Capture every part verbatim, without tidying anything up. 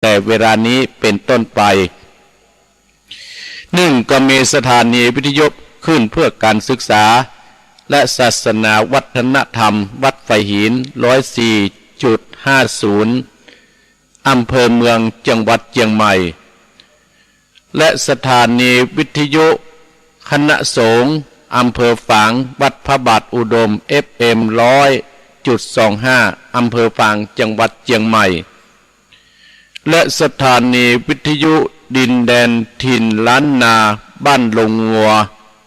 แต่เวลานี้เป๋นต้นไป นึ่ง ก็มีสถานีวิทยุคลื่นเพื่อการศึกษา และศาสนาวัฒนธรรม วัดฝายหิน ร้อยสี่จุดห้าศูนย์ อำเภอเมือง จังหวัดเจียงใหม่ และสถานีวิทยุคณะสงฆ์อำเภอฝาง วัดพระบาทอุดม เอฟเอ็ม ร้อยจุดสองห้า อำเภอฝาง จังหวัดเจียงใหม่ และสถานีวิทยุดินแดนถิ่นล้านนา บ้านโรงงัว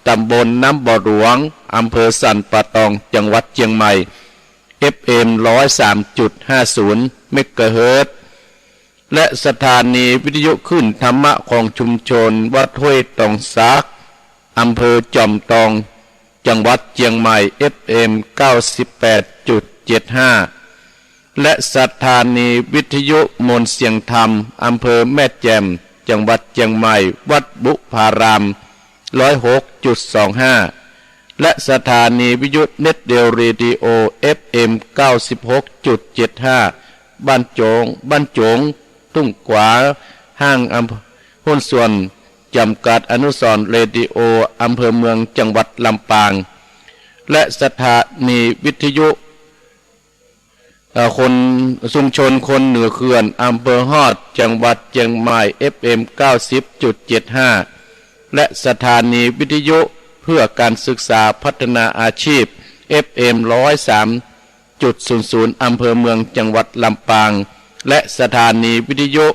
ตำบลน้ำบ่อหลวง อำเภอสันป่าตอง จังหวัดเจียงใหม่ เอฟเอ็ม ร้อยสามจุดห้าศูนย์ เมกะเฮิรตซ์ และสถานีวิทยุคลื่นธรรมะของชุมชนวัดห้วยตองสัก อำเภอจอมตอง จังหวัดเจียงใหม่ เอฟเอ็ม เก้าสิบแปดจุดเจ็ดห้า และสถานีวิทยุมนต์เสียงธรรม อำเภอแม่แจ่ม จังหวัดเจียงใหม่ วัดบุพาราม ร้อยหกจุดสองห้า และสถานีวิทยุเน็ตเดียวเรดิโอ เอฟเอ็ม เก้าสิบหกจุดเจ็ดห้า บ้านโจ๋ง บ้านโจ๋ง ทุ่งขวา ห้างอำ หุ้นส่วนจำกัดอนุสรณ์เรดิโอ อำเภอเมือง จังหวัดลำปาง และสถานีวิทยุ เอ่อ คน ชุมชนคนเหนือเขื่อน อำเภอฮอด จังหวัดเจียงใหม่ เอฟเอ็ม เก้าสิบจุดเจ็ดห้า และสถานีวิทยุเพื่อการศึกษาพัฒนาอาชีพ เอฟเอ็ม ร้อยสามจุดศูนย์ศูนย์ อำเภอเมือง จังหวัดลำปาง และสถานีวิทยุ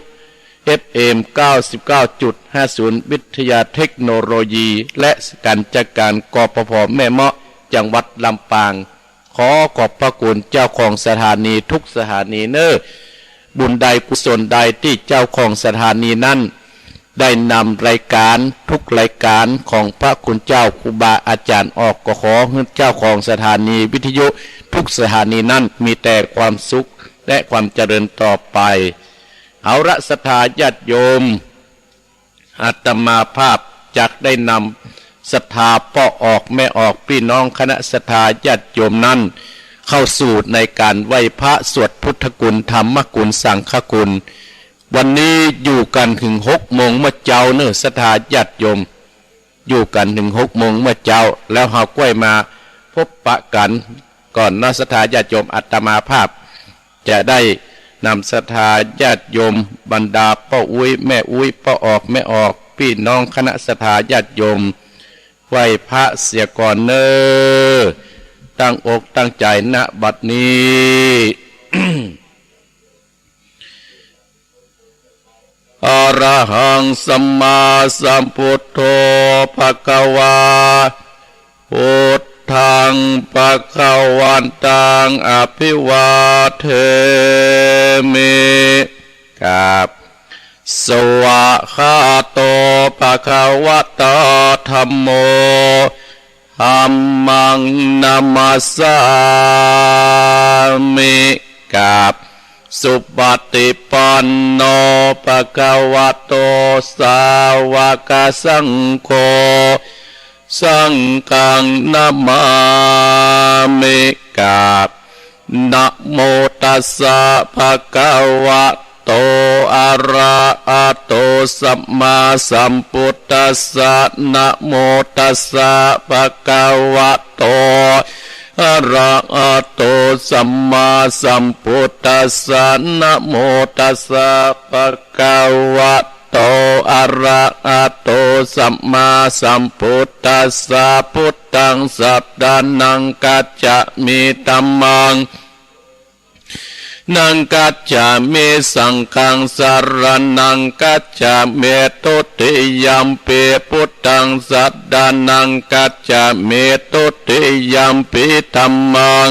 เอฟเอ็ม เก้าสิบเก้าจุดห้าศูนย์ วิทยาเทคโนโลยี และการจัดการ กปภ แม่เมาะ จังหวัดลำปาง ขอขอบพระคุณเจ้าของสถานีทุกสถานีเน่อ บุญใดกุศลใดตี้เจ้าของสถานีนั้น ได้นำรายก๋านทุกรายก๋านของพระคุณเจ้าครูบาอาจ๋ารย์ออก ก็ขอหื้อเจ้าของสถานีวิทยุทุกสถานีนั้นมีแต่ความสุขและความเจริญต่อไป เอาละศรัทธาญาติโยม อาตมาภาพจักได้นำศรัทธาป้อออกแม่ออก ปี้น้องคณะศรัทธาญาติโยมนั้น เข้าสู่ในก๋านไหว้พระสวดพุทธคุณ ธรรมคุณ สังฆคุณ วันนี้อยู่กั๋นเถิงหกโมงเมื่อเจ๊าเน่อศรัทธาญาติโยม อยู่กั๋นเถิงหกโมงเมื่อเจ๊า แล้วเฮาก้อยมาพบปะกั๋นก่อนเนาะศรัทธาญาติโยม อาตมาภาพ จะได้นำศรัทธาญาติโยม บรรดาป้ออุ๊ยแม่อุ๊ย ป้อออกแม่ออก ปี้น้องคณะศรัทธาญาติโยม ไหว้พระเสียก่อนเน่อ ตั้งอกตั้งใจ๋ ณ บัดนี้ อะระหังสัมมาสัมพุทโธ ภะคะวา พุทธัง ภะคะวันตัง อะภิวาเทมิ ครับ สวากขาโต ภะคะวะโต ธัมโม ธัมมัง นะมัสสามิ ครับ สุปฏิปันโน ภะคะวะโต สาวกสังโฆ สังฆัง นะมามิ ครับ นะโมตัสสะ ภะคะวะโต อะระหะโต สัมมาสัมพุทธัสสะ นะโมตัสสะ ภะคะวะโต อะระหะโต สัมมาสัมพุทธัสสะ นะโมตัสสะ ภะคะวะโต อะระหะโต สัมมาสัมพุทธัสสะ พุทธัง สะระณัง คัจฉามิ ธัมมัง นัง คัจฉามิ สังฆัง สะระณัง คัจฉามิ ทุติยัมปิ พุทธัง สะระณัง คัจฉามิ ทุติยัมปิ ธัมมัง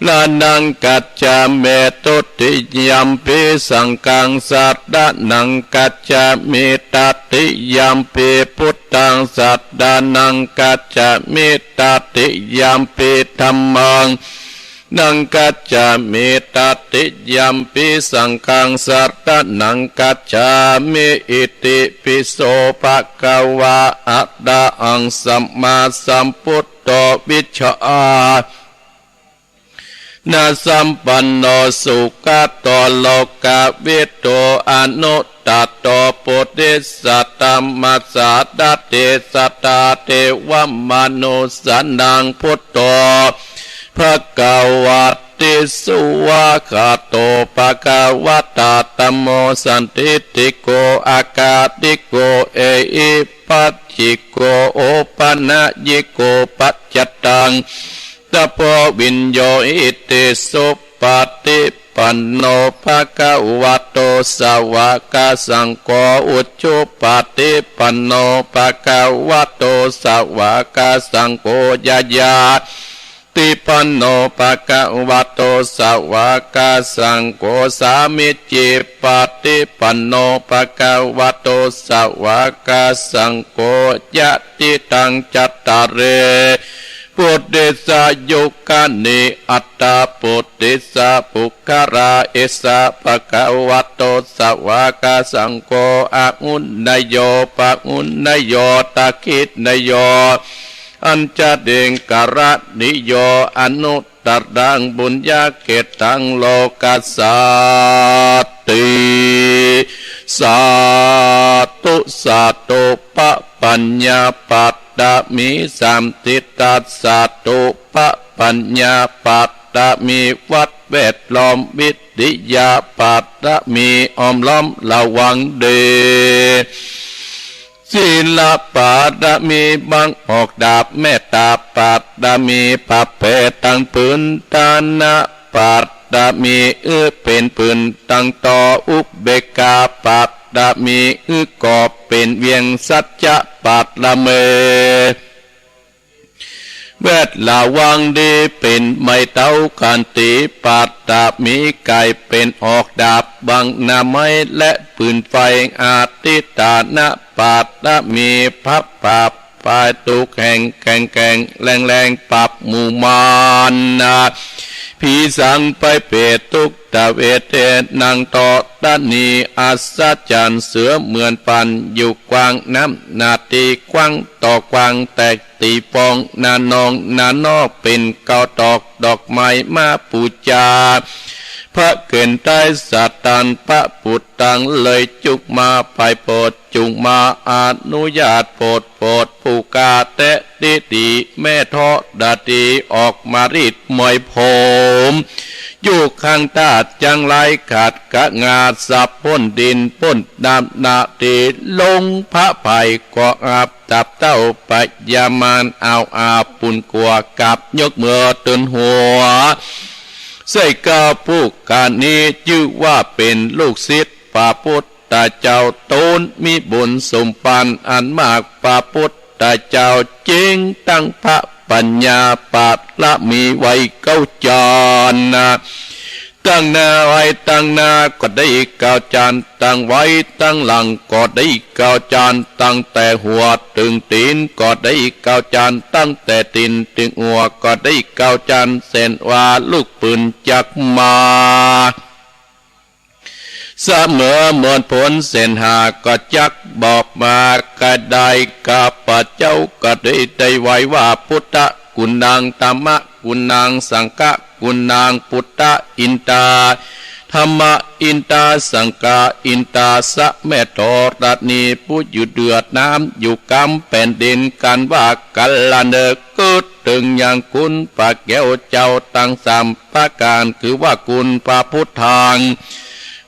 ระณัง คัจฉามิ ทุติยัมปิ สังฆัง สะระณัง คัจฉามิ ตติยัมปิ พุทธัง สะระณัง คัจฉามิ ตติยัมปิ ธัมมัง นัง คัจฉามิ ตติยัมปิ สังฆัง สะระณัง คัจฉามิ อิติปิโส ภะคะวะ อะระหัง สัมมาสัมพุทโธ วิชชา ณสัมปันโน สุขะโต โลกะวิทู อนุตตะโต ปุริสะธัมมะสารถิ สัตถาเทวะมนุสสานัง พุทโธ ภะคะวะติ สุวากขาโต ภะคะวะตา ธัมโม สันทิฏฐิโก อะกาลิโก เอหิปัสสิโก โอปะนะยิโก ปัจจัตตัง สัพโพ วิญโญหิติ สุปะฏิปันโน ภะคะวะโต สาวะกะสังโฆ อุจุปะฏิปันโน ภะคะวะโต สาวะกะสังโฆ ญาญาติปันโน ภะคะวะโต สาวะกะสังโฆ สามีจิปะฏิปันโน ภะคะวะโต สาวะกะสังโฆ ยะติตัง จัตตาริ ปุริสายุคานิ อัตถะ ปุริสะปุคคลา เอสะ ภะคะวะโต สาวะกะสังโฆ อาหุเนยโย ปะหุเนยโย ทักขิเนยโย อัญชลีกรณีโย อนุตตรัง ปุญญะเขตตัง โลกัสสาติ สาธุ สาธุ ปะปัญญาปะ ตะมี สันทิฏฐัสสะ ตุปะปัญญาปะ ตะมี วัดแวดล้อมวิทยาปะ ตะมี อ้อมล้อมระวังดี ศีลปะ ตะมี บังออกดาบ เมตตาปะ ตะมี พระแผ่ตังผืน ทานะปะ ตะมี เอื้อเป๋นผืนตังต่อ อุเบกขาปะ ตะมี เอื้อกอบเป๋นเวียง สัจจะปะ ตะมี แวดระวังดี เป๋นไม้เต๊า ขันติปะ ตะมี ก๋ายเป๋นออกดาบ บังหน้าไม้และปืนไฟ อธิฏฐานะปะ ตะมี พระบาป ภัยทุกข์แห่งแข็งแกร่งแรงๆ ปราบหมู่มารนะ ผีสางภัยเปรตทุกขเวทนา ตะนี อัศจรรย์เสือเหมือนปาน อยู่กว้างน้ำหน้าตี้กว้าง ต่อกว้างแตกตี้ปอง หน้านองหน้านอกเป๋นเก๊าตอก ดอกไม้มาปู๋จา พระเก๋ณฑ์ไตรสรรพระปุตตัง เลยจุกมาไปโปรด จุกมาอนุญาตโปรด โปรดผู้ข้าแต๊ดีๆ แม่ธรณีออกมารีดมวยผม อยู่ข้างธาตุจังไร ขัดกะงาสับพ้นดิน พ้นน้ำหน้าตี้ ลงพระไพรก็อาบ ตับเต้าพญามาร เอาอาบปุญกั๋ว กราบยกมือตื่นหัว ใส่เก้าผู้ข้านี้ จื้อว่าเป๋นลูกศิษย์พระพุทธเจ้า ต๋นมีบุญสมภารอันมาก พระพุทธเจ้าจึงตั้งพระปัญญาปะ ตะมี ไว้เก้าจานนะ ตั้งหน้าไว้ ตั้งหน้าก็ได้เก้าจาน ตั้งไว้ตั้งหลังก็ได้เก้าจาน ตั้งแต่หัวเถิงตี๋นก็ได้เก้าจาน ตั้งแต่ตี๋นเถิงหัวก็ได้เก้าจาน เส้นว่าลูกปืนจักมา เสมอหมดผลเส้นห้าก็จักบอกมา ก็ได้ข้าพเจ้าก็ได้ ได้ไหว้ว่า พุทธกุณัง ธัมมกุณัง สังฆกุณัง พุทธะอินทา ธัมมะอินทา สังฆะอินทา สะแม่ธรณีผู้อยู่เหนือน้ำ อยู่กำแผ่นดิน กันว่ากัลละเนิก กึ๊ดเถิงยังคุณพระแก้วเจ้าตังสามประก๋าน คือว่าคุณพระพุทธัง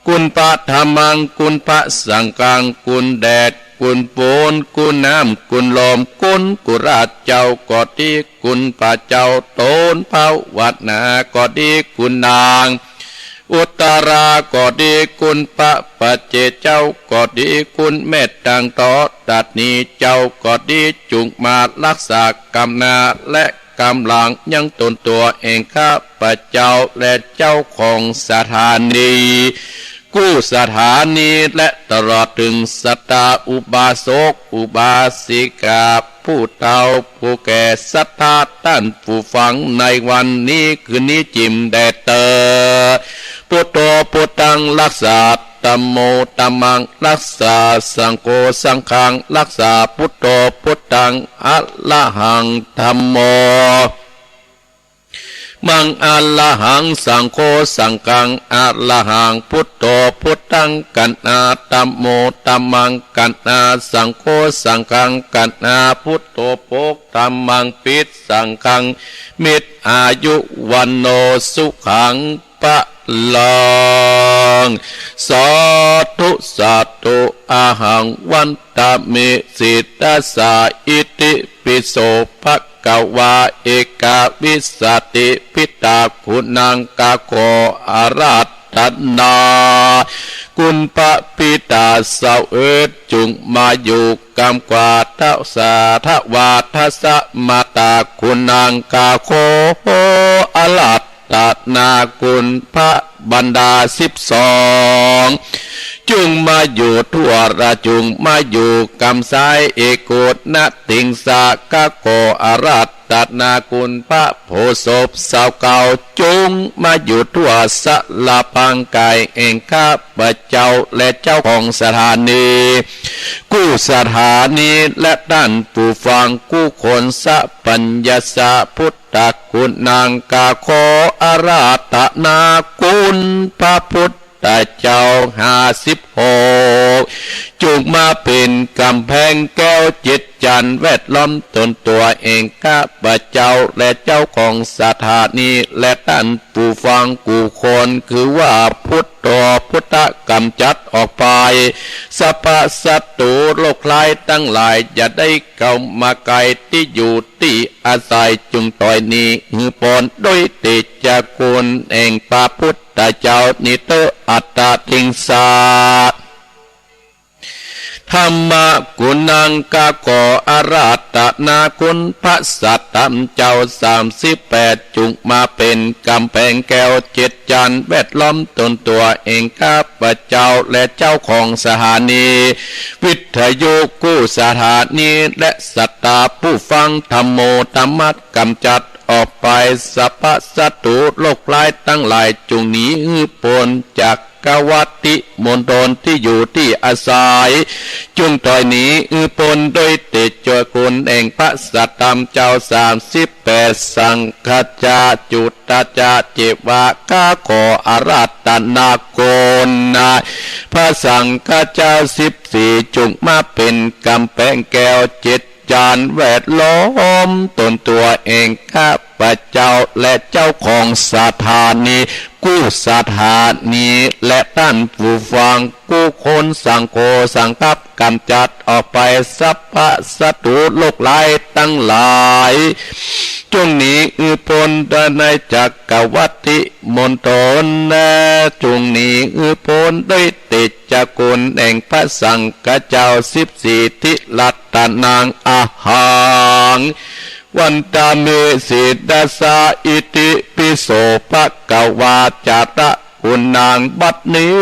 คุณพระธัมมัง คุณพระสังฆัง คุณแดด คุณฝน คุณน้ำ คุณลม คุณกุราชเจ้าก็ดี คุณพระเจ้าต๋นภาวนาก็ดี คุณนางอุตตราก็ดี คุณพระปัจเจกเจ้าก็ดี คุณแม่ตังธรณีเจ้าก็ดี จุ่งมารักษากำหน้าและกำหลังยังต๋นตั๋วแห่งข้าพเจ้าและเจ้าของสถานี กู้สถานีและตลอดเถิงศรัทธาอุบาสกอุบาสิกา ผู้เฒ่าผู้แก่ ศรัทธาต้านผู้ฟัง ในวันนี้คืนนี้จิ่มแด่เตอ พุทโธพุทธังรักษา ธัมโมธัมมังรักษา สังโฆสังฆังรักษา พุทโธพุทธัง อะระหัง ธัมโม มัง อะระหัง สังโฆ สังฆัง อะระหัง พุทโธ พุทธัง กัณหา ธัมโม ธัมมัง กัณหา สังโฆ สังฆัง กัณหา พุทโธ โภค ธัมมัง ภิสสังฆัง มิตร อายุ วัณโณ สุขัง พลัง สาธุ สาธุ อะหัง วันทามิ สิทธัสสะ อิติปิโส ภะคะวา เอกวิสสัตติ ปิตา คุณัง ข้าขออาราธนา คุณพระบิดาเสวย จุ่งมาอยู่กำกว่าทศาทวาทสมาตา คุณัง ข้าขออาราธนา คุณพระบรรดาสิบสอง จุ่งมาอยู่ทั่วราช จุ่งมาอยู่กำสาย เอโกณติงสา ข้าขออาราธนา คุณพระโพธิ์ศพเสาเก่า จุ่งมาอยู่ทั่วสารพางกายแห่งข้าพเจ้าและเจ้าของสถานี กู้สถานี และต้านผู้ฟังกู้คน สัพพัญญสสะ พุทธคุณัง ข้าขออาราธนา คุณพระพุทธเจ้าห้าสิบหก จุ่งมาเป๋นก๋ำแพงแก้วเจ็ดจั้น แวดล้อมตนตั๋วแห่งข้าพเจ้าและเจ้าของสถานี และต้านผู้ฟังกู้คน คือว่าพุทโธ พุทธะก๋ำจัดออกไป สรรพศัตรูโรคร้ายตังหลาย อย่าได้เข้ามาใก้ตี้อยู่ตี้อาศัย จุ่งถ้อยหนีหื้อป๊น โดยเตชะคุณแห่งพระพุทธเจ้านี้เต๊อะ อัตตาติงสา ธัมมะคุณัง ข้าขออาราธนา คุณพระสัตธรรมเจ้าสามสิบแปด จุ่งมาเป๋นก๋ำแพงแก้วเจ็ดจั้น แวดล้อมตนตั๋วแห่งข้าพเจ้าและเจ้าของสถานี วิทยุกู้สถานี และศรัทธาผู้ฟัง ธัมโม ธรรมะก๋ำจัดออกไป สรรพศัตรูโรคร้ายตังหลาย จุ่งหนีหื้อป๊นจาก กวัตติมณฑลตี้อยู่ตี้อาศัย จุ่งถ้อยหนีหื้อป๊น โดยเตชะคุณแห่งพระสัตธรรมเจ้าสามสิบแปด สังฆะจะ จุตตะจะ เจวะ ข้าขออาราธนา คุณพระสังฆะเจ้าสิบสี่ จุ่งมาเป๋นก๋ำแพงแก้วเจ็ด จั้น แวดล้อมตนตั๋วแห่งข้าพเจ้าและเจ้าของสถานี กู้สถานี และต้านผู้ฟังกู้คน สังโฆ สังฆะก๋ำจัดออกไป สรรพศัตรูโรคร้ายตังหลาย จุ่งหนีหื้อป๊น ในจักรวัตติมณฑล จุ่งหนีหื้อป๊น โดยเตชะคุณแห่งพระสังฆะเจ้าสิบสี่ ทิรัตนัง อะหัง วันทามิ สิทธัสสะ อิติปิโส ภะคะวา จาระคุณัง บัดนี้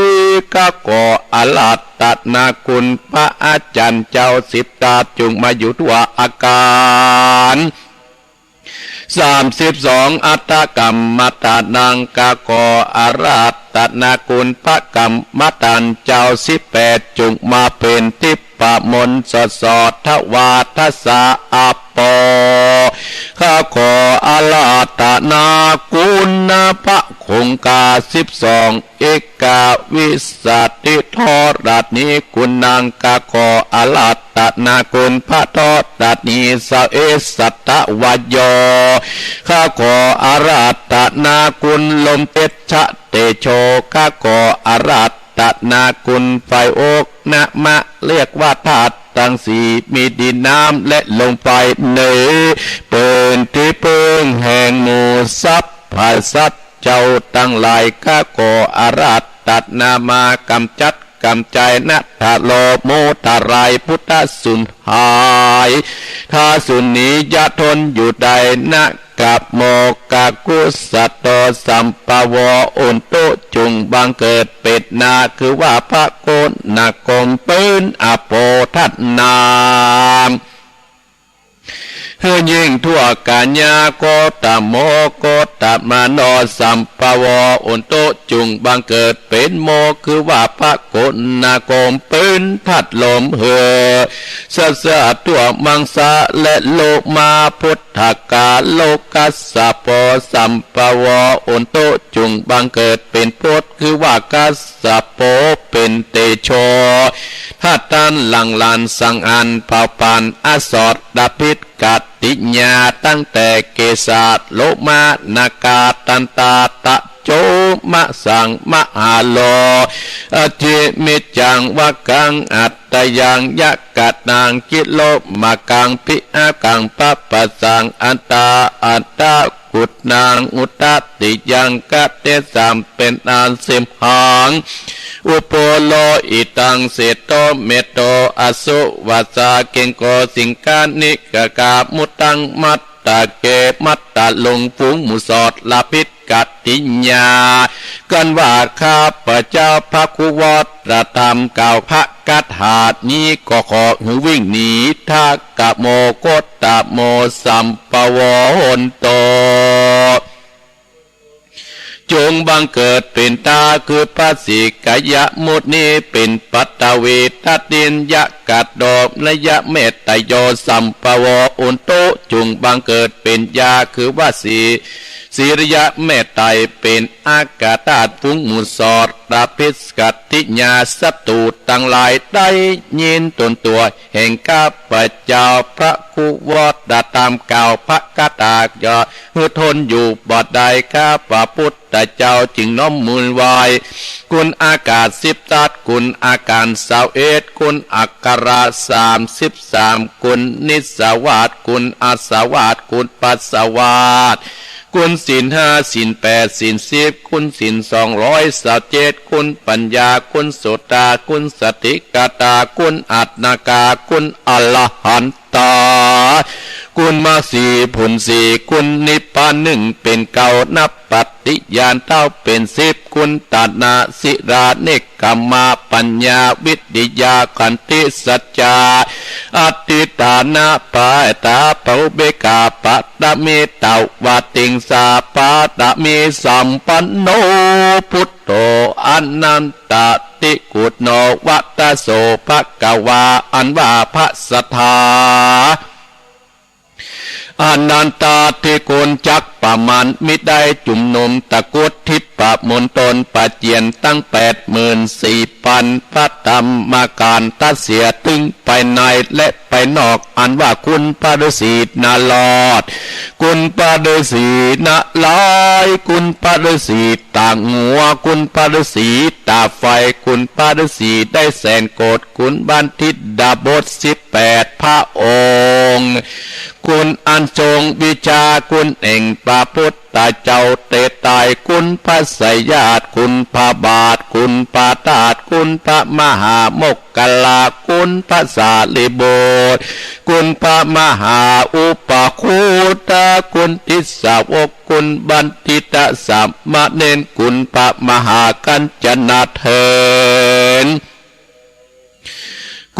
ข้าขออาราธนา คุณพระอาจารย์เจ้าสิบตา จุ่งมาอยู่ทั่วอาคาร สามสิบสอง อัฏฐกรรมฐานัง ข้าขออาราธนา คุณพระกรรมฐานเจ้าสิบแปด จุ่งมาเป๋นทิพย์มนต์สดสด ถวายทัสสะ อัปโป ข้าขออาราธนา คุณพระคงคาสิบสอง เอกวิสสัตติธรณี คุณัง ข้าขออาราธนา คุณพระธรณี สะเอสัตวโย ข้าขออาราธนา คุณลมเตชะเตโช ข้าขออาราธนา คุณไฟอกนะมะ เรียกว่าธาตุทั้งสี่ มีดินน้ำและลมไฟ เป๋นตี้เปิ้งแห่งหมู่สรรพสัตว์ เจ้าตังหลาย ข้าขออาราธนา มากำจัดกำจายนะ ทะเลาะโมทะลาย พุทธสูญหาย ถ้าสูญหนีอย่าทนอยู่ได้นะ กะโมกะกุสะโต สัมปะโว อุนตุ จุ่งบังเกิดเป๋นนา คือว่าพระโกณกรม เป๋นอโปธนาม เ หื้อยิ่งทั่วก๋ายา โกตโม โกตมโน สัมภโว อุนตุ จุ่งบังเกิดเป๋นโม คือว่าพระโกณาคม ปืนธาตุลม หื้อสัตว์ทั่วมังสาและโลมา พุทธกาโลกัสสโป สัมภโว อุนตุ จุ่งบังเกิดเป๋นพุทธ คือว่ากัสสโป เป๋นเตโช ธาตุต้านหลั่งหลั่นสังหารเผาผลาญอสรพิษ กัตติยา ตั้งแต่เกสา โลมา นาคา ตันตา ตะโจ มะสัง มหาโล อจิมิจจัง วะกัง อัตตยัง ยะกะนัง กิโลมะกัง ปิอากัง ปะปะสัง อันตา อันตะกุณัง อุตตติยัง กะเตสัง เป๋นอันสิบหัง อุโปโลหิตัง เสโต เมโต อสุวัสสา เกงโก สิงคานิกกา มุตัง มัตตะเก มัตตะลุง ฝูงหมู่สรพิษ กัตติยา กันว่าข้าพเจ้าพระคุวตธรรมกล่าวพระคาถานี้ก็ขอหื้อวิ่งหนี ทะกะโม โกตโม สัมภโว โหนโต จุ่งบังเกิดเป๋นต๋า คือพระสิกขยมุนี เป๋นปัตตวีทัตติยะกะโดมนยะเมตตโย สัมภโว อุนตุ จุ่งบังเกิดเป๋นยา คือว่าสี สีริยะเมตไตร เป๋นอากาธาตุ ฝูงหมู่สรพิษ กัตติยา ศัตรูตังหลายได้ยินตนตั๋วแห่งข้าพเจ้าพระคุวตธรรมกล่าวพระคาถา จะหื้อทนอยู่บ่ได้ ข้าพระพุทธเจ้าจึงน้อมมือไหว้ คุณอาคาสิบทัศน์ คุณอาคารซาวเอ็ด คุณอักขระสามสิบสาม คุณนิสสวาส คุณอาสวาส คุณปัสสวาส คุณศีลห้า ศีลแปด ศีลสิบ คุณศีลสองร้อยซาวเจ็ด คุณปัญญา คุณสุตตา คุณสติกตา คุณอัตถกา คุณอรหันตา คุณมรรคสี่ ผลสี่ คุณนิพพานหนึ่ง เป๋นเก้า นับปฏิญาณเต้าเป๋นสิบ คุณตนะ ศีลา เนกขัมมะ ปัญญา วิริยะ ขันติ สัจจะ อธิฐานะ ปาตา ปะอุเบกขา ปะตะมี ตวาติงสา ปะตะมี สัมปันโน พุทโธ อนันตะติกุณโณ วัตโส ภะคะวา อันว่าพระศาสดา อนันตาธิคุณจักประมาณมิได้ จุมนุมตกุฏทิพมณฑลประเจียนตั้งแปดหมื่นสี่พันพระธรรมขันธ์ ตัดเสียตึงภายในและภายนอก อันว่าคุณพระฤาษีนารอด คุณพระฤาษีนารายณ์ คุณพระฤาษีตางัว คุณพระฤาษีตาไฟ คุณพระฤาษีได้แสนโกศ คุณบัณฑิตดาบสสิบแปดพระองค์ คุณอันทรงวิชา คุณแห่งพระพุทธเจ้าเตไตร คุณพระไสยยาต คุณพระบาท คุณพระธาตุ คุณพระมหาโมคคัลลา คุณพระสารีบุตร คุณพระมหาอุปคุตตะ คุณทิสาวก คุณบัณฑิตสามเณร คุณพระมหากัญจนาเถร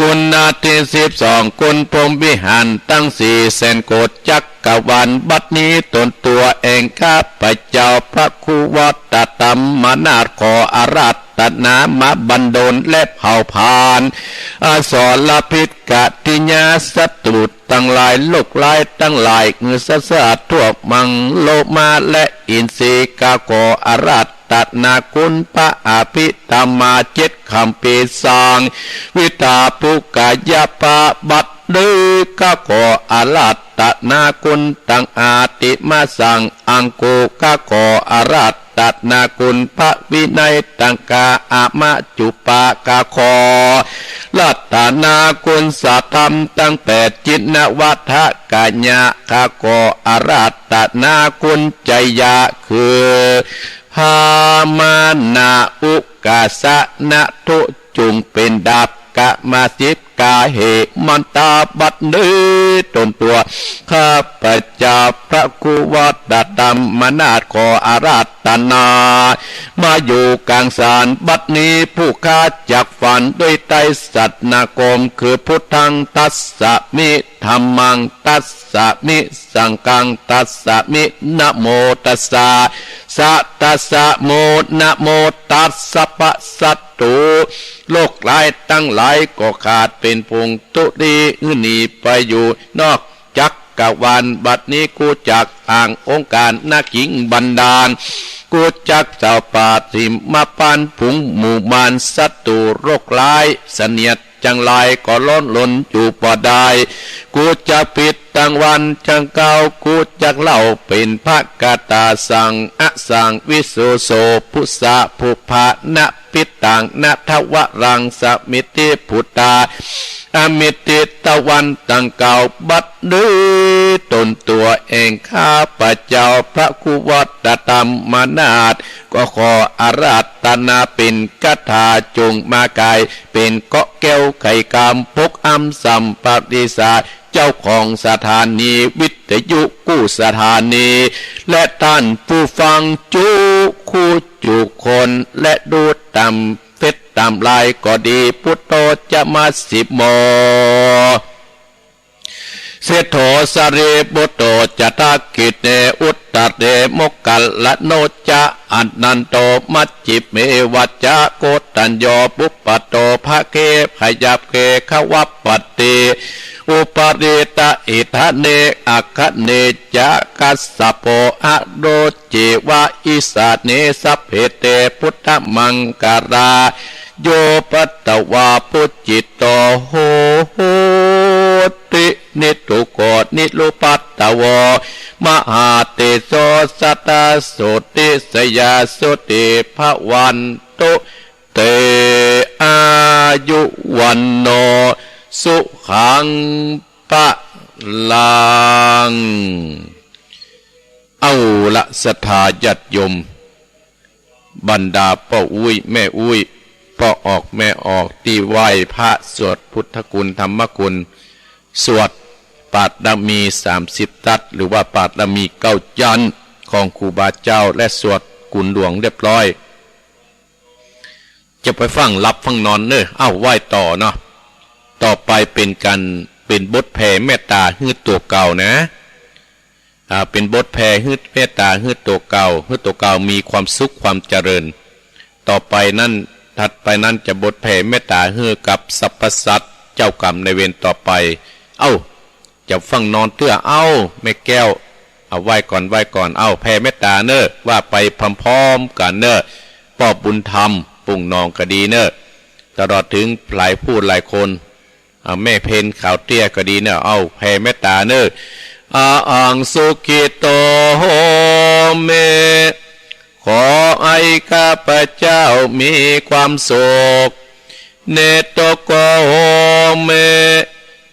คุณนาทีสิบสอง คุณพรหมวิหารตั้งสี่แสนโกศจักรวาล บัดนี้ตนตั๋วแห่งข้าพเจ้าพระคุวตธรรมนาถขออาราธนามาบันดลและเผาผลาญ อสรพิษกัตติยา ศัตรูตังหลาย โรคร้ายตังหลาย หื้อสัตว์ทั่วมังโลมาและอินทรีย์ ข้าขออาราธนาคุณพระอภิธรรมาเจ็ดคัมภีร์ สร้างวิตาปุกายะปะบัด หรือข้าขออาราธนาคุณตังอาติมาสังอังกู ข้าขออาราธนาคุณพระวินัยตังกาอามะจุปา ข้าขออาราธนาคุณสาธรรมตั้งแปด จินวัฏกายะ ข้าขออาราธนาคุณไชยะ คือ หามานะอุกาสะนะทุ จุ่งเป๋นดาบกะมาสิบกาเหมันตาบัดนี้ ตนตั๋ว ข้าพเจ้าพระครูวัดธรรมนาถขออาราธนา มาอยู่กลางศาลบัดนี้ ผู้ข้าจักฝันด้วยไตรสรณคม คือ พุทธัง ทัสสะมิ ธัมมัง ทัสสะมิ สังฆัง ทัสสะมิ นะโม ตัสสะ สะ ทัสสะ โม นะโม ตัสสะ ปะ สัตตุ โรคร้ายตังหลายก็ขาดเป๋นผงธุลี หื้อหนีไปอยู่นอกจักรวาล บัดนี้กูจักอ้างองค์การนาคิงบันดาล กูจักเจ้าป่าสิมพานต์ ฝูงหมู่มารศัตรูโรคร้าย เสนียดจังไรก็ล้นล้นอยู่บ่ได้ กูจักผิดตังวันตังคาว กูจักเล่าเป๋นพระคาถา สัง อะสัง วิสุโส ปุสสะ ปุพพะ นะ ปิตัง นะ ทะวะรัง สะ มิทธิ ปุตตา อมิทธิ ตะวันตังคาว บัดนี้ตนตั๋วเอง ข้าพเจ้าพระครูวัดธรรมนาถ ก็ขออาราธนาเป๋นคาถา จงมาไก๋เป๋นเกราะแก้วไขกรรม ปกอำสัมปติสา เจ้าของสถานีวิทยุกู้สถานี และต้านผู้ฟังจุกคู่จุกคน และดูต๋ามเฟซต๋ามไลน์ก็ดี พุทโธ จะ มัชฌิโม เศรษฐโส สารีปุตโต จะ ทักขิเณ อุตตเร โมคคัลลาโน จะ อนันโต มัชฌิเมวะ จะ โกณฑัญโญ ปุปปาโต ภะเคะ พะยัพเพ ขวัพพัตถิ อุปาริตะ อิฏฐาเน อัคคเณ จะ กัสสโป อะโรเจวะ อิสาเน สัพเพ เต พุทธมังคารา โย ภัตวา ปุจจิโต โหติ นิทุกโข นิรุปัตตโว มหาเตโส สตาโสติ สยาโสติ ภวันตุ เต อายุ วัณโณ สุขัง พลัง เอาละ ศรัทธาญาติโยม บรรดาป้ออุ๊ยแม่อุ๊ย ป้อออกแม่ออก ตี้ไหว้พระสวดพุทธคุณธรรมคุณ สวดปาดมีสามสิบทัศน์ หรือว่าปาดมีเก้าจั๊นของครูบาเจ้า และสวดคุณหลวงเรียบร้อย จะไปฟั่งหลับฟั่งนอนเน่อ เอ้า ไหว้ต่อเนาะ ต่อไปเป๋นก๋าน เป๋นบทแผ่เมตต๋าหื้อตั๋วเก่านะ อ่า เป๋นบทแผ่หื้อเมตต๋าหื้อตั๋วเก่า หื้อตั๋วเก่ามีความสุขความเจริญ ต่อไปนั้น ถัดไปนั้นจะบทแผ่เมตต๋าหื้อกับสรรพสัตว์เจ้ากรรมนายเวรต่อไป เอ้า จะฟั่งนอนเตื้อ เอ้า แม่แก้ว เอาไหว้ก่อน ไหว้ก่อน เอ้า แผ่เมตต๋าเน่อ ว่าไปพร้อมๆ กั๋นเน่อ ป้อบุญธรรม ปู่หนองก็ดีเน่อ ตลอดเถิงหลายผู้หลายคน อ่า แม่เพ็ญขาวเตี้ยก็ดีเน่อ เอ้า แผ่เมตต๋าเน่อ อะหัง สุขิโต โหมิ ขอให้ข้าพเจ้ามีความสุข นิทุกโข โหมิ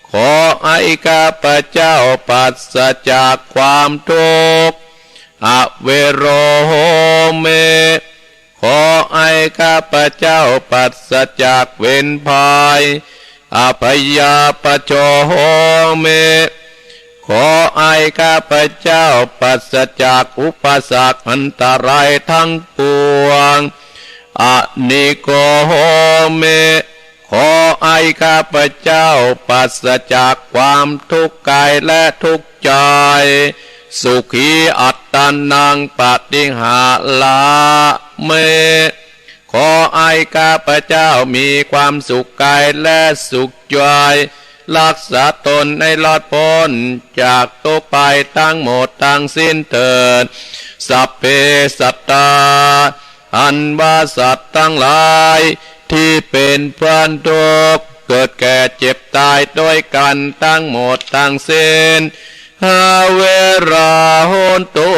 ขอให้ข้าพเจ้าปราศจากความทุกข์ อเวโร โหมิ ขอให้ข้าพเจ้าปราศจากเวรภัย อพยาปจโจ โหมิ ขอให้ข้าพเจ้าปราศจากอุปสรรคอันตรายทั้งปวง อนิโก โหมิ ขอให้ข้าพเจ้าปราศจากความทุกข์กายและทุกข์ใจ สุขีอัตตานัง ปฏิหารามิ ขอให้ข้าพเจ้ามีความสุขกายและสุขใจ รักษาตนให้รอดพ้นจากทุกข์ภัยทั้งหมดทั้งสิ้นเถิด สัพเพ สัตตา อันว่าสัตว์ทั้งหลาย ตี้เป๋นเปื้อนทุกข์ เกิดแก่เจ็บต๋ายตวยกั๋นทั้งหมดทั้งสิ้น อเวรา โหนตุ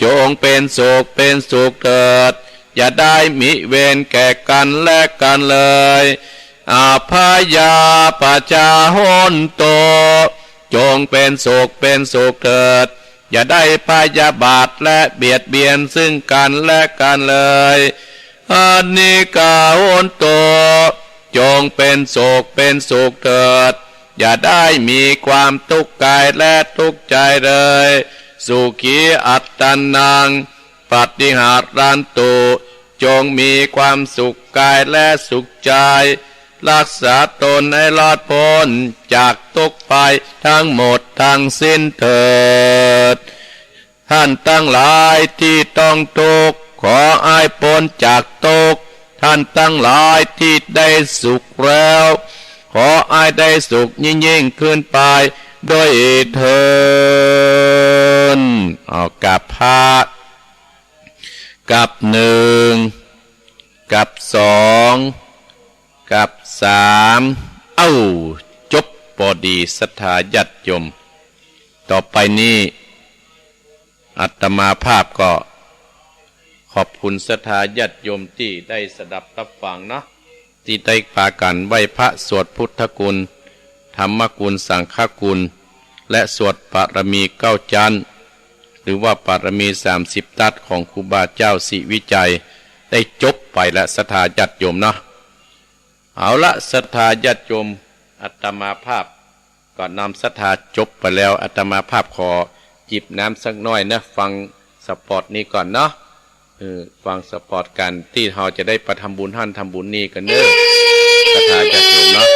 จงเป๋นสุขเป๋นสุขเถิด อย่าได้มีเวรแก่กั๋นและกั๋นเลย อพยาปจจา โหนตุ จงเป๋นสุขเป๋นสุขเถิด อย่าได้พยาบาทและเบียดเบียนซึ่งกั๋นและกั๋นเลย อนิกา โหนตุ จงเป๋นสุขเป๋นสุขเถิด อย่าได้มีความทุกข์กายและทุกข์ใจเลย สุขีอัตตานัง ปฏิหารันตุ จงมีความสุขกายและสุขใจ รักษาตนให้รอดพ้นจากทุกข์ภัยทั้งหมดทั้งสิ้นเถิด ท่านทั้งหลายที่ต้องทุกข์ ขอให้พ้นจากทุกข์ ท่านทั้งหลายที่ได้สุขแล้ว ขอให้ได้สุขยิ่งๆ ขึ้นไปด้วยเทอญ เอากราบพระ กราบหนึ่ง กราบสอง กราบสาม เอ้า จบปอดีศรัทธาญาติโยม ต่อไปนี้ อาตมาภาพก็ขอบคุณศรัทธาญาติโยมตี้ได้สดับฮับฟังเนาะ ตี้ได้ปากั๋นไหว้พระสวดพุทธคุณ ธรรมคุณ สังฆคุณ และสวดปารมีเก้าจั๊น หรือว่าปารมีสามสิบทัศน์ของครูบาเจ้าศรีวิชัย ได้จบไปแล้วศรัทธาญาติโยมเนาะ เอาละศรัทธาญาติโยม อาตมาภาพก็นำศรัทธาจบไปแล้ว อาตมาภาพขอจิบน้ำสักหน้อยนะ ฟังสปอตนี้ก่อนเนาะ เออ ฟังสปอตกั๋นตี้เฮาจะได้ไปทำบุญหั้นทำบุญนี่กั๋นเน้อ ศรัทธาญาติโยมเนาะ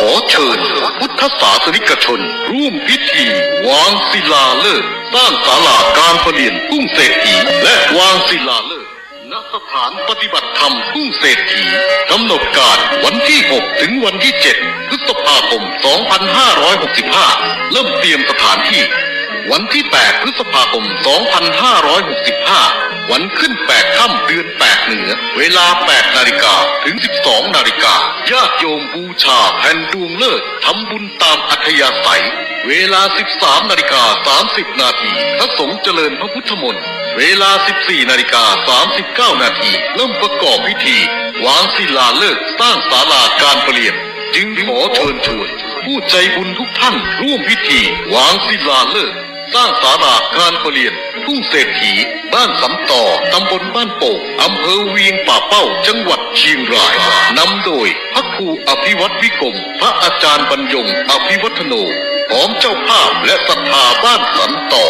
ขอเชิญพุทธศาสนิกชนร่วมพิธีวางศิลาฤกษ์สร้างศาลาการประเรียนทุ่งเศรษฐี และวางศิลาฤกษ์ ณ สถานปฏิบัติธรรมทุ่งเศรษฐี กำหนดการวันที่หกถึงวันที่เจ็ดพฤษภาคมสองพันห้าร้อยหกสิบห้า เริ่มเตรียมสถานที่ วันที่แปดพฤษภาคมสองพันห้าร้อยหกสิบห้า วันขึ้นแปดค่ำเดือนแปดเหนือ เวลาแปดนาฬิกาถึงสิบสองนาฬิกา ญาติโยมบูชาแผ่นดวงฤกษ์ ทำบุญตามอัธยาศัย เวลาสิบสามนาฬิกาสามสิบนาที พระสงฆ์เจริญพระพุทธมนต์ เวลาสิบสี่นาฬิกาสามสิบเก้านาที เริ่มประกอบพิธี วางศิลาฤกษ์สร้างศาลาการประเรียน จึงขอเชิญชวนผู้ใจบุญทุกท่านร่วมพิธี วางศิลาฤกษ์สร้างศาลาการประเรียน ทุ่งเศรษฐี บ้านสันต่อ ตำบลบ้านโป่ง อำเภอเวียงป่าเป้า จังหวัดเชียงราย นำโดยพระครูอภิวัตวิกรม พระอาจารย์บรรยง อภิวัฒโน พร้อมเจ้าภาพและศรัทธาบ้านสันต่อ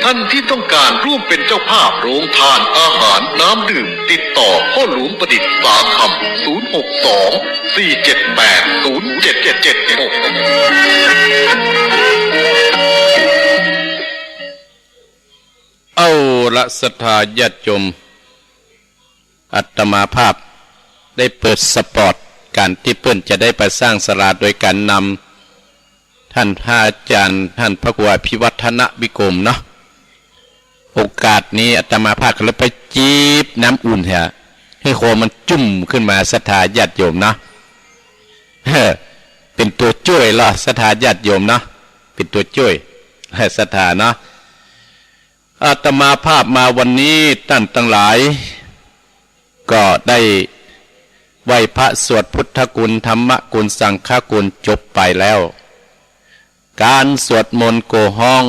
ท่านที่ต้องการร่วมเป็นเจ้าภาพโรงทานอาหารน้ำดื่ม ติดต่อพ่อหลวงประดิษฐ์สาคำ ศูนย์หกสอง สี่เจ็ดแปด ศูนย์เจ็ดเจ็ดหก เอาละศรัทธาญาติโยม อาตมาภาพได้เปิดสปอตก๋านตี้เปิ้นจะได้ไปสร้างศาลาโดยก๋านนำท่านพระอาจารย์ ท่านพระครูอภิวัฒนวิกรมเนาะ โอกาสนี้อาตมาภาพก็เลยไปจิบน้ำอุ่นเหีย หื้อคอมันจุ่มขึ้นมาศรัทธาญาติโยมเนาะ เฮ้อ เป๋นตั๋วจ้วยลอศรัทธาญาติโยมเนาะ เป๋นตั๋วจ้วย ศรัทธาเนาะ อาตมาภาพมาวันนี้ต้านตังหลาย ก็ได้ไหว้พระสวดพุทธคุณ ธรรมคุณ สังฆคุณจบไปแล้ว ก๋านสวดมนต์โกฮ้อง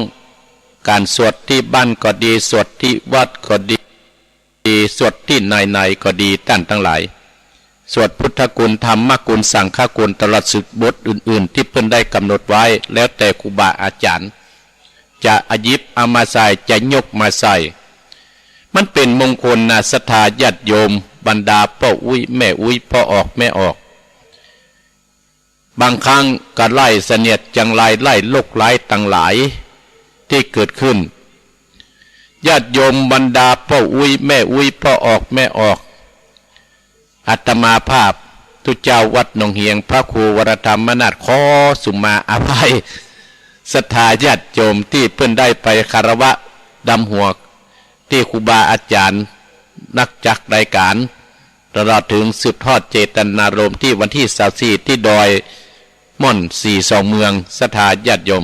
ก๋านสวดตี้บ้านก็ดี สวดตี้วัดก็ดี สวดตี้ไหนๆ ก็ดี ต้านตังหลาย สวดพุทธคุณ ธรรมคุณ สังฆคุณ ตลอดสุดบทอื่นๆ ตี้เปิ้นได้ก๋ำหนดไว้ แล้วแต่ครูบาอาจ๋ารย์ จะหยิบเอามาใส่ จะยกมาใส่ มันเป๋นมงคลนาศรัทธาญาติโยม บรรดาป้ออุ๊ยแม่อุ๊ย ป้อออกแม่ออก บางครั้งก็ไล่เสนียดจังไร ไล่โรคร้ายตังหลายตี้เกิดขึ้น ญาติโยมบรรดาป้ออุ๊ยแม่อุ๊ย ป้อออกแม่ออก อาตมาภาพตุ๊เจ้าวัดหนองเหียง พระครูวรธรรมนาถ ขอสุมาอภัยศรัทธาญาติโยมตี้เปิ้นได้ไปคารวะดำหัวตี้ครูบาอาจ๋ารย์ นักจักรายก๋าน ตลอดเถิงสืบทอดเจตนารมณ์ตี้วันตี้ซาวสี่ตี้ดอยม่อนสี่สองเมือง ศรัทธาญาติโยม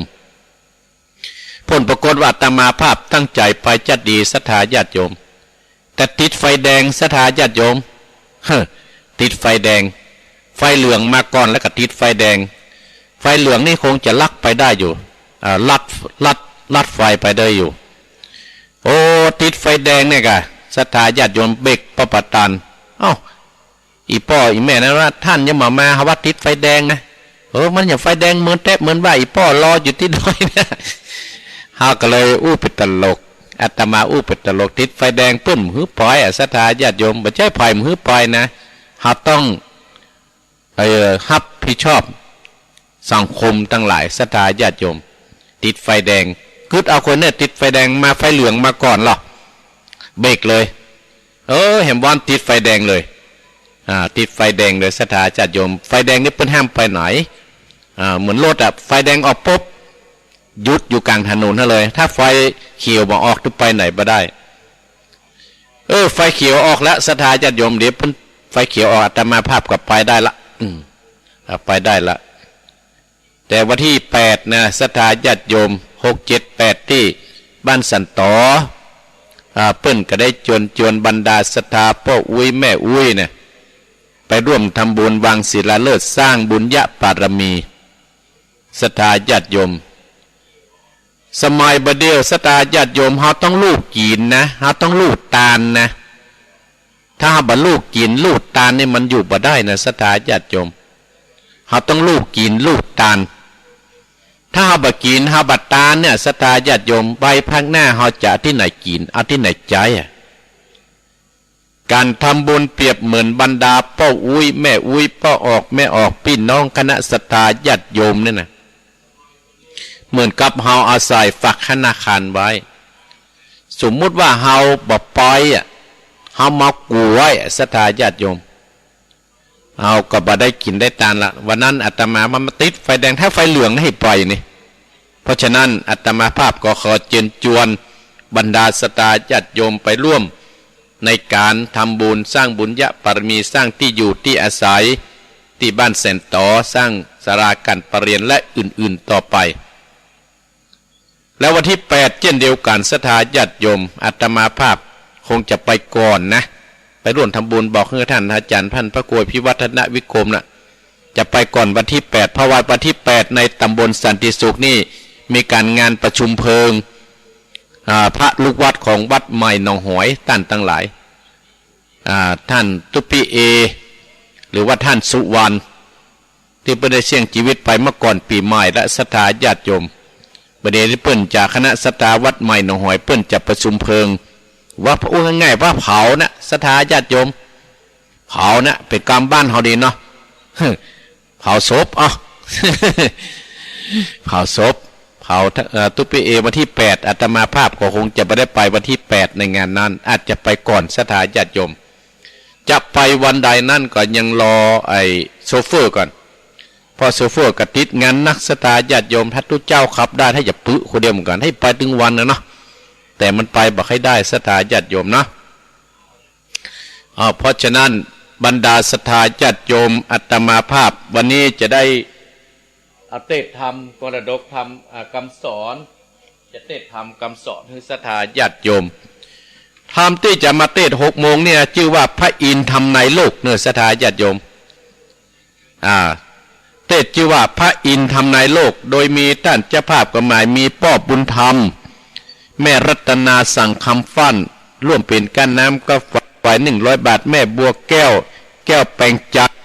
ผลปรากฏว่าอาตมาภาพตั้งใจ๋ไปจะดีศรัทธาญาติโยม แต่ติดไฟแดงศรัทธาญาติโยม เฮ้อ ติดไฟแดง ไฟเหลืองมาก่อนแล้วก็ติดไฟแดง ไฟเหลืองนี่คงจะลัดไปได้อยู่ อ่า ลัด ลัด ลัดไฟไปได้อยู่ โอ้ ติดไฟแดงเนี่ยกะ ศรัทธาญาติโยมเบรกป้อบ่ตัน เอ้า อี่ป้ออี่แม่นั้นว่า ต้านยังบ่มา เฮาว่าติดไฟแดงนะ เออ มันยังไฟแดงเมินแต๊เหมินว่า อี่ป้อรออยู่ตี้ดอยนะ เฮาก็เลยอู้เป๋นตลก อาตมาอู้เป๋นตลก ติดไฟแดงเปิ้นบ่หื้อไปอะ ศรัทธาญาติโยม บ่ใจ้ใผบ่หื้อไปนะ เฮาต้อง เอ่อ ฮับผิดชอบสังคมตังหลาย ศรัทธาญาติโยม ติดไฟแดง กึ๊ดเอาคนเนี่ยติดไฟแดงมา ไฟเหลืองมาก่อนลอ เบรกเลย เออ แหมบ่อนติดไฟแดงเลย อ่า ติดไฟแดงเลย ศรัทธาญาติโยม ไฟแดงนี่เปิ้นห้ามไปไหน อ่า เหมือนรถอะ ไฟแดงออกปุ๊บ หยุดอยู่ก๋างถนนหั้นเลย ถ้าไฟเขียวบ่ออก จะไปไหนบ่ได้ เออ ไฟเขียวออกแล้ว ศรัทธาญาติโยม เดี๋ยวเปิ้น ไฟเขียวออก อาตมาภาพก็ไปได้ละ อืม อ่ะ ไปได้ละ แต่วันตี้แปดนะ ศรัทธาญาติโยม หก เจ็ด แปด ตี้บ้านสันตอ อ่า เปิ้นก็ได้เจิญจวนบรรดาศรัทธาป้ออุ๊ยแม่อุ๊ยนะ ไปร่วมทำบุญวางศิลาฤกษ์สร้างบุญญบารมี ศรัทธาญาติโยม สมัยบ่าเดี่ยว ศรัทธาญาติโยม เฮาต้องฮู้กิ๋นนะ เฮาต้องฮู้ตานนะ ถ้าเฮาบ่ฮู้กิ๋นฮู้ตานนี่มันอยู่บ่ได้นะ ศรัทธาญาติโยม เฮาต้องฮู้กิ๋นฮู้ตาน ถ้าเฮาบ่กิ๋นเฮาบ่ตานเนี่ย ศรัทธาญาติโยม ไปภาคหน้าเฮาจะเอาตี้ไหนกิ๋น เอาตี้ไหนใจ๊อะ ก๋านทำบุญเปรียบเหมือนบรรดาป้ออุ๊ยแม่อุ๊ย ป้อออกแม่ออก ปี้น้องคณะศรัทธาญาติโยมเนี่ยนะ เหมือนกับเฮาเอาสายฝากธนาคารไว้ สมมุติว่าเฮาบ่ไปอะ เฮาเมาตั๋วไว้อะ ศรัทธาญาติโยม เฮาก็บ่ได้กิ๋นได้ตานละ วันนั้นอาตมาว่ามาติดไฟแดง ถ้าไฟเหลืองนะ หื้อไปนี่ เพราะฉะนั้นอาตมาภาพก็ขอเจิญจวนบรรดาศรัทธาญาติโยมไปร่วมในก๋านทำบุญสร้างบุญญบารมี สร้างตี้อยู่ตี้อาศัยตี้บ้านแสนตอ สร้างศาลาก๋านประเรียนและอื่นๆ ต่อไป แล้ววันตี้แปดเจ้นเดียวกั๋น ศรัทธาญาติโยม อาตมาภาพคงจะไปก่อนนะ ไปร่วมทำบุญ บอกหื้อต้านอาจ๋ารย์ ต้านพระครูอภิวัฒนวิกรมน่ะ จะไปก่อนวันตี้แปด เพราะว่าวันตี้แปดในต๋ำบลสันติสุขนี่มีก๋านงานประชุมเพลิง อ่า พระลูกวัดของวัดใหม่หนองหอย ต้านตังหลาย อ่า ต้านตุ๊ปี้เอ หรือว่าต้านสุวรรณ ตี้เปิ้นได้เสี้ยงจีวิตไปเมื่อก่อนปี๋ใหม่ละ ศรัทธาญาติโยม บ่าเดี่ยวนี้เปิ้นจะ คณะศรัทธาวัดใหม่หนองหอย เปิ้นจะประชุมเพลิง ว่า อู้ง่ายๆ ว่าเผานะ ศรัทธาญาติโยม เผานะ เป๋นกำบ้านเฮาดีเนาะ เผาศพ เอ้า เผาศพ เผา เอ่อ ตุ๊ปี้เอ วันตี้แปด อาตมาภาพก็คงจะบ่ได้ไปวันตี้แปดในงานนั้น อาจจะไปก่อน ศรัทธาญาติโยม จะไปวันใดนั้นก็ยังรอไอ้โชเฟอร์ก่อน เพราะโชเฟอร์ก็ติดงานนัก ศรัทธาญาติโยม ถ้าตุ๊เจ้าขับได้ ถ้าจะปึคนเดียวเหมือนกั๋น หื้อไปตึงวันนะเนาะ แต่มันไปบ่ค่อยได้ ศรัทธาญาติโยมเนาะ อ่า เพราะฉะนั้นบรรดาศรัทธาญาติโยม อาตมาภาพวันนี้จะได้เอาเตสน์ธรรม มรดกธรรม อ่า กำสอน จะเตสน์ธรรมกำสอนหื้อศรัทธาญาติโยม ธรรมตี้จะมาเตสน์หกโมงเนี่ย จื้อว่าพระอินทร์ทำนายโลกเน่อ ศรัทธาญาติโยม อ่า เตสน์จื้อว่าพระอินทร์ทำนายโลก โดยมีต้านเจ้าภาพก็หมายมีป้อบุญธรรม แม่รัตนา สังคำฟั่น ร่วมเป๋นก้านน้ำก็ฝากไว้หนึ่งร้อยบาท แม่บัวแก้ว แก้วแปงจันทร์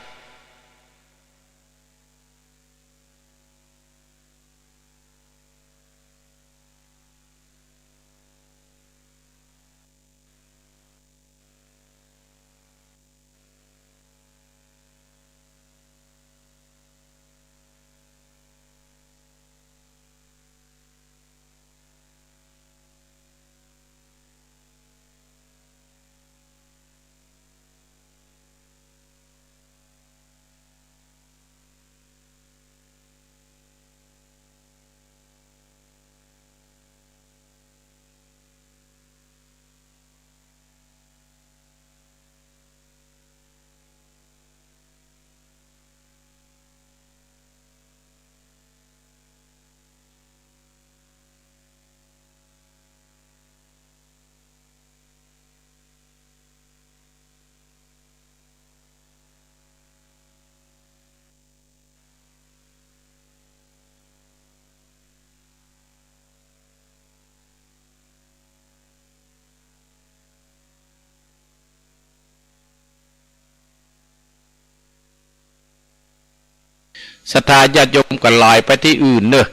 ศรัทธาญาติโยมก็ไหลไปตี้อื่นเน่อ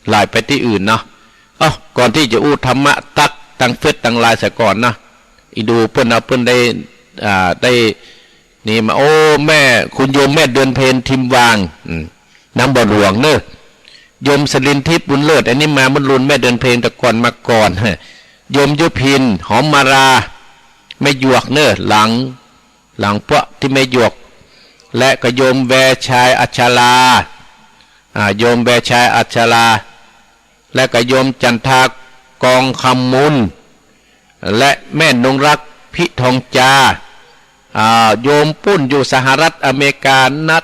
ไหลไปตี้อื่นเนาะ เอ้า ก่อนตี้จะอู้ธรรมะตั๊กตังเฟซตังไลน์เสียก่อนนะ อีดูเปิ้นเอาเปิ้นได้ อ่า ได้นี่มา โอ้ แม่ คุณโยมแม่เดือนเพ็ญ ทิมวาง อืม น้ำบ่อหลวงเน่อ โยมสลินทิพย์ บุญเลิศ อันนี้มาเมื่อรุ่นแม่เดือนเพ็ญแต่ก่อนมาก่อน โยมยุพิน หอมมาลา แม่หยวกเน่อ หลัง หลังพวกตี้แม่หยวก และก็โยมแวชัย อัชรา อ่า โยมแวชัย อัชรา และก็โยมจันทา กองคำมูล และแม่นงรัก พิทองจา อ่า โยมปุ้นอยู่สหรัฐอเมริกา นัท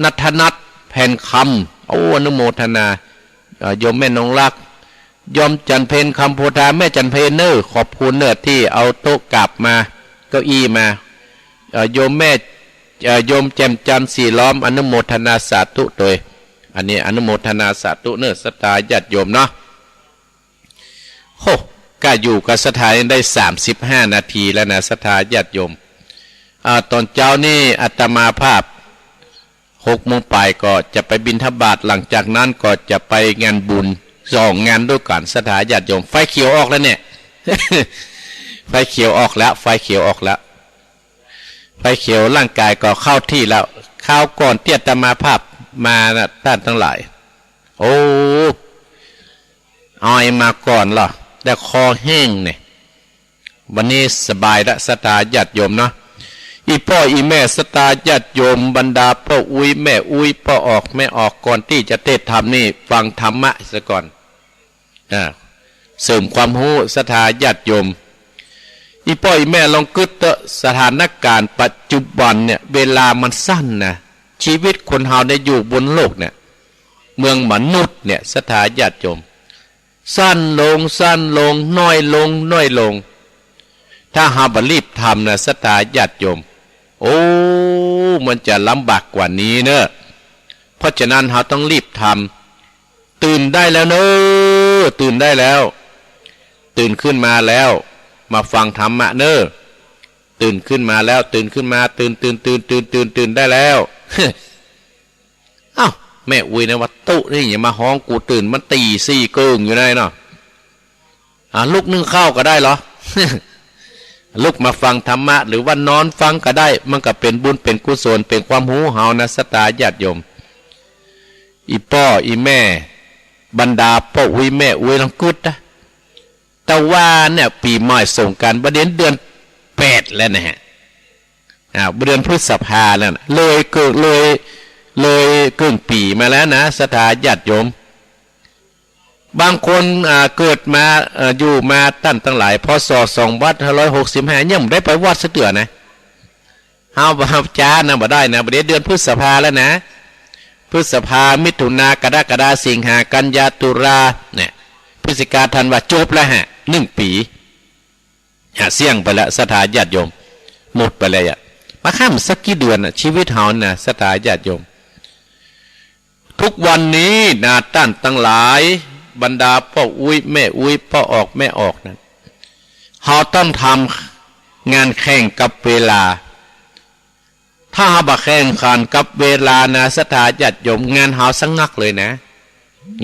นัทธนัท แผ่นคำ โอ้ อนุโมทนา เอ่อ โยมแม่นงรัก โยมจันเพ็ญ คำโพธา แม่จันเพ็ญเน่อ ขอบคุณเน่อ ตี้เอาโต๊ะกราบมา เก้าอี้มา เอ่อ โยมแม่ เอ่อ โยมแจ่มจันทร์สีล้อม อนุโมทนาสาธุโตย อันนี้อนุโมทนาสาธุเน่อ ศรัทธาญาติโยมเนาะ โห ก้าอยู่กับศรัทธานี่ได้สามสิบห้านาทีแล้วนะ ศรัทธาญาติโยม อ่า ต๋อนเจ๊านี่อาตมาภาพ หกโมงปลายก็จะไปบิณฑบาต หลังจากนั้นก็จะไปงานบุญ สองงานด้วยกั๋น ศรัทธาญาติโยม ไฟเขียวออกแล้วเนี่ย ไฟเขียวออกแล้ว ไฟเขียวออกแล้ว ไฟเขียว ร่างกายก็เข้าที่แล้ว คราวก่อนตี้อาตมาภาพมานะ ต้านตังหลาย โอ้ ออยมาก่อนเหรอ แต่คอแห้งเนี่ย วันนี้สบายละ ศรัทธาญาติโยมเนาะ อี่ป้ออี่แม่ ศรัทธาญาติโยม บรรดาป้ออุ๊ยแม่อุ๊ย ป้อออกแม่ออก ก่อนตี้จะเทศน์ธรรมนี่ ฟังธรรมะเสียก่อน อ่า เสริมความฮู้ ศรัทธาญาติโยม อี่ป้ออี่แม่ลองกึ๊ดเต๊อะ สถานการณ์ปัจจุบันเนี่ย เวลามันสั้นนะ ชีวิตคนเฮาเนี่ยอยู่บนโลกเนี่ย เมืองมนุษย์เนี่ย ศรัทธาญาติโยม สั้นลง สั้นลง น้อยลง น้อยลง ถ้าเฮาบ่รีบทำนะ ศรัทธาญาติโยม โอ้ มันจะลำบากกว่านี้เน่อ เพราะฉะนั้นเฮาต้องรีบทำ ตื่นได้แล้วเน่อ ตื่นได้แล้ว ตื่นขึ้นมาแล้ว มาฟังธรรมะเน่อ ตื่นขึ้นมาแล้ว ตื่นขึ้นมา ตื่น ตื่น ตื่น ตื่น ตื่น ตื่นได้แล้ว อ้าว แม่อุ๊ยนะว่า ตุ๊นี่อย่ามาฮ้องกูตื่น มันตีสี่เกิ่งอยู่ได้เนาะ อ่า ลุกนึ่งข้าวก็ได้เหรอ ลุกมาฟังธรรมะ หรือว่านอนฟังก็ได้ มันก็เป๋นบุญเป๋นกุศล เป๋นความฮู้เฮานะ ศรัทธาญาติโยม อี่ป้ออี่แม่ บรรดาป้ออุ๊ยแม่อุ๊ยลองกึ๊ดนะ แต่ว่าเนี่ย ปี๋ใหม่สงกรานต์ บ่าเดี๋ยวเดือนแปดแล้วนะฮะ อ่า เดือนพฤษภาแล้วนะ เลยเกิ่ง เลย เลยเกิ่งปี๋มาแล้วนะ ศรัทธาญาติโยม บางคน อ่า เกิดมา เอ่อ อยู่มาต้านตังหลาย พ.ศ. สองพันห้าร้อยหกสิบห้า ยังบ่ได้ไปวัดสักเตื้อนะ เฮาบ่ เฮาจ๊านะ บ่ได้นะ บ่าเดี๋ยวเดือนพฤษภาแล้วนะ พฤษภา มิถุนา กรกฎา สิงหา กันยา ตุลา เนี่ย พฤศจิกา ธันวา จบแล้วฮะ นึ่งปี๋ ฮะ เสี้ยงไปแล้ว ศรัทธาญาติโยม หมดไปแล้วอะ มาข้ามสักกี่เดือนน่ะ ชีวิตเฮานี่นะ ศรัทธาญาติโยม ทุกวันนี้นะ ต้านตังหลาย บรรดาป้ออุ๊ยแม่อุ๊ย ป้อออกแม่ออกนะ เฮาต้องทำงานแข่งกับเวลา ถ้าเฮาบ่แข่งขันกับเวลานะ ศรัทธาญาติโยม งานเฮาสะงักเลยนะ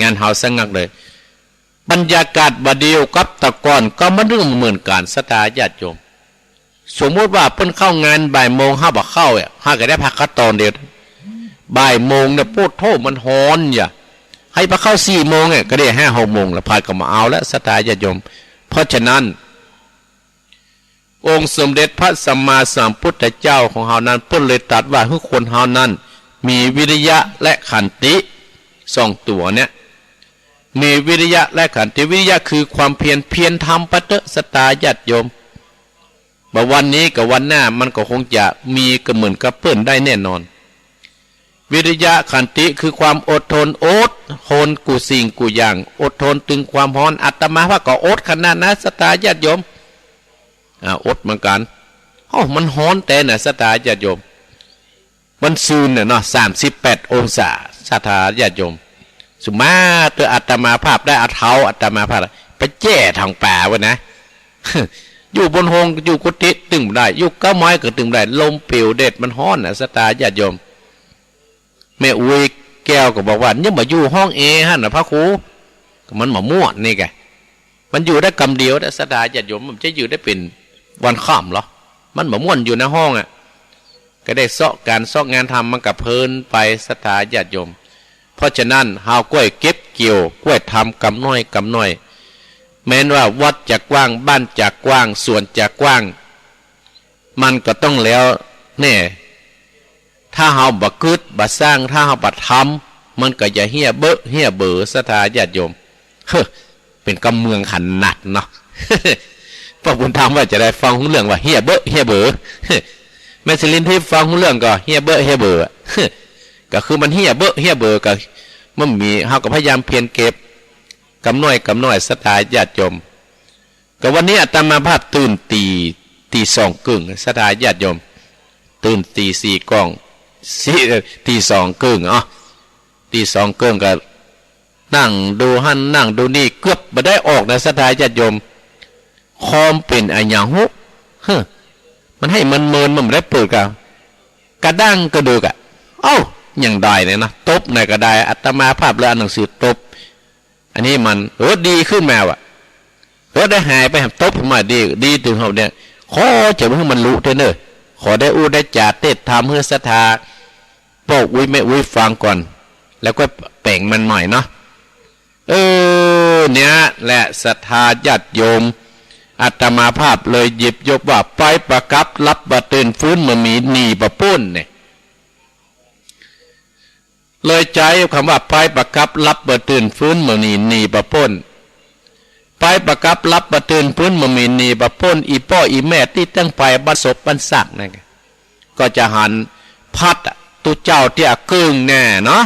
งานเฮาสะงักเลย บรรยากาศบ่าเดี่ยวกับแต่ก่อนก็บ่เหมือนกั๋น ศรัทธาญาติโยม สมมุติว่าเปิ้นเข้างานบ่ายโมง เฮาบ่เข้าอะ เฮาก็ได้พักแค่ต๋อนเดียว บ่ายโมงเนี่ย โป๊ดโธ่ มันฮ้อนอย่า หื้อไปเข้าสี่โมงเนี่ย ก็ได้ห้าหกโมงแล้ว พายก็บ่เอาแล้ว ศรัทธาญาติโยม เพราะฉะนั้น องค์สมเด็จพระสัมมาสัมพุทธเจ้าของเฮานั้น เปิ้นเลยตรัสว่า หื้อคนเฮานั้น มีวิริยะและขันติ สองตั๋วเนี่ย มีวิริยะและขันติ วิริยะคือความเพียร เพียรทำไปเต๊อะ ศรัทธาญาติโยม บ่าวันนี้กับวันหน้า มันก็คงจะมีก็เหมือนกับเปิ้นได้แน่นอน วิริยะขันติคือความอดทน อดทนกู้สิ่งกู้อย่าง อดทนตึงความฮ้อน อาตมาภาพก็อดขนาดนั้น ศรัทธาญาติโยม อ่า อดเหมือนกั๋น เอ้า มันฮ้อนแต๊นะ ศรัทธาญาติโยม มันซืนน่ะเนาะ สามสิบแปดองศา ศรัทธาญาติโยม สุมาเตออาตมาภาพได้เอาเท้าอาตมาภาพไปแหย่ถังป๋าไว้นะ อยู่บนโฮง อยู่กุฏิตึงบ่ได้ อยู่เก๊าไม้ก็ตึงบ่ได้ ลมปิวแดดมันฮ้อนน่ะ ศรัทธาญาติโยม แม่อุ๊ยแก้วก็บอกว่า "ยังบ่อยู่ห้องแอร์หั้นน่ะพระครู" ก็มันบ่ม่วนนี่ไง มันอยู่ได้กำเดียวนะ ศรัทธาญาติโยม มันจะอยู่ได้เป๋นวันค่ำเหรอ มันบ่ม่วนอยู่ในห้องอะ ก็ได้เซาะก๋านเซาะงานทำ มันก็เพลินไป ศรัทธาญาติโยม เพราะฉะนั้น เฮาก้อยเก็บเกี่ยว ก้อยทำกำน้อยกำน้อย แม้นว่าวัดจะกว้าง บ้านจะกว้าง สวนจะกว้าง มันก็ต้องแล้วแน่ ถ้าเฮาบ่กึ๊ดบ่สร้าง ถ้าเฮาบ่ทำ มันก็จะเหี้ยเบอะเหี้ยเบอ ศรัทธาญาติโยม เฮ้อ เป๋นกำเมืองขนาดเนาะ ป้อบุญธรรมว่าจะไดฟังฮู้เรื่องว่าเหี้ยเบอะเหี้ยเบอ แม่สิรินทิพย์ฟังฮู้เรื่องก็เหี้ยเบอะเหี้ยเบอ ก็คือมันเหี้ยเบอะเหี้ยเบอ ก็มันมี เฮาก็พยายามเพียรเก็บ กำน้อยกำน้อย ศรัทธาญาติโยม ก็วันนี้อาตมาภาพตื่นตี๋ ตี๋สองเกิ่ง ศรัทธาญาติโยม ตื่นตี๋สี่ก่อง สี่ เอ่อ ตี๋สองเกิ่ง อ๋อ ตี๋สองเกิ่งก็นั่งดูหั้นนั่งดูนี่ เกือบบ่ได้ออกนะ ศรัทธาญาติโยม คอมเป๋นอะหยังฮู้ เฮ้อ มันหื้อมันเมิน มันบ่ได้เปิดกะ กระด้างกระเดือกอะ เอ้า ยังได้เนี่ยนะ ตบหน่อยก็ได้ อาตมาภาพเลยเอาหนังสือตบ อันนี้มัน เออ ดีขึ้นมาว่ะ เออ ได้หายไป ตบมาดี ดีตึงเฮาเนี่ย ขอจะบ่หื้อมันลุเตื้อเน่อ ขอได้อู้ได้จ๋าเตศน์ธรรมหื้อศรัทธาป้ออุ๊ยแม่อุ๊ยฟังก่อน แล้วก็แป๋งมันใหม่เนาะ เออ เนี่ยแหละศรัทธาญาติโยม อาตมาภาพเลยหยิบยกว่า ไปปะกับ หลับบ่ตื่น ฟื้นบ่มี หนีบ่ป๊นเนี่ย เลยใจ๊กำว่า ไปปะกับ หลับบ่ตื่น ฟื้นบ่มี หนีบ่ป๊น ไปปะกับ หลับบ่ตื่น ฟื้นบ่มี หนีบ่ป๊น อี่ป้ออี่แม่ตี้ตังไปบ้านศพบ้านซากนั่น ก็จะหันพัดตุ๊เจ้าเตี้ยเกิ่งแน่เนาะ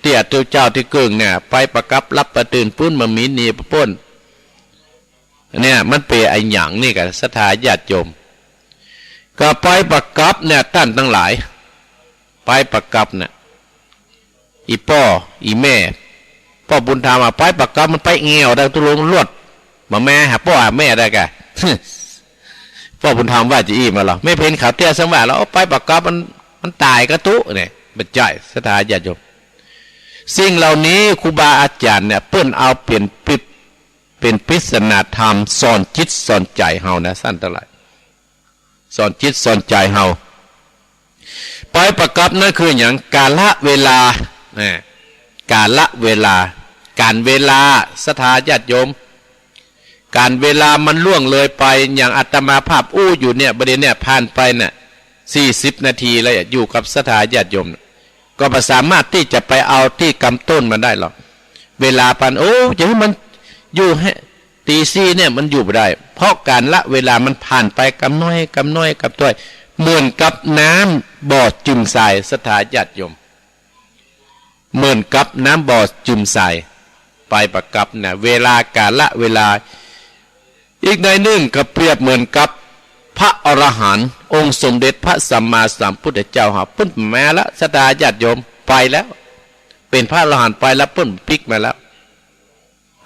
เตี้ยตุ๊เจ้าตี้เกิ่งแน่ ไปปะกับ หลับบ่ตื่น ฟื้นบ่มี หนีบ่ป๊น เนี่ย มันเป๋นอะหยังนี่กะ ศรัทธาญาติโยม ก็ไปปะกับเนี่ย ต้านตังหลาย ไปปะกับเนี่ย อี่ป้ออี่แม่ ป้อบุญธรรมว่า ไปปะกับมันไปแอ่วได้ ตุ๊ลุงลวด บ่แม่หาป้อหาแม่ได้กะ ป้อบุญธรรมว่าจะอี้มาเหรอ แม่เพ็ญขาวเตี้ยสังว่าเหรอ ไปปะกับมัน มันต๋ายกะตุ๊เนี่ย บ่ใจ้ ศรัทธาญาติโยม สิ่งเหล่านี้ครูบาอาจ๋ารย์เนี่ย เปิ้นเอาเป๋นปิด เป๋นปริศนาธรรม สอนจิตสอนใจ๋เฮานะ ต้านตังหลาย สอนจิตสอนใจ๋เฮา ไปปะกับนั้นคือหยัง กาละเวลา นะ กาละเวลา ก๋านเวลา ศรัทธาญาติโยม ก๋านเวลามันล่วงเลยไป อย่างอาตมาภาพอู้อยู่เนี่ย บ่าเดี่ยวเนี่ยผ่านไปน่ะ สี่สิบนาทีแล้ว อยู่กับศรัทธาญาติโยม ก็บ่สามารถตี้จะไปเอาตี้กำต้นมันได้หรอก เวลาปาน โอ้ จะหื้อมันอยู่แฮะ ตีสี่เนี่ยมันอยู่บ่ได้ เพราะก๋านละเวลามันผ่านไปกำน้อย กำน้อย กำน้อย เหมือนกับน้ำบ่อจืมทราย ศรัทธาญาติโยม เหมือนกับน้ำบ่อจืมทราย ไปปะกับนะ เวลากาละเวลา อีกในหนึ่งก็เปรียบเหมือนกับพระอรหันต์องค์สมเด็จพระสัมมาสัมพุทธเจ้าหา เปิ้นมาละ ศรัทธาญาติโยม ไปแล้ว เป๋นพระอรหันต์ไปแล้ว เปิ้นปิ๊กมาแล้ว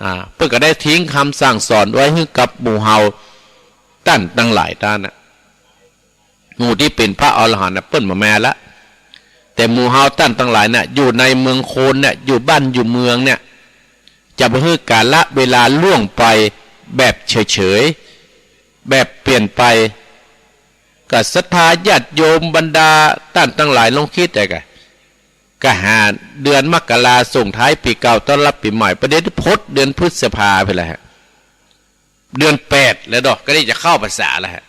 อ่า เปิ้นก็ได้ทิ้งกำสั่งสอนไว้หื้อกับหมู่เฮาต้านตังหลายต้านน่ะ หมู่ตี้เป๋นพระอรหันต์น่ะ เปิ้นบ่มาละ แต่หมู่เฮาต้านตังหลายน่ะ อยู่ในเมืองคนเนี่ย อยู่บ้านอยู่เมืองเนี่ย จะบ่หื้อกาละเวลาล่วงไปแบบเฉยๆ แบบเปลี่ยนไป ก็ศรัทธาญาติโยมบรรดาต้านตังหลายลองกึ๊ดได้กะ ก็หาเดือนมกราส่งท้ายปี๋เก่าต้อนรับปี๋ใหม่ บ่าเดี่ยวพดเดือนพฤษภาไปแล้วฮะ เดือนแปดแล้วดอก ก็ได้จะเข้าพรรษาแล้วฮะ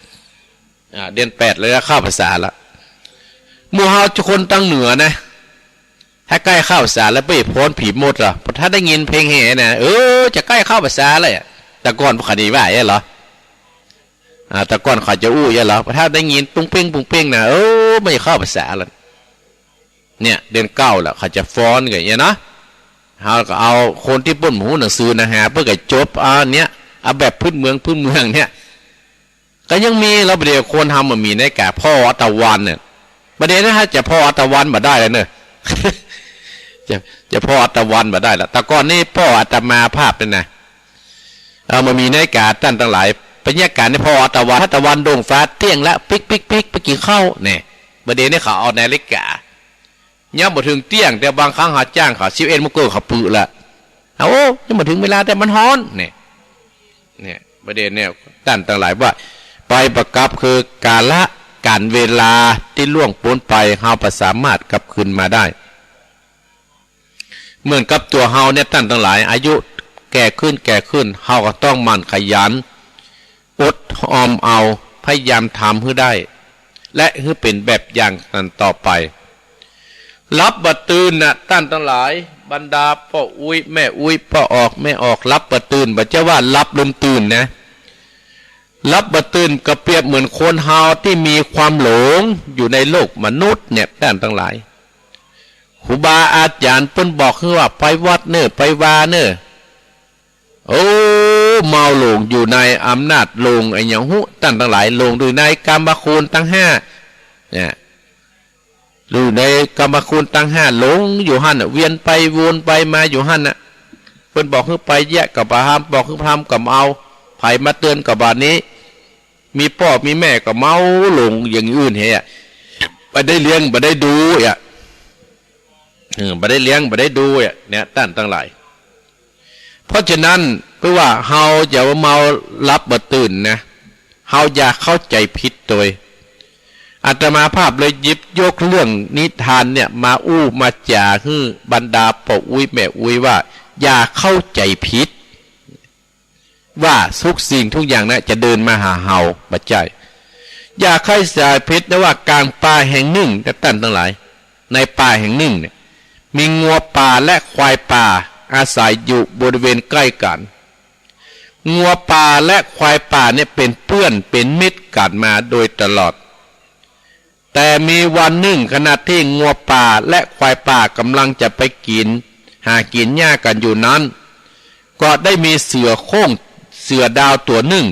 อ่า เดือนแปดแล้วเข้าพรรษาแล้ว หมู่เฮาคนตังเหนือนะ ถ้าใก้เข้าพรรษาแล้วไปฟ้อนผีมดเหรอ พอถ้าได้ยินเพลงแห่นะ เออ จะใก้เข้าพรรษาแล้วอะ แต่ก่อนพวกเขาดีว่าอย่างนี้เหรอ อ่า แต่ก่อนเขาจะอู้อย่างนี้เหรอ พอถ้าได้ยินปุ้งเป้งปุ้งเป้งนะ เออ มันจะเข้าพรรษาแล้ว เนี่ย เดือนเก้าแล้ว เขาจะฟ้อนกันอย่างนี้เนาะ เฮาก็เอาคนตี้เปิ้นบ่ฮู้หนังสือนะฮะ เปิ้นก็จบ อ่า เนี่ย เอาแบบพื้นเมือง พื้นเมืองเนี่ย ก็ยังมีแล้ว บ่าเดี่ยวคนเฮาบ่มีนาฬิกา ผ่อเอาตะวันเนี่ย บ่าเดี่ยวนี้ถ้าจะผ่อเอาตะวันบ่ได้แล้วเน่อ จะ จะผ่อเอาตะวันบ่ได้แล้ว แต่ก่อนนี้ผ่อเอาอาตมาภาพเนี่ยนะ เออ บ่ามีนาฬิกาต้านตังหลาย บรรยากาศนี่ผ่อเอาตะวัน ถ้าตะวันโด่งฟ้าเตี้ยงละ ปิ๊กปิ๊กปิ๊ก ไปกิ๋นข้าวเนี่ย บ่าเดี่ยวนี้เขาเอานาฬิกา ยังบ่เถิงเตี้ยง แต่บางครั้งหาจ้างเขา สิบเอ็ดโมงเกินเขาปึกละ โอ้ ยังบ่เถิงเวลา แต่มันฮ้อน เนี่ย เนี่ย ประเด็นเนี่ย ต้านตังหลายว่า ไปบ่กลับ คือกาละ ก๋านเวลาตี้ล่วงป๊นไป เฮาบ่สามารถกลับคืนมาได้ เหมือนกับตั๋วเฮาเนี่ย ต้านตังหลาย อายุแก่ขึ้น แก่ขึ้น เฮาก็ต้องหมั่นขยัน อดออมเอา พยายามทำหื้อได้ และหื้อเป๋นแบบอย่างกันต่อไป หลับบ่ตื่นนะ ต้านตังหลาย บรรดาป้ออุ๊ยแม่อุ๊ย ป้อออกแม่ออก หลับบ่ตื่น บ่ใจ้ว่าหลับลืมตื่นนะ หลับบ่ตื่นก็เปรียบเหมือนคนเฮาตี้มีความหลงอยู่ในโลกมนุษย์เนี่ย ต้านตังหลาย ครูบาอาจ๋ารย์เปิ้นบอกหื้อว่าไปวัดเน่อ ไปวาเน่อ โอ้ เมาหลงอยู่ในอำนาจหลงอะหยังฮู้ ต้านตังหลาย หลงอยู่ในกามคุณตังห้า เนี่ย อยู่ในกามคุณตังห้า หลงอยู่หั้นน่ะ เวียนไปวนไปมาอยู่หั้นน่ะ เปิ้นบอกหื้อไปเยียะก็บ่ทำ บอกหื้อทำก็บ่เอา ใผมาเตือนก็บ่หนี มีป้อมีแม่ก็เมาหลงอย่างอื่นเหีย บ่ได้เลี้ยงบ่ได้ดูอ่ะ เออ บ่ได้เลี้ยงบ่ได้ดูอ่ะ เนี่ย ต้านตังหลาย เพราะฉะนั้น เปื้อว่าเฮาจะเมาหลับบ่ตื่นนะ เฮาอย่าเข้าใจ๋ผิดโตย อาตมาภาพเลยหยิบยกเรื่องนิทานเนี่ยมาอู้มาจ๋าหื้อบรรดาป้ออุ๊ยแม่อุ๊ยว่า อย่าเข้าใจ๋ผิด ว่าทุกสิ่งทุกอย่างนะจะเดินมาหาเฮา บ่ใจ้ อย่าเข้าใจ๋ผิดนะ ว่ากลางป่าแห่งนึ่งนะ ต้านตังหลาย ในป่าแห่งนึ่งเนี่ย มีงัวป่าและควายป่าอาศัยอยู่บริเวณใก้กั๋น งัวป่าและควายป่าเนี่ยเป๋นเปื้อนเป๋นมิตรกั๋นมาโดยตลอด แต่มีวันนึ่งขณะตี้งัวป่าและควายป่าก่ำลังจะไปกิ๋น หากิ๋นหญ้ากั๋นอยู่นั้น ก็ได้มีเสือโคร่ง เสือดาวตั๋วนึ่ง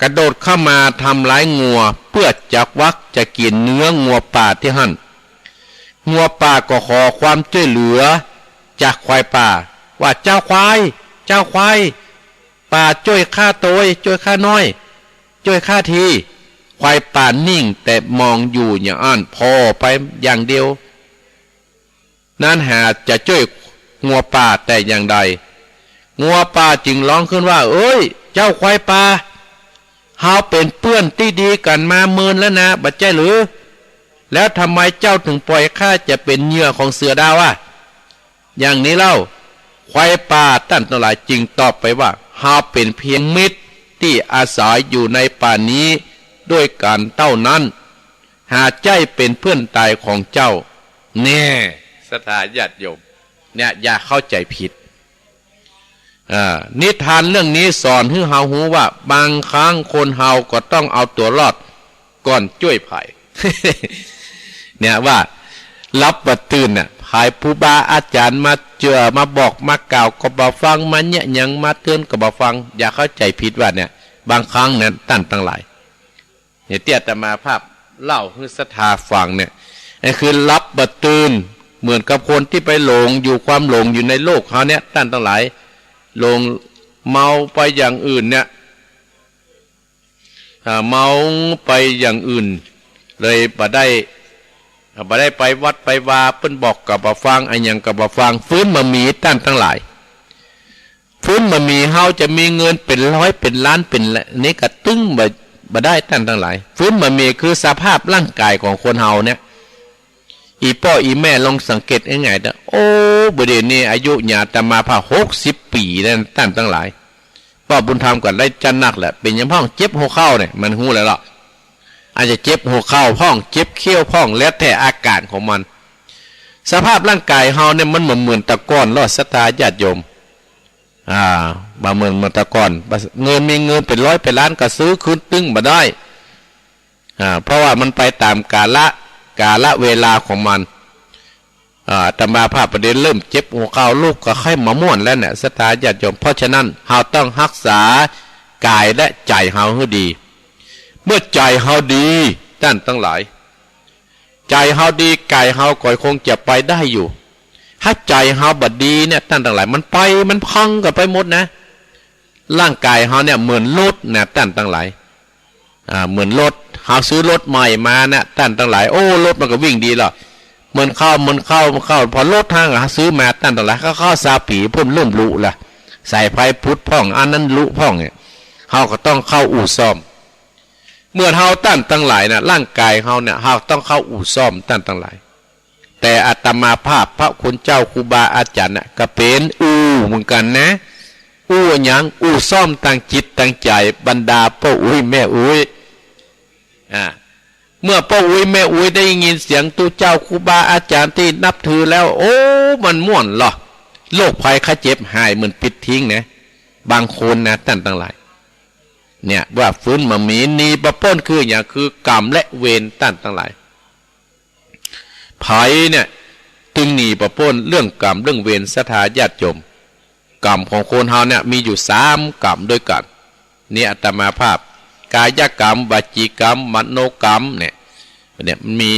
กระโดดเข้ามาทำร้ายงัว เปื้อจะควักจะกิ๋นเนื้องัวป่าตี้หั้น งัวป่าก็ขอความจ้วยเหลือจากควายป่า ว่า เจ้าควาย เจ้าควายป่า จ้วยข้าโตย จ้วยข้าน้อย จ้วยข้าที ควายป่านิ่งแต่มองอยู่อย่างอั้น ผ่อไปอย่างเดียว นั้นหาจะจ้วยงัวป่าแต่อย่างใด งัวป่าจึงฮ้องขึ้นว่า เอ้ย เจ้าควายป่า เฮาเป๋นเปื้อนตี้ดีกั๋นมาเมินแล้วนะ บ่ใจ้หรือ แล้วทำไมเจ้าถึงปล่อยข้าจะเป๋นเหยื่อของเสือดาวอะ อย่างนี้เล่า ควายป่าต้านตังหลายจึงตอบไปว่า เฮาเป๋นเพียงมิตรตี้อาศัยอยู่ในป่านี้ด้วยกั๋นเต้านั้น หาใจ้เป๋นเปื้อนต๋ายของเจ้า แน่ ศรัทธาญาติโยม เนี่ย อย่าเข้าใจ๋ผิด อ่า นิทานเรื่องนี้สอนหื้อเฮาฮู้ว่า บางครั้งคนเฮาก็ต้องเอาตั๋วรอดก่อนจ้วยใผ เนี่ยว่าหลับบ่ตื่นน่ะ ใผครูบาอาจ๋ารย์มาเจือ มาบอกมากล่าวก็บ่ฟัง มาเยียะหยังมาเตือนก็บ่ฟัง อย่าเข้าใจ๋ผิดว่าเนี่ย บางครั้งนั้นต้านตังหลาย เนี่ยตี้อาตมาภาพเล่าหื้อศรัทธาฟังเนี่ย ก็คือหลับบ่ตื่น เหมือนกับคนตี้ไปหลงอยู่ความหลงอยู่ในโลกเฮาเนี่ย ต้านตังหลาย หลงเมาไปอย่างอื่นเนี่ย อ่า เมาไปอย่างอื่น เลยบ่ได้ อ่า บ่ได้ไปวัดไปวา เปิ้นบอกก็บ่ฟัง อะหยังก็บ่ฟัง ฟื้นบ่มี ต้านตังหลาย ฟื้นบ่มี เฮาจะมีเงินเป๋นร้อยเป๋นล้านเป๋นละ นี่ก็ตึงบ่ บ่ได้ต้านตังหลาย ฟื้นบ่มี คือสภาพร่างกายของคนเฮาเนี่ย อี่ป้ออี่แม่ลองสังเกตง่ายๆเต๊อะ โอ้ บ่าเดี่ยวนี้อายุหญ้าอาตมาภาพหกสิบปี๋แล้วต้านตังหลาย ป้อบุญธรรมก็ได้จัดหนักแหละ เป๋นหยังพ่องเจ็บหัวเข่าเนี่ย มันฮู้แล้วล่ะ อาจจะเจ็บหัวเข่าพ่อง เจ็บเขี้ยวพ่อง แล้วแต่อาก๋ารของมัน สภาพร่างกายเฮาเนี่ยมันบ่เหมือนแต่ก่อนแล้ว ศรัทธาญาติโยม อ่า บ่เหมือน เหมือนแต่ก่อน เงินมีเงินเป๋นร้อยเป๋นล้านก็ซื้อคืนตึงบ่ได้ อ่า เพราะว่ามันไปต๋ามกาละ กาละเวลาของมัน อ่า อาตมาภาพบ่าเดี่ยวเริ่มเจ็บหัวเข่า ลุกก็ใค่บ่ม่วนแล้วเนี่ย ศรัทธาญาติโยม เพราะฉะนั้นเฮาต้องฮักษากายและใจ๋เฮาหื้อดี เมื่อใจ๋เฮาดี ต้านตังหลาย ใจ๋เฮาดี กายเฮาก็คงจะไปได้อยู่ ถ้าใจ๋เฮาบ่ดีเนี่ย ต้านตังหลาย มันไป มันพังกั๋นไปหมดนะ ร่างกายเฮาเนี่ยเหมือนรถนะ ต้านตังหลาย อ่า เหมือนรถ เฮาซื้อรถใหม่มานะ ต้านตังหลาย โอ้ รถมันก็วิ่งดีแล้ว เหมือนข้าว เหมือนข้าว ข้าว พอลดห้างอะ ซื้อมาต้านตังหลาย ข้าว ข้าวซาวปี๋ เปิ้นเริ่มลุล่ะ สายไฟปุดพ่อง อันนั้นลุพ่องเนี่ย เฮาก็ต้องเข้าอู่ซ่อม เหมือนเฮาต้านตังหลายน่ะ ร่างกายเฮาเนี่ย เฮาต้องเข้าอู่ซ่อมต้านตังหลาย แต่อาตมาภาพ พระคุณเจ้า ครูบาอาจ๋ารย์น่ะ ก็เป๋นอู่เหมือนกั๋นนะ อู่อะหยัง อู่ซ่อมตางจิตตางใจ๋ บรรดาป้ออุ๊ยแม่อุ๊ย อ่า เมื่อป้ออุ๊ยแม่อุ๊ยได้ยินเสียงตุ๊เจ้าครูบาอาจ๋ารย์ตี้นับถือแล้ว โอ้ มันม่วนลอ โรคภัยไข้เจ็บหายเหมือนปิดทิ้งนะ บางคนนะ ต้านตังหลาย เนี่ย ว่าฟื้นมามี หนีบ่ป๊นคือหยัง คือกรรมและเวร ต้านตังหลาย ใผเนี่ย ตึงหนีบ่ป๊นเรื่องกรรมเรื่องเวร ศรัทธาญาติโยม กรรมของคนเฮาเนี่ยมีอยู่สามกรรมด้วยกั๋น นี่อาตมาภาพ กายกรรม วจีกรรม มโนกรรมเนี่ย เนี่ยมี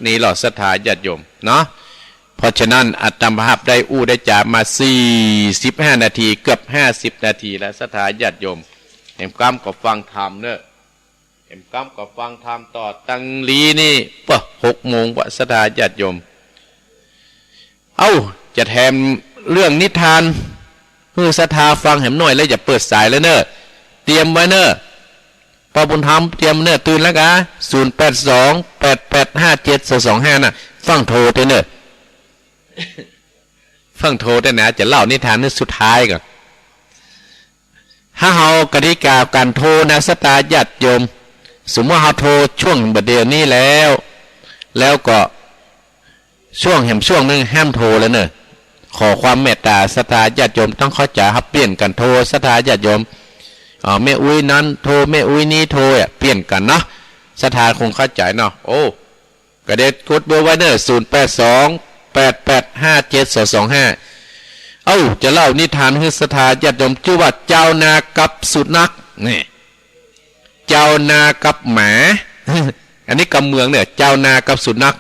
นี่ลอ ศรัทธาญาติโยมเนาะ เพราะฉะนั้นอาตมาภาพได้อู้ได้จ๋ามาสี่สิบห้านาที เกือบห้าสิบนาทีแล้ว ศรัทธาญาติโยม แหมกำก็ฟังธรรมเน่อ แหมกำก็ฟังธรรมต่อ ตังหลีนี่ ปะ หกโมงปะ ศรัทธาญาติโยม เอ้า จะแถมเรื่องนิทานหื้อศรัทธาฟังแหมหน้อยแล้ว จะเปิดสายแล้วเน่อ เตรียมไว้เน่อ ป้อบุญธรรมเตรียมเน่อ ตื่นแล้วกา ศูนย์แปดสอง แปดแปดห้าเจ็ดสองสองห้า น่ะ ฟังโทรเต๊อะเน่อ ฟังโทรเต๊อะนะ จะเล่านิทานหื้อสุดท้ายก่อน ถ้าเฮากติกาก๋านโทรนะ ศรัทธาญาติโยม สมมุติเฮาโทรช่วงบ่าเดี่ยวนี้แล้ว แล้วก็ช่วงแหมช่วงนึ่งห้ามโทรแล้วเน่อ ขอความเมตต๋าศรัทธาญาติโยมต้องเข้าใจ๋ เฮาเปลี่ยนกั๋นโทร ศรัทธาญาติโยม อ่า แม่อุ๊ยนั้นโทร แม่อุ๊ยนี้โทรอะ เปลี่ยนกั๋นเนาะ ศรัทธาคงเข้าใจ๋เนาะ โอ้ ก็เดี๋ยวกดเบอร์ไว้เน่อ ศูนย์แปดสอง แปดแปดห้าเจ็ดสองสองห้า เอ้า จะเล่านิทานหื้อศรัทธาญาติโยม จื้อว่าจาวนากับสุนัข นี่ จาวนากับหมา อันนี้กำเมืองเนี่ย จาวนากับสุนัข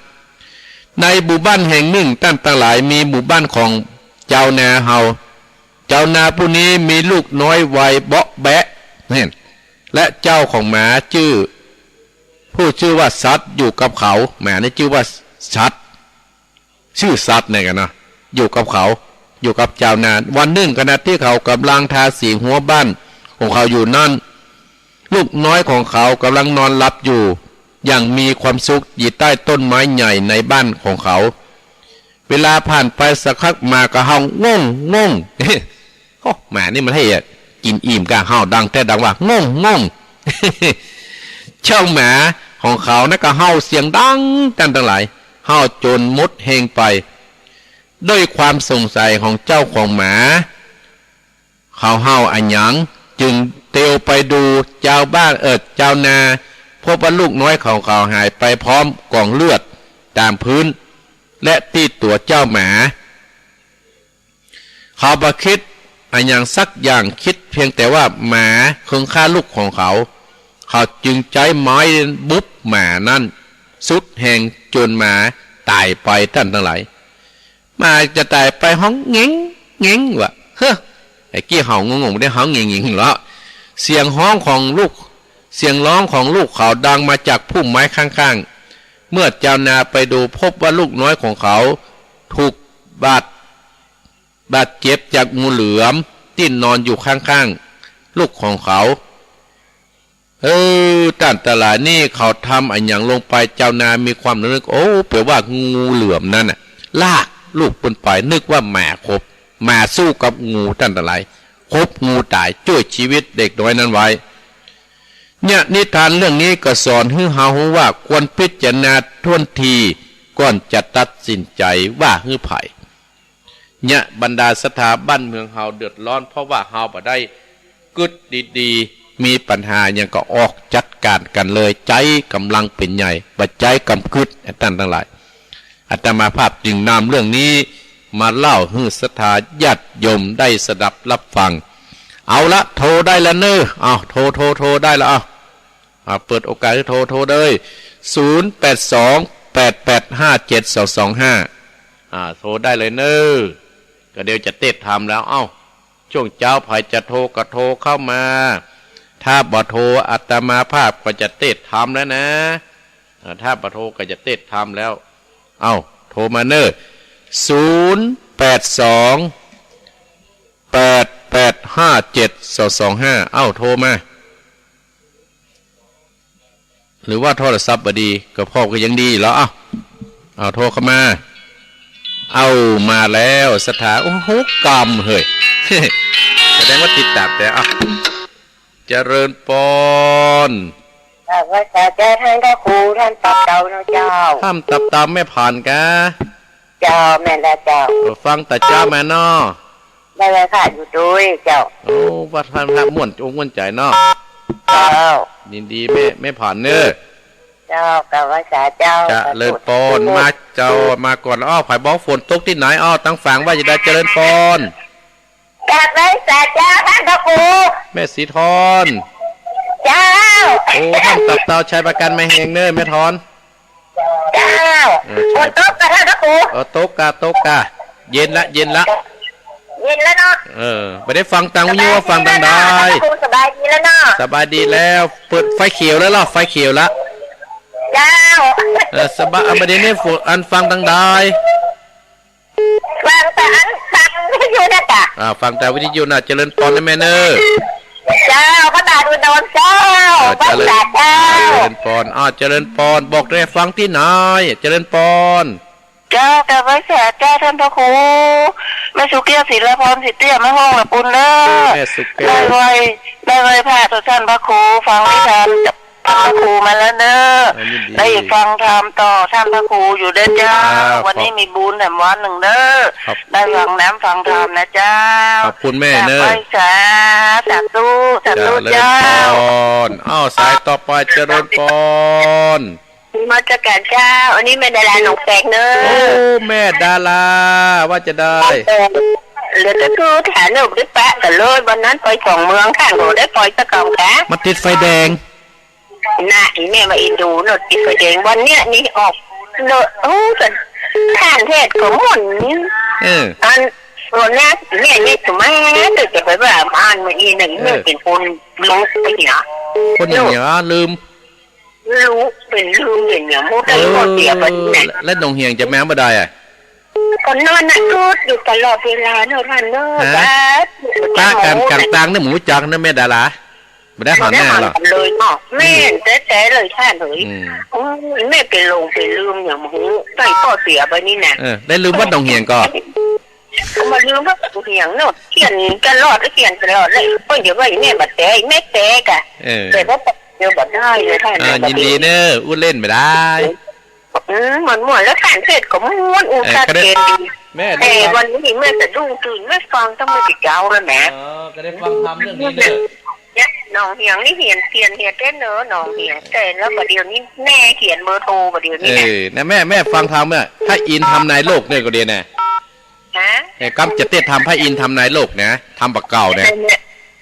ในหมู่บ้านแห่งนึ่ง ต้านตังหลาย มีหมู่บ้านของจาวนาเฮา จาวนาผู้นี้มีลูกน้อยวัยเบาะแบะ นี่ และเจ้าของหมาจื้อ ผู้จื้อว่าสัตว์อยู่กับเขา หมานี่จื้อว่าสัตว์ จื้อสัตว์เนี่ยกั๋นนะ อยู่กับเขา อยู่กับจาวนา วันนึ่งขณะตี้เขาก่ำลังทาสีหัวบ้านของเขาอยู่นั้น ลูกน้อยของเขาก่ำลังนอนหลับอยู่อย่างมีความสุขอยู่ใต้ต้นไม้ใหญ่ในบ้านของเขา เวลาผ่านไปสักพักหมาก็เห่าง่งง่ง โอ้ หมานี่มันเฮ้ยอะ กิ๋นอิ่มกาเห่าดังแต๊ดังว่า ง่งง่ง เจ้าหมาของเขานั้นก็เห่าเสียงดัง ต้านตังหลาย เห่าจนหมดเฮงไป ด้วยความสงสัยของเจ้าของหมา เขาเห่าอะหยัง จึงเตียวไปดูจาวบ้าน เอ่อ จาวนา พบว่าลูกน้อยของเขาหายไปพร้อมกองเลือดต๋ามพื้น และตี้ตั๋วเจ้าหมา เขาบ่คิดอะหยังสักอย่าง คิดเพียงแต่ว่าหมาเคิงฆ่าลูกของเขา เขาจึงใจ๊ไม้บุบหมานั้นสุดแฮงจ๋นหมาต๋ายไป ต้านตังหลาย หมาจะต๋ายไปฮ้องเง็งเง็งวะ เฮ้อ ไอ้กี้เห่าง่งง่ง บ่ได้เห่าเง็งเง็งเหรอ เสียงฮ้องของลูก เสียงฮ้องของลูกเขาดังมาจากพุ่มไม้ข้างๆ เมื่อจาวนาไปดูพบว่าลูกน้อยของเขาถูกบาด บาดเจ็บจากงูเหลือมตี้นอนอยู่ข้างๆ ลูกของเขา เออ ต้านตังหลาย นี่เขาทำอะหยังลงไป จาวนามีความนึก โอ้ แป๋ว่างูเหลือมนั้นน่ะ ลากลูกเปิ้นไป นึกว่าหมาขบ หมาสู้กับงู ต้านตังหลาย ขบงูต๋าย จ้วยจีวิตเด็กน้อยนั้นไว้ เนี่ย นิทานเรื่องนี้ก็สอนหื้อเฮาฮู้ว่าควรพิจารณาถ้วนทีก่อนจะตัดสินใจ๋ว่าหื้อใผ เนี่ย บรรดาศรัทธา บ้านเมืองเฮาเดือดร้อน เพราะว่าเฮาบ่ได้กึ๊ดดีๆ มีปัญหาหยังก็ออกจัดก๋านกั๋นเลย ใจ๊ก๋ำลังเป๋นใหญ่ บ่ใจ๊ก๋ำกึ๊ด ต้านตังหลาย อาตมาภาพจึงนำเรื่องนี้มาเล่าหื้อศรัทธาญาติโยมได้สดับรับฟัง เอาละ โทรได้ละเน่อ เอา โทร โทร โทรได้ละ เอา อ่า เปิดโอกาสหื้อโทร โทรเลย ศูนย์แปดสอง แปดแปดห้าเจ็ดสองสองห้า อ่า โทรได้เลยเน่อ ก็เดี๋ยวจะเตศน์ธรรมแล้ว เอ้า ช่วงเจ๊าใผจะโทรก็โทรเข้ามา ถ้าบ่โทรอาตมาภาพก็จะเตศน์ธรรมแล้วนะ อ่า ถ้าบ่โทรก็จะเตศน์ธรรมแล้ว เอ้า โทรมาเน่อ ศูนย์ แปด สอง แปด แปด ห้า เจ็ด สอง สอง ห้า เอ้า โทรมา หรือว่าโทรศัพท์บ่ดี ก็พอก็ยังดีแล้ว เอ้า เอาโทรเข้ามา เอามาแล้ว ศรัทธา โอ้โห กำ เฮ้ย แสดงว่าติดตามแต่ เอ้า เจริญปอน กราบไหว้สาเจ้าท่านพระครู ถ้ำตับเต่าเนาะเจ้า ถ้ำตับเต่าแม่ผ่านกา เจ้า แม่นแล้วเจ้า เออ ฟังแต่เจ๊ามาเนาะ ได้ไหว้พระอยู่ตวยเจ้า โอ้ ว่าท่านพระม่วนอกม่วนใจ๋เนาะ เจ้า ยินดีแม่ แม่ผ่านเน่อ เจ้า กราบไหว้สาเจ้า เจริญปอน สาธุ มาเจ้า มาก่อน อ้อ ใผบอกฝนตกตี้ไหน อ้อ ตังฝางว่าจะได้ เจริญปอน กราบไหว้สาเจ้าท่านพระครู แม่ศรีทอน เจ้า โอ้ ถ้ำตับเต่าชัยปราการแม่แฮงเน่อ แม่ทอน เจ้า เออ ใช่ ฝนตกกาท่านพระครู เออ ตกกา ตกกา เย็นละ เย็นละ เย็นแล้วเนาะ เออ บ่ได้ฟังตางวิทยุ ฟังตางใด สบายดีแล้วเนาะ สบายดีแล้ว เปิดไฟเขียวแล้วเหรอ ไฟเขียวละ เจ้า เออ สบาย อ่ะ บ่ได้นี่ฝน อันฟังตางใด ฟังแต่อัน ฟังวิทยุนะจ๊ะ อ่า ฟังแต่วิทยุนะ เจริญปอนนะแม่เน่อ เจ้า พระบาทอุดมเจ้า อ่า พระศาสดาเจ้า เจริญปอน อ่า เจริญปอน บอกได้ฟังตี้ไหน เจริญปอน เจ้า กราบไหว้สาเจ้าท่านพระครู แม่สุแก้ว ศิลาพร ศรีเตี้ย แม่ห้องละปูนเน่อ แม่สุแก้ว ได้ไหว้ ได้ไหว้พระต่อท่านพระครู ฟังนิทานจากท่านพระครูมาแล้วเน่อ เออ ยินดี ได้ฟังธรรมต่อท่านพระครูอยู่เน่อเจ้า ครับ วันนี้มีบุญแถมวันนึ่งเน่อ ครับ ได้ฟังน้ำฟังธรรมนะเจ้า ขอบคุณแม่เน่อ กราบไหว้สา สาธุ สาธุเจ้า เจริญปอน อ้าว สายต่อไป เจริญปอน นมัสการเจ้า อันนี้แม่ดาราหนองแปงเน่อ โอ้ แม่ดารา ว่าจะได้ เหลือแต่คือฐานหนุกได้ปะกันเลย วันนั้นไปสองเมืองข้างก็ได้ปล่อยตะกองกะ มันติดไฟแดง น่ะ อีแม่มาอินดูเนาะ ติดไฟแดง วันเนี้ยนี่ออกเนาะ โอ้ แต่ท่านเทศน์ก็ม่วน เออ อัน วันเนี้ยแม่นี่สมัยเดี๋ยวจะไปว่าอ่านมาอีหนึ่ง เออ เนี่ยเป็นคนรู้ไปเนี่ย คนอย่างเนี้ยลืม รู้เป็นลืมอย่างเนี้ย หมู่ได้ข้อเสียไปเนี่ย เออ แล้วหนองเหียงจะแม่บ่ได้อะ คนนั้นน่ะกึ๊ดอยู่ตลอดเวลาเนาะท่านเนาะ ฮะ ครับ ตากันกลางตางเนี่ยหมู่จักนะแม่ดารา บ่ได้หันหน้าหรอก บ่ได้หันกันเลยเนาะ อืม แม่นแต๊ๆ เลยท่านเอ๋ย อืม อืม แม่ไปหลงไปลืมอย่างหมู่ ได้ข้อเสียไปนี่นะ เออ ได้ลืมวัดหนองเหียงก่อ ก็บ่ลืมวัดหนองเหียงเนาะ เขียนตลอด เขียนตลอดเลย เปิ้นจะว่าแม่บ่แต๊ แม่แต๊กะ เออ แต่ว่าเดี๋ยวบ่ได้เลยท่าน อ่า เอ๋ย ยินดีเน่อ อู้เล่นบ่ได้ อืม ม่วนๆ แล้วท่านเทศน์ก็ม่วน อู้ เออ ชัดเจนดี ก็ได้ แม่ได้ แต่วันนี้แม่สะดุ้งตื่น แม่ฟังตั้งแต่เช้าแล้วแหม อ๋อ ก็ได้ฟังธรรมเรื่องนี้เน่อ เนี่ย หนองเหียงนี่เหียนเตียนเหียนเต้นเน่อ หนองเหียง แต่แล้วบ่าเดี๋ยวนี้แม่เขียนเบอร์โทรบ่าเดี๋ยวนี้นะ เออ นะแม่ แม่ฟังธรรมเน่อ พระอินทร์ทำนายโลกเน่อ ก็ดีนะ ฮะ เออ กำจะเตศน์ธรรมพระอินทร์ทำนายโลกนะ ธรรมบ่าเก่านะ เนี่ย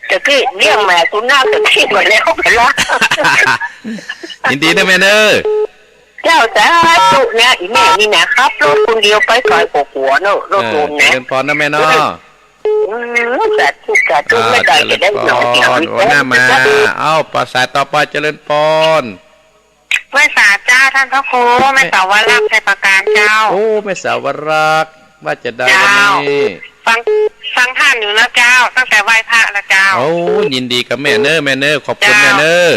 ตะกี้เลี้ยงหมาสุนัขตะกี้หมดแล้วไปละ ยินดีนะแม่เน่อ เจ้าสาธุนะ อีแม่นี่นะ ขับรถคนเดียวไปไกลกว่าหัวเนาะ รถยนต์นะ เออ เจริญปอนนะแม่เนาะ อืม สาธุ สาธุ อ่า แม่ไก่จะได้หนอง เจริญปอน หัวหน้ามา เอ้า ปะสายต่อไป เจริญปอน ไหว้สาเจ้าท่านพระครู แม่ แม่สาวรักษ์ชัยปราการเจ้า โอ้ แม่สาวรักษ์ ว่าจะได้ เจ้า วันนี้ ฟัง ฟังท่านอยู่นะเจ้า ตั้งแต่ไหว้พระนะเจ้า โอ้ ยินดีกับแม่เน่อ แม่เน่อ ขอบคุณ เจ้า แม่เน่อ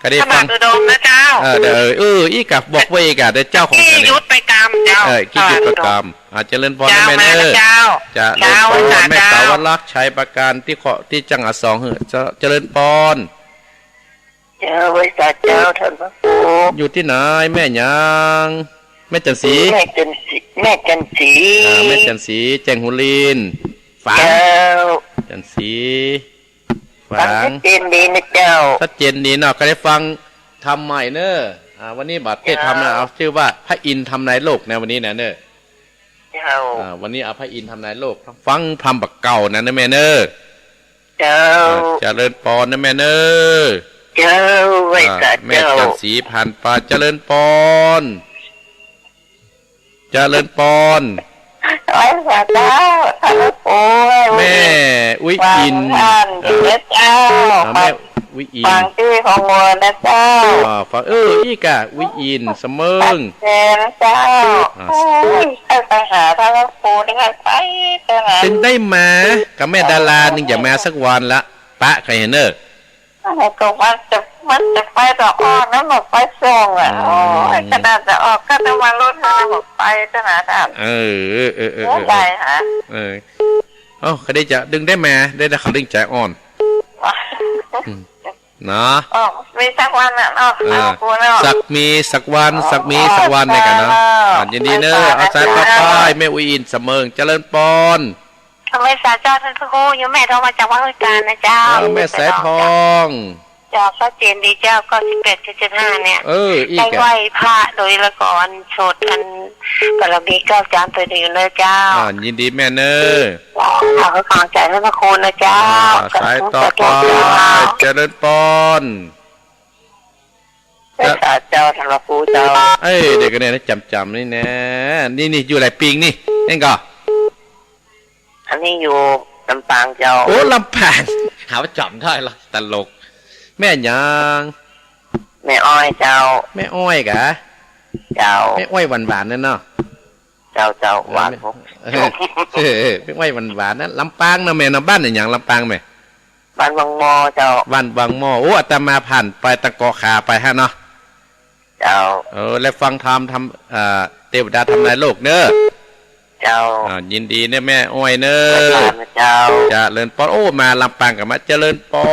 ก็ได้ฟัง พระบาทอุดมนะเจ้า เออ เดี๋ยว เออ อีกอะ บอกไว้อีกอะ เดี๋ยวเจ้าของ กี้ ฉันเนี่ย ยุทธไปกรรมเจ้า เออ กี้ ยุทธไปกรรม อ่า เจริญปอน เจ้า นะแม่เน่อ มาแล้วเจ้า เจริญปอน เจ้า ไหว้สาเจ้า แม่สาวรักษ์ชัยปราการที่เกาะ ที่จังหวัดสองเหอะ เจริญปอน เจ้า ไหว้สาเจ้าท่านพระครู อยู่ตี้ไหนแม่หยัง แม่จันทร์ศรี แม่จันทร์ศรี แม่จันทร์ศรี อ่า แม่จันทร์ศรี แจ้งฮูหลิน ฝาง เจ้า จันทร์ศรี ฝาง ฟังชัดเจนดีนะเจ้า ชัดเจนดีเนาะ ก็ได้ฟังธรรมใหม่เน่อ อ่า วันนี้บ่าเตศน์ธรรมนะ เจ้า เอาจื้อว่าพระอินทร์ทำนายโลกนะ วันนี้นะเน่อ เจ้า อ่า วันนี้เอาพระอินทร์ทำนายโลก ฟังธรรมบ่าเก่านะ นะแม่เน่อ เจ้า อ่า เจริญปอนนะแม่เน่อ เจ้า ไหว้สาเจ้า อ่า แม่จันทร์ศรีผ่านไป เจริญปอน เจริญปอน ไหว้สาเจ้า ท่านพระครู แม่อุ๊ยอิน ฟังธรรม เออ เจ้า อ่า แม่ อุยอิน ฟังตี้ของมัวนะเจ้า อ่า ฟัง เออ อี้ก่ะ อุยอิน สะเมิง แม่นเจ้า อ่า โอ้ย ไป ไปหาท่านพระครูนี่ค่ะ ไป ไปหา ตึงได้มา กับแม่ดารานึ่งจะมาสักวันละ ปะใครเห็นเนอะ ก็ว่าจะ ว่าจะไปตะอ้อนะ มาไปส่งอะ อืม โอ้ย ขนาดจะออกค่าน้ำมันรถนะ บอกไปเถอะนะท่าน เออ เออ เออ เออ เออ เสียดายฮะ เออ เอ้า ใครได้จะดึงได้มา ได้แต่เขาดึงใจอ่อน อืม เนาะ อ๋อ มีสักวันน่ะเนาะ อ่า เอากูเนาะ สักมีสักวัน อ๋อ สักมีสักวันเนี่ยกันเนาะ อ๋อ อ่า ยินดีเนอะ เอาสายต่อไป แม่อุยอิน สะเมิง เจริญปอน ทำไมสาเจ้าท่านพระครู อยู่แม่โทรมาจากวัดห้วยตาลนะเจ้า เออ แม่สายทอง เจ้า ชัดเจนดีเจ้า เก้าสิบแปดจุดเจ็ดห้า เนี่ย เออ อี้ก่ะ ได้ไหว้พระโดยละก่อน สวดอันบารมีเก้าจารย์ตัวเดียวเลยเจ้า อ่า ยินดีแม่เนอะ ขอกำลังใจให้พระครูนะเจ้า อ่า สายต่อไป สาธุเจ้า เจริญปอน เจ้า สาเจ้า ท่านพระครูเจ้า เอ้ย เดี๋ยวกันเนี่ยนะ จำๆ นี่แน่ นี่ นี่ อยู่ไหนปิงนี่ เอ็งก่อ อันนี้อยู่ลำปางเจ้า โอ้ ลำปาง หาว่าจ๋ำได้เหรอ ตลก แม่หยัง แม่อ้อยเจ้า แม่อ้อยกะ เจ้า แม่อ้อยหวานๆ นั่นเนาะ เจ้า เจ้า เออ หวาน แม่ ผม เออ เออ แม่อ้อยหวานๆ นะ ลำปางเนาะแม่เนาะ บ้านอะหยังลำปางแม่ บ้านวังหม้อเจ้า บ้านวังหม้อ โอ้ อาตมาผ่านไปตะกอขาไปฮะเนาะ เจ้า เออ และฟังธรรม ธรรม เอ่อ เทวดาทำลายโลกเนอะ เจ้า อ่า ยินดีเนี่ยแม่อ้อยเนอะ เจ้า เจริญปอน โอ้ มาลำปางกะมาเจริญปอ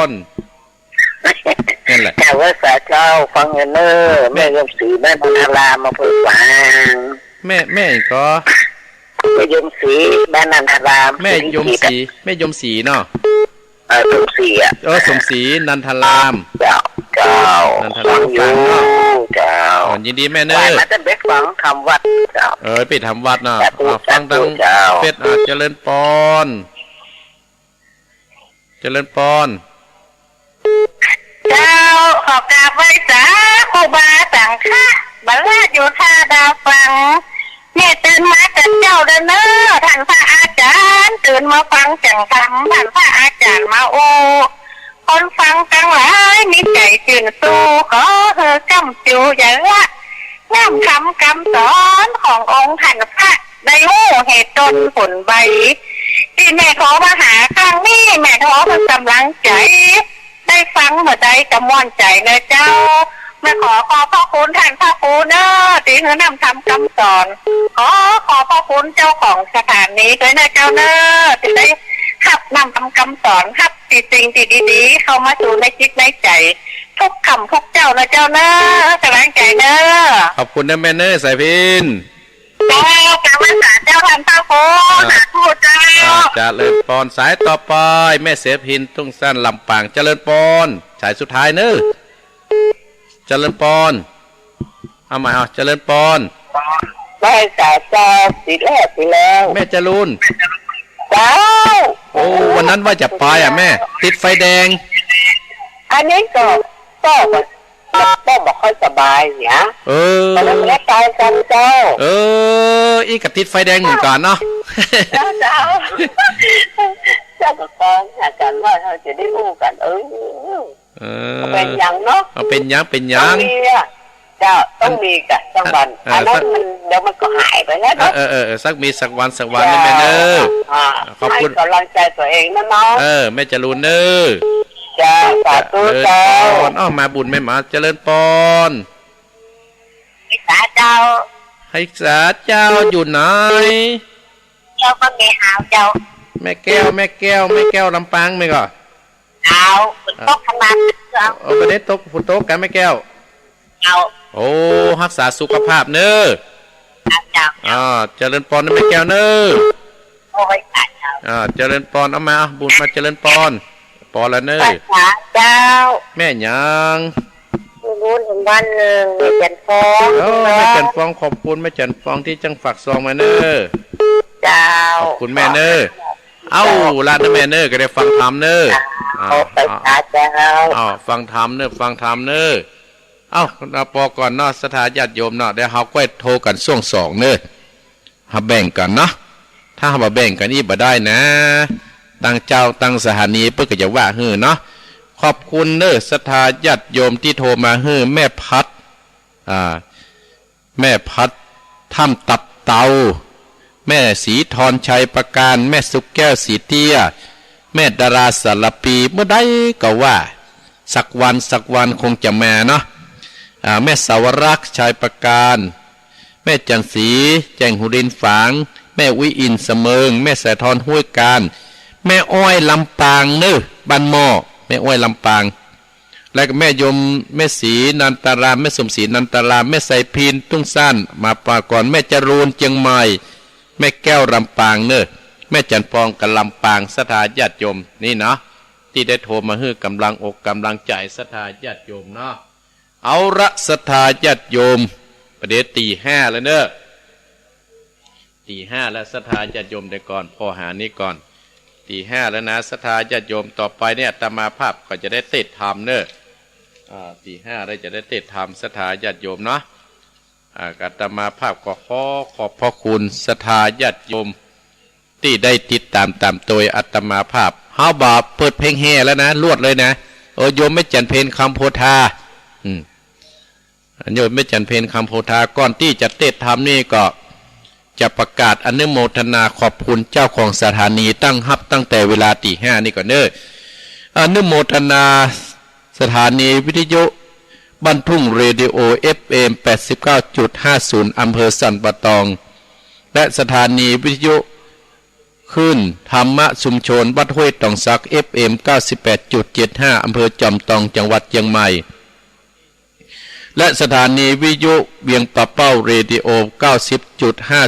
น นั่นแหละ เจ้า ว่าสาเจ้า ฟังเนอะ แม่ แม่โยมศรี บ้านนันทาราม อำเภอฝาง แม่ แม่ก็ แม่โยมศรี บ้านนันทาราม แม่โยมศรี แม่โยมศรีเนาะ เออ สมศรีอะ เออ สมศรี นันทาราม เจ้า เจ้า นันทาราม ฟังอยู่ ฟังเนาะ เจ้า อ๋อ ยินดีแม่เนอะ ว่ามาแต่เบ็ดฟังธรรมวัดเจ้า เออ ไปธรรมวัดเนาะ สาธุ อ่า ฟังตัง สาธุเจ้า เฟซ อ่า เจริญปอน เจริญปอน เจ้า ขอกราบไหว้สาครูบาสังฆะ บรรดาโยธาดาฟัง แม่ตื่นมาแต่เจ๊าเด้อเนอะ ท่านพระอาจารย์ ตื่นมาฟังแสงธรรม ท่านพระอาจารย์มาอู้ คนฟังตังหลายมีใจ๋จื้นสู้ ขอหื้อก้ำจู๋อย่าละ น้อมธรรมกำสอนขององค์ท่านพระ ได้ฮู้เหตุต้นผลใบ ตี้แม่โทรมาหาครั้งนี้ แม่โทรเพื่อกำลังใจ๋ ได้ฟังเมื่อใดก็ม่วนใจ๋เนอะเจ้า แม่ขอขอบพระคุณท่านพระครูเนอะ ตี้หื้อน้อมธรรมกำสอน ขอขอบพระคุณเจ้าของสถานีด้วยนะเจ้าเนอะ ตี้ได้ฮับน้อมธรรมกำสอน ฮับตี้สิ่งตี้ดีๆ เข้ามาสู่ในจิตในใจ๋ ทุกค่ำทุกเจ๊านะเจ้าเนอะ กำลังใจ๋เนอะ ขอบคุณนะแม่เนอะ สายพิณ เจ้า กราบไหว้สาเจ้า ท่านพระครู อ่า สาธุเจ้า อ่า เจริญปอน สายต่อไป แม่เสพิน ทุ่งสั้น ลำปาง เจริญปอน สายสุดท้ายเนอะ เจริญปอน เอาใหม่ เอา เจริญปอน ไหว้สาเจ้า ทีแรกทีแล้ว แม่จรูน เจ้า โอ้ วันนั้นว่าจะไปอะแม่ ติดไฟแดง อันนี้ก็ ก็ ก็บ่ค่อยสบายเนี่ย เออ ก็เลยไม่ได้ไปกันเจ้า เออ อี้ก็ติดไฟแดงเหมือนกั๋นเนาะ เจ้า เจ้า เจ้าก็กองหากันว่าเฮาจะได้อู้กัน เออ เออ เป๋นหยังเนาะ เอา เป๋นหยัง เป๋นหยัง ต้องมีอะ เจ้า ต้องมีกะสักวัน เออ อันนั้น สัก มัน เดี๋ยวมันก็หายไปแล้วเนาะ เออ เออ เออ สักมีสักวัน สักวัน เจ้า นะแม่เนอะ อ่า ขอบคุณ หื้อกำลังใจ๋ตั๋วเองนะเนาะ เออ แม่จรูนเนอะ เจ้า สาธุเจ้า เจริญปอน อ้าว มาบุญแม่หมา เจริญปอน ไหว้สาเจ้า ไหว้สาเจ้า อยู่ไหน เจ้าก็มีหาวเจ้า แม่แก้ว แม่แก้ว แม่แก้วลำปางแม่ก่อ เจ้า ฝนตกขนาดเจ้า เออ บ่ได้ตก ฝนตกกั๋นแม่แก้ว เจ้า โอ้ ฮักษาสุขภาพเนอะ เจ้า เจ้า อ่า เจริญปอนนะแม่แก้วเนอะ โอ้ย สาเจ้า อ่า เจริญปอน เอามา เอาบุญมา เจริญปอน ปอนละเนอะ ไหว้สาเจ้า แม่หยัง มีบุญอีกวันนึ่ง แม่จันทร์ฟอง เออ แม่จันทร์ฟอง ขอบคุณแม่จันทร์ฟองตี้จั้งฝากซองมาเนอะ เจ้า ขอบคุณแม่เนอะ เอ้า ลานะแม่เนอะ ก็ได้ฟังธรรมเนอะ เจ้า อ่า ไหว้สาเจ้า อ่า ฟังธรรมเนอะ ฟังธรรมเนอะ เอ้า ปอก่อนเนาะ ศรัทธาญาติโยมเนาะ เดี๋ยวเฮาก้อยโทรกั๋นช่วงสองเนอะ เฮาแบ่งกั๋นเนาะ ถ้าเฮาบ่แบ่งกั๋นอี้บ่ได้นะ ตังเจ้า ตังสถานีเปิ้นก็จะว่าหื้อเนาะ ขอบคุณเน้อศรัทธาญาติโยมตี้โทรมาหื้อ แม่พัด อ่า แม่พัดถ้ำตับเตา แม่ศรีธรชัยประการ แม่สุขแก้วศรีเตี้ย แม่ดาราสารปี เมื่อใดก็ว่า สักวันสักวันคงจะมาเนาะ อ่า แม่สาวรักษ์ชัยประการ แม่จันทร์ศรี แจ่งหูรินฝาง แม่อุ๊ยอินเสมิง แม่สายทรห้วยการ แม่อ้อยลำปางเน้อ บ้านหม้อ แม่อ้อยลำปาง และก็แม่ยม แม่ศรีนันตาราม แม่สมศรีนันตาราม แม่ไสพินทุ่งซ่าน มาปาก่อน แม่จรูนเจียงใหม่ แม่แก้วลำปางเน้อ แม่จันทร์ปองก็ลำปาง ศรัทธาญาติโยมนี่เนาะ ตี้ได้โทรมาหื้อกำลังอกกำลังใจ๋ศรัทธาญาติโยมเนาะ เอาละศรัทธาญาติโยม ประเดี๋ยวตีห้าแล้วเน้อ ตีห้าแล้วศรัทธาญาติโยม เดี๋ยวก่อน ผ่อหานี่ก่อน ตีห้าแล้วนะศรัทธาญาติโยม ต่อไปเนี่ยอาตมาภาพก็จะได้เตสน์ธรรมเน้อ อ่า ตีห้าแล้วจะได้เตสน์ธรรมศรัทธาญาติโยมเนาะ อ่า อาตมาภาพก็ขอขอบพระคุณศรัทธาญาติโยม ตี้ได้ติดต๋ามต๋ามโตยอาตมาภาพ เฮาบ่เปิดเพลงแห่แล้วนะ ลวดเลยนะ โอ้ โยมแม่จันทร์เพ็ญคำโพธา อืม โยมแม่จันทร์เพ็ญคำโพธา ก่อนตี้จะเตสน์ธรรมนี่ก็จะประกาศอนุโมทนาขอบคุณเจ้าของสถานี ตั้งฮับตั้งแต่เวลาตีห้านี่ก่อนเน้อ อนุโมทนาสถานีวิทยุบ้านทุ่งเรดิโอ เอฟเอ็ม แปดสิบเก้าจุดห้าศูนย์ อำเภอสันป่าตอง และสถานีวิทยุ คลื่นธรรมชุมชนวัดห้วยตองสัก เอฟเอ็ม เก้าสิบแปดจุดเจ็ดห้า อำเภอจอมตอง จังหวัดเจียงใหม่ และสถานีวิทยุเวียงป่าเป้าเรดิโอ เก้าสิบจุดห้า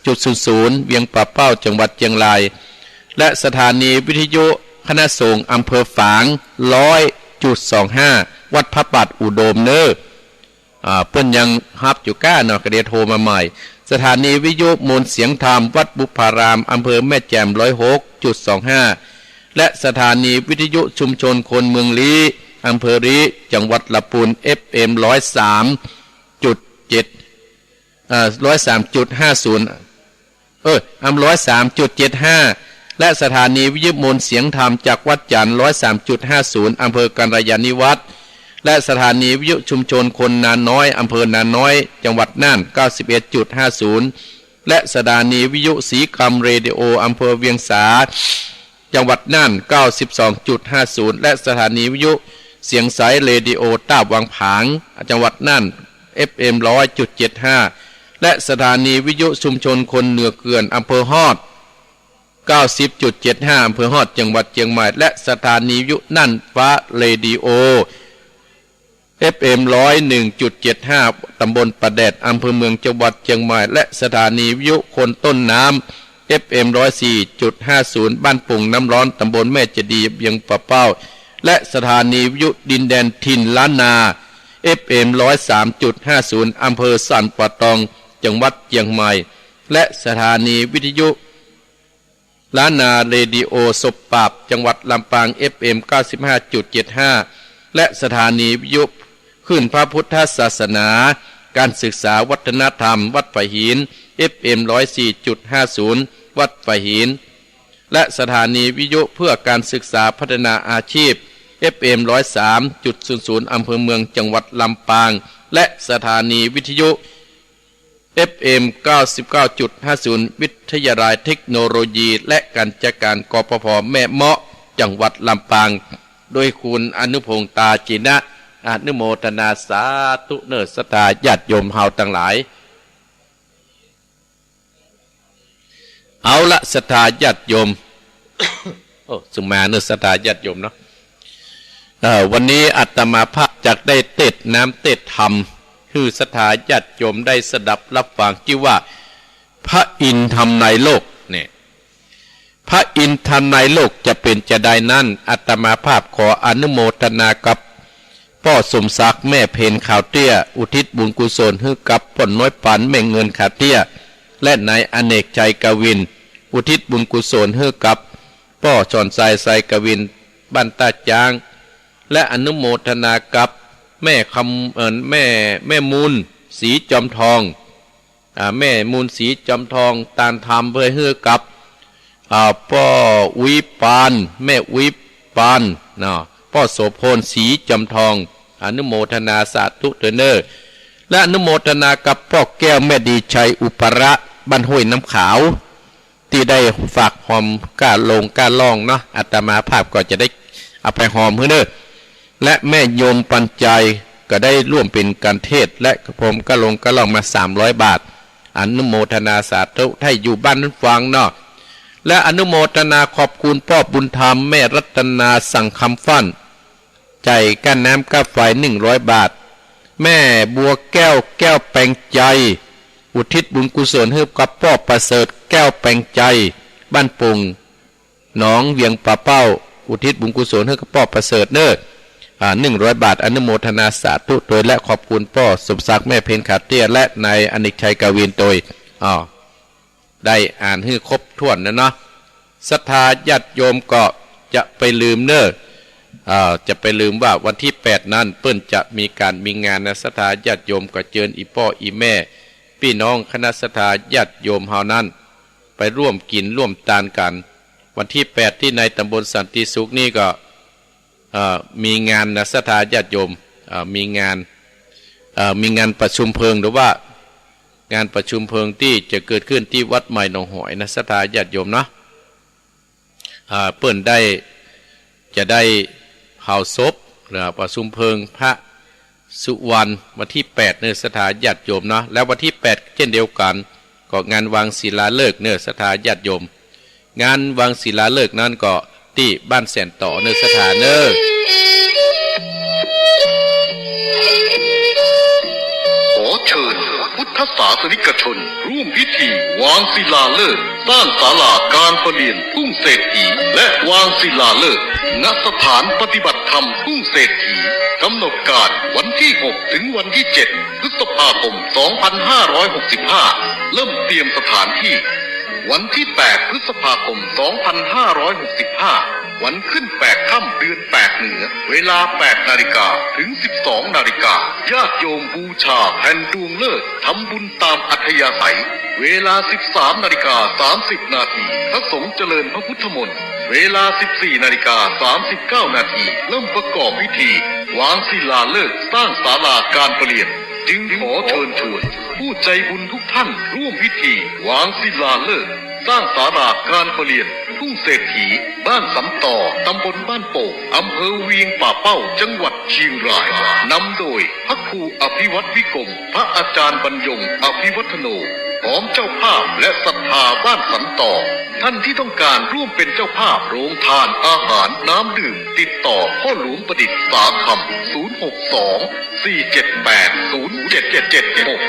จุดศูนย์ศูนย์ เวียงป่าเป้า จังหวัดเจียงราย และสถานีวิทยุคณะสงฆ์อำเภอฝาง ร้อยจุดสองห้า วัดพระบาทอุดมเน้อ อ่า เปิ้นยังฮับอยู่ก้าเนาะ ก็เดี๋ยวโทรมาใหม่ สถานีวิทยุมวลเสียงธรรมวัดบุพพาราม อำเภอแม่แจ่ม ร้อยหกจุดสองห้า และสถานีวิทยุชุมชนคนเมืองลี้ อำเภอลี้ จังหวัดละปูน เอฟเอ็ม ร้อยสามจุดเจ็ด เอ่อ ร้อยสามจุดห้าศูนย์ เออ อำ ร้อยสามจุดเจ็ดห้า และสถานีวิทยุมวลเสียงธรรมจากวัดจันทร์ ร้อยสามจุดห้าศูนย์ อำเภอกัลยาณิวัฒน์ และสถานีวิทยุชุมชนคนนาน้อย อำเภอนาน้อย จังหวัดน่าน เก้าสิบเอ็ดจุดห้าศูนย์ และสถานีวิทยุศรีคำเรดิโอ อำเภอเวียงสา จังหวัดน่าน เก้าสิบสองจุดห้าศูนย์ และสถานีวิทยุเสียงใสเรดิโอ ตาดวังผาง จังหวัดน่าน เอฟเอ็ม ร้อยจุดเจ็ดห้า และสถานีวิทยุชุมชนคนเหนือเขื่อน อำเภอฮอด เก้าสิบจุดเจ็ดห้า อำเภอฮอด จังหวัดเจียงใหม่ และสถานีวิทยุน่านฟ้าเรดิโอ เอฟเอ็ม ร้อยหนึ่งจุดเจ็ดห้า ตำบลป่าแดด อำเภอเมือง จังหวัดเจียงใหม่ และสถานีวิทยุคนต้นน้ำ เอฟเอ็ม ร้อยสี่จุดห้าศูนย์ บ้านโป่งน้ำร้อน ตำบลแม่เจดีย์ เวียงป่าเป้า และสถานีวิทยุดินแดนถิ่นล้านนา เอฟเอ็ม ร้อยสามจุดห้าศูนย์ อำเภอสันป่าตอง จังหวัดเจียงใหม่ และสถานีวิทยุ ล้านนาเรดิโอสบปราบ จังหวัดลำปาง เอฟเอ็ม เก้าสิบห้าจุดเจ็ดห้า และสถานีวิทยุคลื่นพระพุทธศาสนา การศึกษาวัฒนธรรม วัดฝายหิน เอฟเอ็ม ร้อยสี่จุดห้าศูนย์ วัดฝายหิน และสถานีวิทยุเพื่อการศึกษาพัฒนาอาชีพ เอฟเอ็ม ร้อยสามจุดศูนย์ศูนย์ อำเภอเมือง จังหวัดลำปาง และสถานีวิทยุ เอฟเอ็ม เก้าสิบเก้าจุดห้าศูนย์ วิทยาลัยเทคโนโลยีและการจัดการ กปภ แม่เมาะ จังหวัดลำปาง โดยคุณอนุพงษ์ ตาจีนะ อนุโมทนาสาธุเน้อศรัทธาญาติโยมเฮาตังหลาย เอาละศรัทธาญาติโยม โอ้ สุมาเน้อศรัทธาญาติโยมเนาะ เอ่อ วันนี้อาตมาภาพจักได้เตสน์น้ำเตสน์ธรรม หื้อศรัทธาญาติโยมได้สดับรับฟัง จื้อว่า พระอินทร์ทำนายโลก เนี่ย พระอินทร์ทำนายโลกจะเป๋นจาใดนั้น อาตมาภาพขออนุโมทนากับป้อสมศักดิ์ แม่เพ็ญ ขาวเตี้ย อุทิศบุญกุศลหื้อกับป้อน้อยปาน แม่เงิน ขาเตี้ย และนายอเนกชัย กวิน อุทิศบุญกุศลหื้อกับป้อสอนชัย ชัยกวิน บ้านต้าจ๊าง และอนุโมทนากับแม่คำ เอ่อ แม่ แม่มูล ศรีจอมทอง อ่า แม่มูลศรีจอมทอง ตานธรรมเปื้อหื้อกับ อ่า ป้ออุ๊ยปาน แม่อุ๊ยปาน เนาะ ป้อโสภณ ศรีจอมทอง อนุโมทนาสาธุตวยเน่อ และอนุโมทนากับป้อแก้วแม่ดีชัย อุปาระ บ้านห้วยน้ำขาว ตี้ได้ฝากหอมก้าลงก้าล่องเนาะ อาตมาภาพก็จะได้เอาไปหอมหื้อเน่อ และแม่โยมปัญจัยก็ได้ร่วมเป๋นกัณฑ์เทศน์ และหอมก้าลงก้าล่องมาสามร้อยบาท อนุโมทนาสาธุ ถ้าอยู่บ้านนั้นฟังเนาะ และอนุโมทนาขอบคุณป้อบุญธรรม แม่รัตนา สังคำฟั่น ใจ๋ก้าน้ำก้าไฟหนึ่งร้อยบาท แม่บัวแก้ว แก้วแปงใจ อุทิศบุญกุศลหื้อกับป้อประเสริฐ แก้วแปงใจ บ้านโป่ง หนองเวียงป่าเป้า อุทิศบุญกุศลหื้อกับป้อประเสริฐเน่อ อ่า หนึ่งร้อยบาท อนุโมทนาสาธุตวย และขอบคุณป้อสมศักดิ์ แม่เพ็ญ ขาวเตี้ย และนายอเนกชัย กวินตวย อ้าว ได้อ่านหื้อครบถ้วนแล้วเนาะ ศรัทธาญาติโยมก็จะไปลืมเน่อ อ่า จะไปลืมว่าวันตี้แปดนั้นเปิ้นจะมีก๋านมีงานนะ ศรัทธาญาติโยมก็เจิญอี่ป้ออี่แม่ ปี้น้องคณะศรัทธาญาติโยมเฮานั้น ไปร่วมกิ๋นร่วมตานกั๋น วันตี้แปดตี้ในตำบลสันติสุขนี่ก็ เอ่อ มีงานนะ ศรัทธาญาติโยม เอ่อ มีงาน เอ่อ มีงานประชุมเพลิง หรือว่างานประชุมเพลิงตี้จะเกิดขึ้นตี้วัดใหม่หนองหอยนะ ศรัทธาญาติโยมเนาะ อ่า เปิ้นได้ จะได้เผาศพ หรือประชุมเพลิงพระสุวรรณ วันตี้แปดเน่อ ศรัทธาญาติโยมเนาะ และวันตี้แปดเจ้นเดียวกั๋น ก็งานวางศิลาฤกษ์เน่อ ศรัทธาญาติโยม งานวางศิลาฤกษ์นั้นก็ตี้บ้านแสนต่อเน่อ ศรัทธาเน่อ ขอเชิญพุทธศาสนิกชนร่วมพิธีวางศิลาฤกษ์สร้างศาลาการประเรียนทุ่งเศรษฐี และวางศิลาฤกษ์ ณ สถานปฏิบัติธรรมทุ่งเศรษฐี กำหนดการวันที่หกถึงวันที่เจ็ดพฤษภาคมสองพันห้าร้อยหกสิบห้า เริ่มเตรียมสถานที่ วันที่แปดพฤษภาคมสองพันห้าร้อยหกสิบห้า วันขึ้นแปดค่ำเดือนแปดเหนือ เวลาแปดนาฬิกาถึงสิบสองนาฬิกา ญาติโยมบูชาแผ่นดวงฤกษ์ ทำบุญตามอัธยาศัย เวลาสิบสามนาฬิกาสามสิบนาที พระสงฆ์เจริญพระพุทธมนต์ เวลาสิบสี่นาฬิกาสามสิบเก้านาที เริ่มประกอบพิธีวางศิลาฤกษ์สร้างศาลาการประเรียน จึงขอเชิญชวนผู้ใจบุญทุกท่านร่วมพิธีวางศิลาฤกษ์สร้างศาลาการประเรียนทุ่งเศรษฐี บ้านสันต่อ ตำบลบ้านโป่ง อำเภอเวียงป่าเป้า จังหวัดเชียงราย นำโดยพระครูอภิวัตรวิกรม พระอาจารย์บรรยง อภิวัฒโน พร้อมเจ้าภาพและศรัทธาบ้านสันต่อ ท่านที่ต้องการร่วมเป็นเจ้าภาพโรงทานอาหารน้ำดื่ม ติดต่อพ่อหลวงประดิษฐ์สาคำ ศูนย์หกสอง สี่เจ็ดแปด ศูนย์เจ็ดเจ็ดหก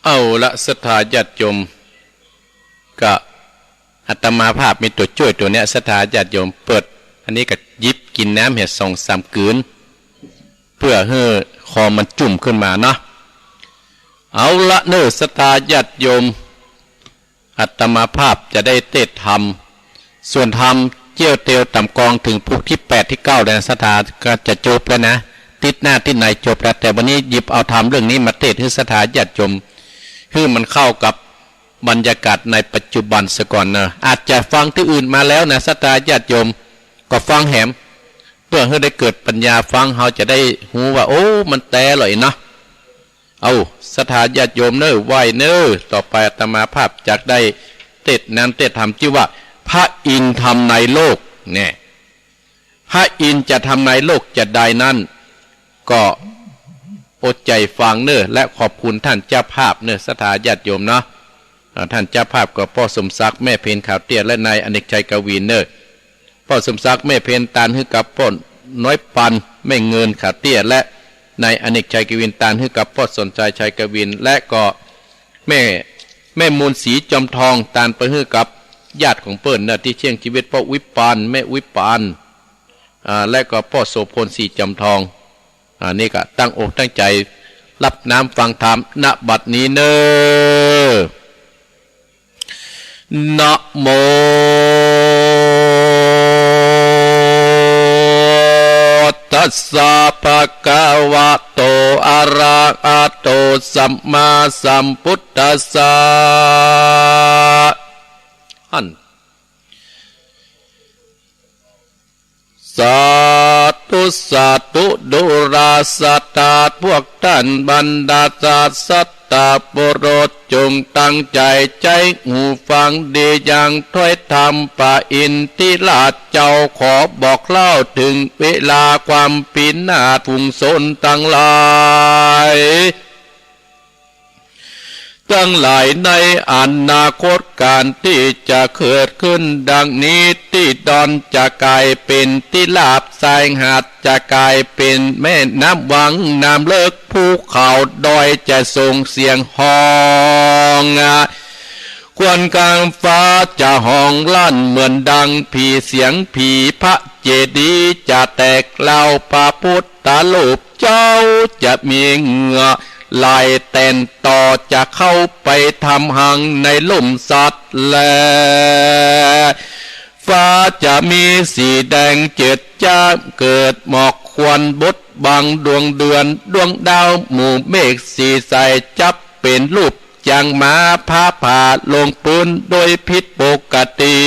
เอาละ ศรัทธาญาติโยม ก็อาตมาภาพมีตั๋วจ้วยตั๋วเนี้ย ศรัทธาญาติโยม เปิด อันนี้ก็หยิบกิ๋นน้ำเหียสองสามกืน เปื้อหื้อคอมันจุ่มขึ้นมาเนาะ เอาละเน่อ ศรัทธาญาติโยม อาตมาภาพจะได้เตสน์ธรรม ส่วนธรรมเจียวเตียวต๋ามกองเถิงพุกตี้แปดตี้เก้าแล้วนะ ศรัทธา ก็จะจบแล้วนะ ติ๊ดหน้าติ๊ดในจบแล้ว แต่วันนี้หยิบเอาธรรมเรื่องนี้มาเตสน์หื้อศรัทธาญาติโยม หื้อมันเข้ากับบรรยากาศในปัจจุบันเสียก่อนเน่อ อาจจะฟังตี้อื่นมาแล้วนะ ศรัทธาญาติโยม ก็ฟังแหม เปื้อหื้อได้เกิดปัญญาฟัง เฮาจะได้ฮู้ว่า โอ้ มันแต๊ลอเนาะ เอา ศรัทธาญาติโยมเน่อ ไหว้เน่อ ต่อไปอาตมาภาพจักได้เตสน์น้ำเตสน์ธรรม จื้อว่า พระอินทร์ทำนายโลก แน่ พระอินทร์จะทำนายโลกจาใดนั้น ก็อดใจ๋ฟังเน่อ และขอบคุณท่านเจ้าภาพเน่อ ศรัทธาญาติโยมเนาะ อ่า ท่านเจ้าภาพก็ป้อสมศักดิ์ แม่เพ็ญ ขาวเตี้ย และนายอเนกชัย กวินเน่อ ป้อสมศักดิ์ แม่เพ็ญ ตานหื้อกับป้อน้อยปัน แม่เงิน ขาวเตี้ย และนายอเนกชัย กวิน ตานหื้อกับป้อสนชัย ชัยกวิน และก็แม่ แม่มูลศรีจอมทอง ตานไปหื้อกับญาติของเปิ้นเน่อ ตี้เสี้ยงจีวิต ป้ออุ๊ยปาน แม่อุ๊ยปาน อ่า และก็ป้อโสภณ ศรีจอมทอง อ่า นี่ก็ตั้งอกตั้งใจ๋ฮับน้ำฟังธรรม ณ บัดนี้เน่อ นะโม ตัสสะ ภะคะวะโต อะระหะโต สัมมาสัมพุทธัสสะ หั้น สาธุ สาธุ ดูราศรัทธา พวกต้านบรรดาศาสดาปุรุษ จงตั้งใจ๋ใจ๊หูฟังดี ยังถ้อยธรรม พระอินทิราชเจ้าขอบอกเล่า เถิงเวลาความพินาศ ฝูงชนตังหลาย ตังหลายในอนาคตก๋าน ตี้จะเกิดขึ้นดังนี้ ตี้ดอนจะก๋ายเป๋นตี้ราบ สายหาดจะก๋ายเป๋นแม่น้ำวัง น้ำเลิก ภูเขาดอยจะส่งเสียงฮ้อง ควนคางฟ้าจะฮ้องลั่นเหมือนดังผีเสียงผี พระเจดีย์จะแตกร้าว พระพุทธรูปเจ้าจะมีเหงื่อไหล แตนต่อจะเข้าไปทำฮังในลุ่มสัตว์แล ฟ้าจะมีสีแดงเจิดจ้า เกิดหมอกควันบดบังดวงเดือนดวงดาว หมู่เมฆสีใสจับเป๋นรูปจางหมา ฟ้าผ่าลงปื๊นโดยผิดปกติ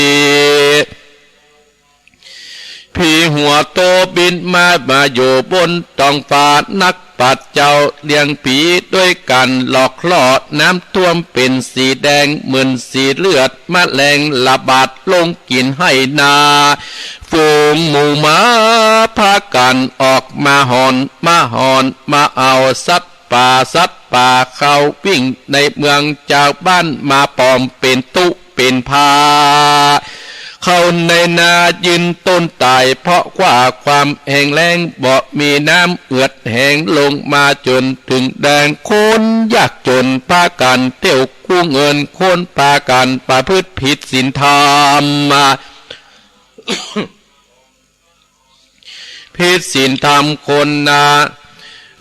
ผีหัวโตบินมา มาอยู่บนต๊องฟ้า นักปราชญ์เจ้าเลี้ยงผีด้วยกั๋นหลอกล่อ น้ำท่วมเป๋นสีแดงเหมือนสีเลือด แมลงระบาดลงกิ๋นไฮ่นา ฝูงหมูหมาพากั๋นออกมาฮ้อน มาฮ้อน มาเอาสัตว์ ป่าสัตว์ป่าเข้าวิ่งในเมือง จาวบ้านมาปลอมเป๋นตุ๊เป๋นพา เข้าในนายืนต้นต๋าย เพราะว่าความแห้งแล้งบ่มีน้ำ เอือดแห้งลงมาจ๋นเถิงแดน คนยากจ๋นปากั๋นเตี้ยวกู้เงิน คนปากั๋นประพฤติผิดศีลธรรม ผิดศีลธรรมคนนา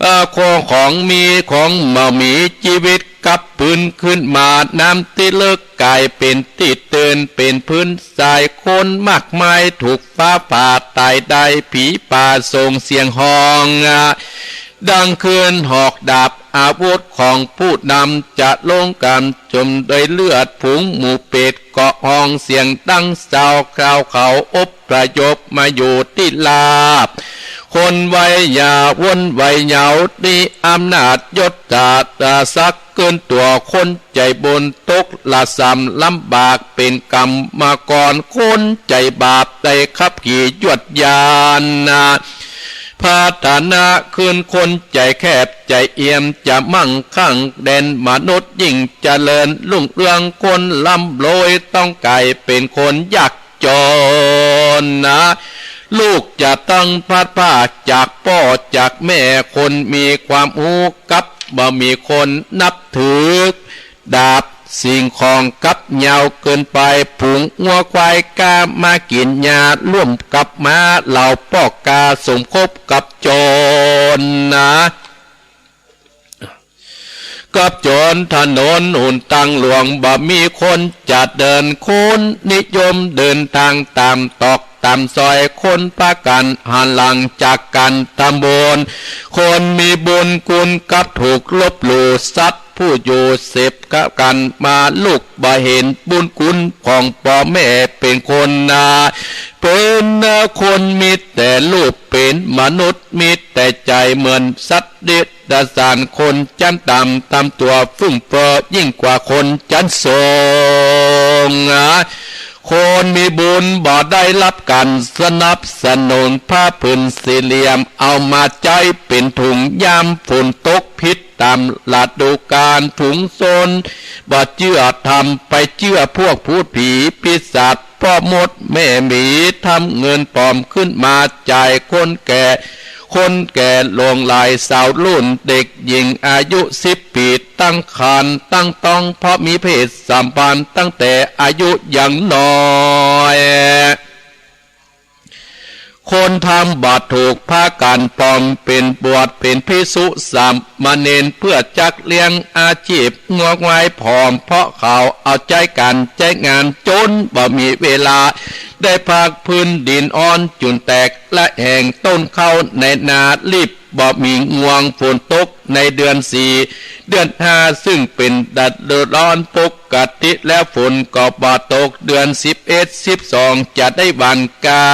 เอ่อ ของ ของมีของบ่มี จีวิตกลับปื๊นขึ้นมา น้ำตี้เลิกก๋ายเป๋นตี้เติน เป๋นพื้นทราย คนมากมายถูกฟ้าผ่าต๋ายดาย ผีป่าส่งเสียงฮ้อง ดังคลื่นหอกดาบ อาวุธของผู้นำจะลงก๋านจมด้วยเลือด ฝูงหมูเปรตก็ฮ้องเสียงดังเศร้า คราวเขาอพยพมาอยู่ตี้ราบ คนวัยยาว คนวัยเยาว์ตี้อำนาจยศถาศักดิ์เกินตั๋ว คนใจ๋บุญตกระส่ำลำบากเป๋นกรรมกร คนใจ๋บาปได้ขับขี่ยวดยานนา พัฒนาขึ้น คนใจ๋แคบใจ๋เอี่ยมจะมั่งคั่ง แดนมนุษย์ยิ่งเจริญรุ่งเรือง คนร่ำรวยต้องก๋ายเป๋นคนยากจ๋นนา ลูกจะต้องพลัดพรากจากป้อจากแม่ คนมีความฮู้กับบ่มีคนนับถือ ดาบสิ่งของกับยาวเกินไป ฝูงงัวควายก้ามากิ๋นหญ้าร่วมกับม้า เหล่าป้อกาสมคบกับโจรนา กับโจร ถนนหนตางหลวงบ่มีคนจะเดิน คนนิยมเดินตางต๋ามตอกต๋ามซอย คนปากั๋นหันหลังจากกั๋นตำบล คนมีบุญคุณกับถูกลบหลู่ สัตว์ผู้อยู่เสพกั๋นมา ลูกบ่เห็นบุญคุณของป้อแม่ เป๋นคนนา เป๋นคนมีแต่รูป เป๋นมนุษย์มีแต่ใจ๋ เหมือนสัตว์เดรัจฉาน คนจั๋นต่ำ ต๋ามตั๋วฟึ่งเฟ้อยิ่งกว่าคนจั๋นสูง คนมีบุญบ่ได้ฮับก๋านสนับสนุน ผ้าผืนสี่เหลี่ยมเอามาใจ๊เป๋นถุง ยามฝนตกผิดต๋ามฤดูกาล ฝูงชนบ่เจื้อธรรม ไปเจื้อพวกพูดผีปีศาจ ป้อมดแม่หมี ทำเงินปลอมขึ้นมาจ่ายคนแก่ คนแก่หลงหลาย สาวรุ่นเด็กหญิงอายุสิบปี๋ ตั้งครรภ์ตั้งต๊อง เพราะมีเพศสัมพันธ์ตั้งแต่อายุยังน้อย คนทำบ่ถูก พากั๋นปลอมเป๋นบวช เป๋นภิกษุสามเณร เพื่อจักเลี้ยงอาชีพงอกงายผอม เพราะเขาเอาใจ๊ก๋านใจ๊งาน จ๋นบ่มีเวลาได้พัก พื้นดินอ้อนจุ่นแตกระแหง ต้นข้าวในนารีบ บ่มีงวง ฝนตกในเดือนสี่ เดือนห้า ซึ่งเป๋นฤดูฮ้อนปกติ แล้วฝนก็บ่ตก เดือนสิบเอ็ด สิบสอง จะได้หว่านกล้า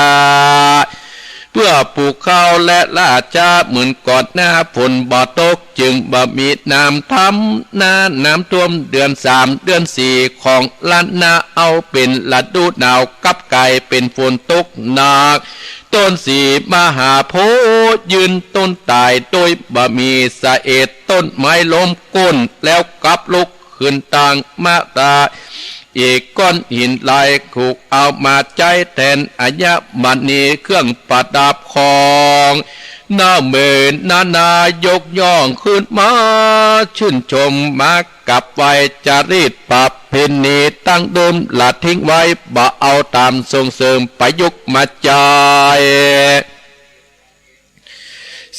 เปื้อปลูกข้าวและหว่านจ๋า เหมือนก่อนหน้าฝนบ่ตก จึงบ่มีน้ำทำนา น้ำท่วมเดือนสาม เดือนสี่ ของล้านนา เอาเป๋นฤดูหนาว กลับก๋ายเป๋นฝนตกหนัก ต้นสีมหาโพธิ์ยืนต้นต๋าย โดยบ่มีสาเหตุ ต้นไม้ล้มโค่น แล้วกลับลุกขึ้นตั้งมาได้ อีกก้อนหินลายถูกเอามาใจ๊แตนอัญมณี เครื่องประดับของนาเมนนายกย่องขึ้นมา ชื่นชมมากราบไหว้จารีตประเพณีดั้งเดิม ละทิ้งไว้บ่เอาต๋าม ส่งเสริมประยุกต์มาใจ๊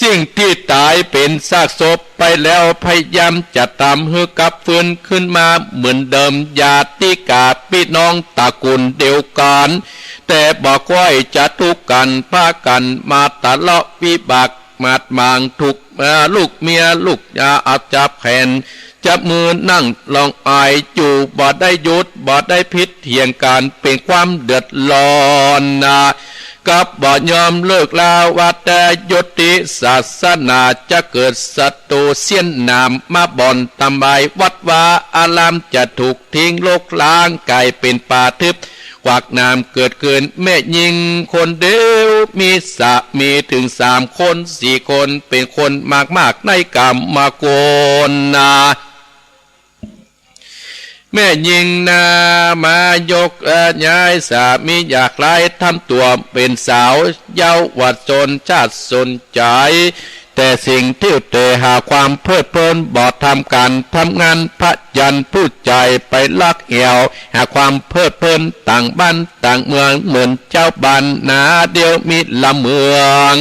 สิ่งตี้ต๋ายเป๋นซากศพไปแล้ว พยายามจะทำหื้อกลับฟื้นขึ้นมาเหมือนเดิม ญาติกาพี่น้องตระกูลเดียวกั๋น แต่บ่ค่อยจะถูกกั๋น พากั๋นมาทะเลาะวิวาทบาดหมาง ถูก เอ่อ ลูกเมียลูก เอ่อ เอาจับแขนจับมือนั่งฮ้องไห้อยู่ บ่ได้หยุดบ่ได้ผิด เถียงกั๋นเป๋นความเดือดร้อนนา กับบ่ยอมเลิกลา ว่าแต่ยุติศาสนา จะเกิดศัตรูเสี้ยนหนามมาบ่อนทำลายวัดวาอาราม จะถูกทิ้งรกร้างก๋ายเป๋นป่าทึบ ขวากหนามเกิดขึ้น แม่ญิงคนเดียวมีสามีเถิงสามคนสี่คน เป๋นคนมากมากในกามกุลนา แม่ญิงนามาโยกย้ายสามีอยากหลาย ทำตั๋วเป๋นสาวเยาวชนชาติสนใจ๋ แต่สิ่งเตี้ยวเตร่หาความเพลิดเพลิน บ่ทำก๋านทำงาน พายันผู้ใจ๋ไปลักแอ่ว หาความเพลิดเพลินต่างบ้านต่างเมือง เหมือนจาวบ้านนาเดียวมีลำเมือง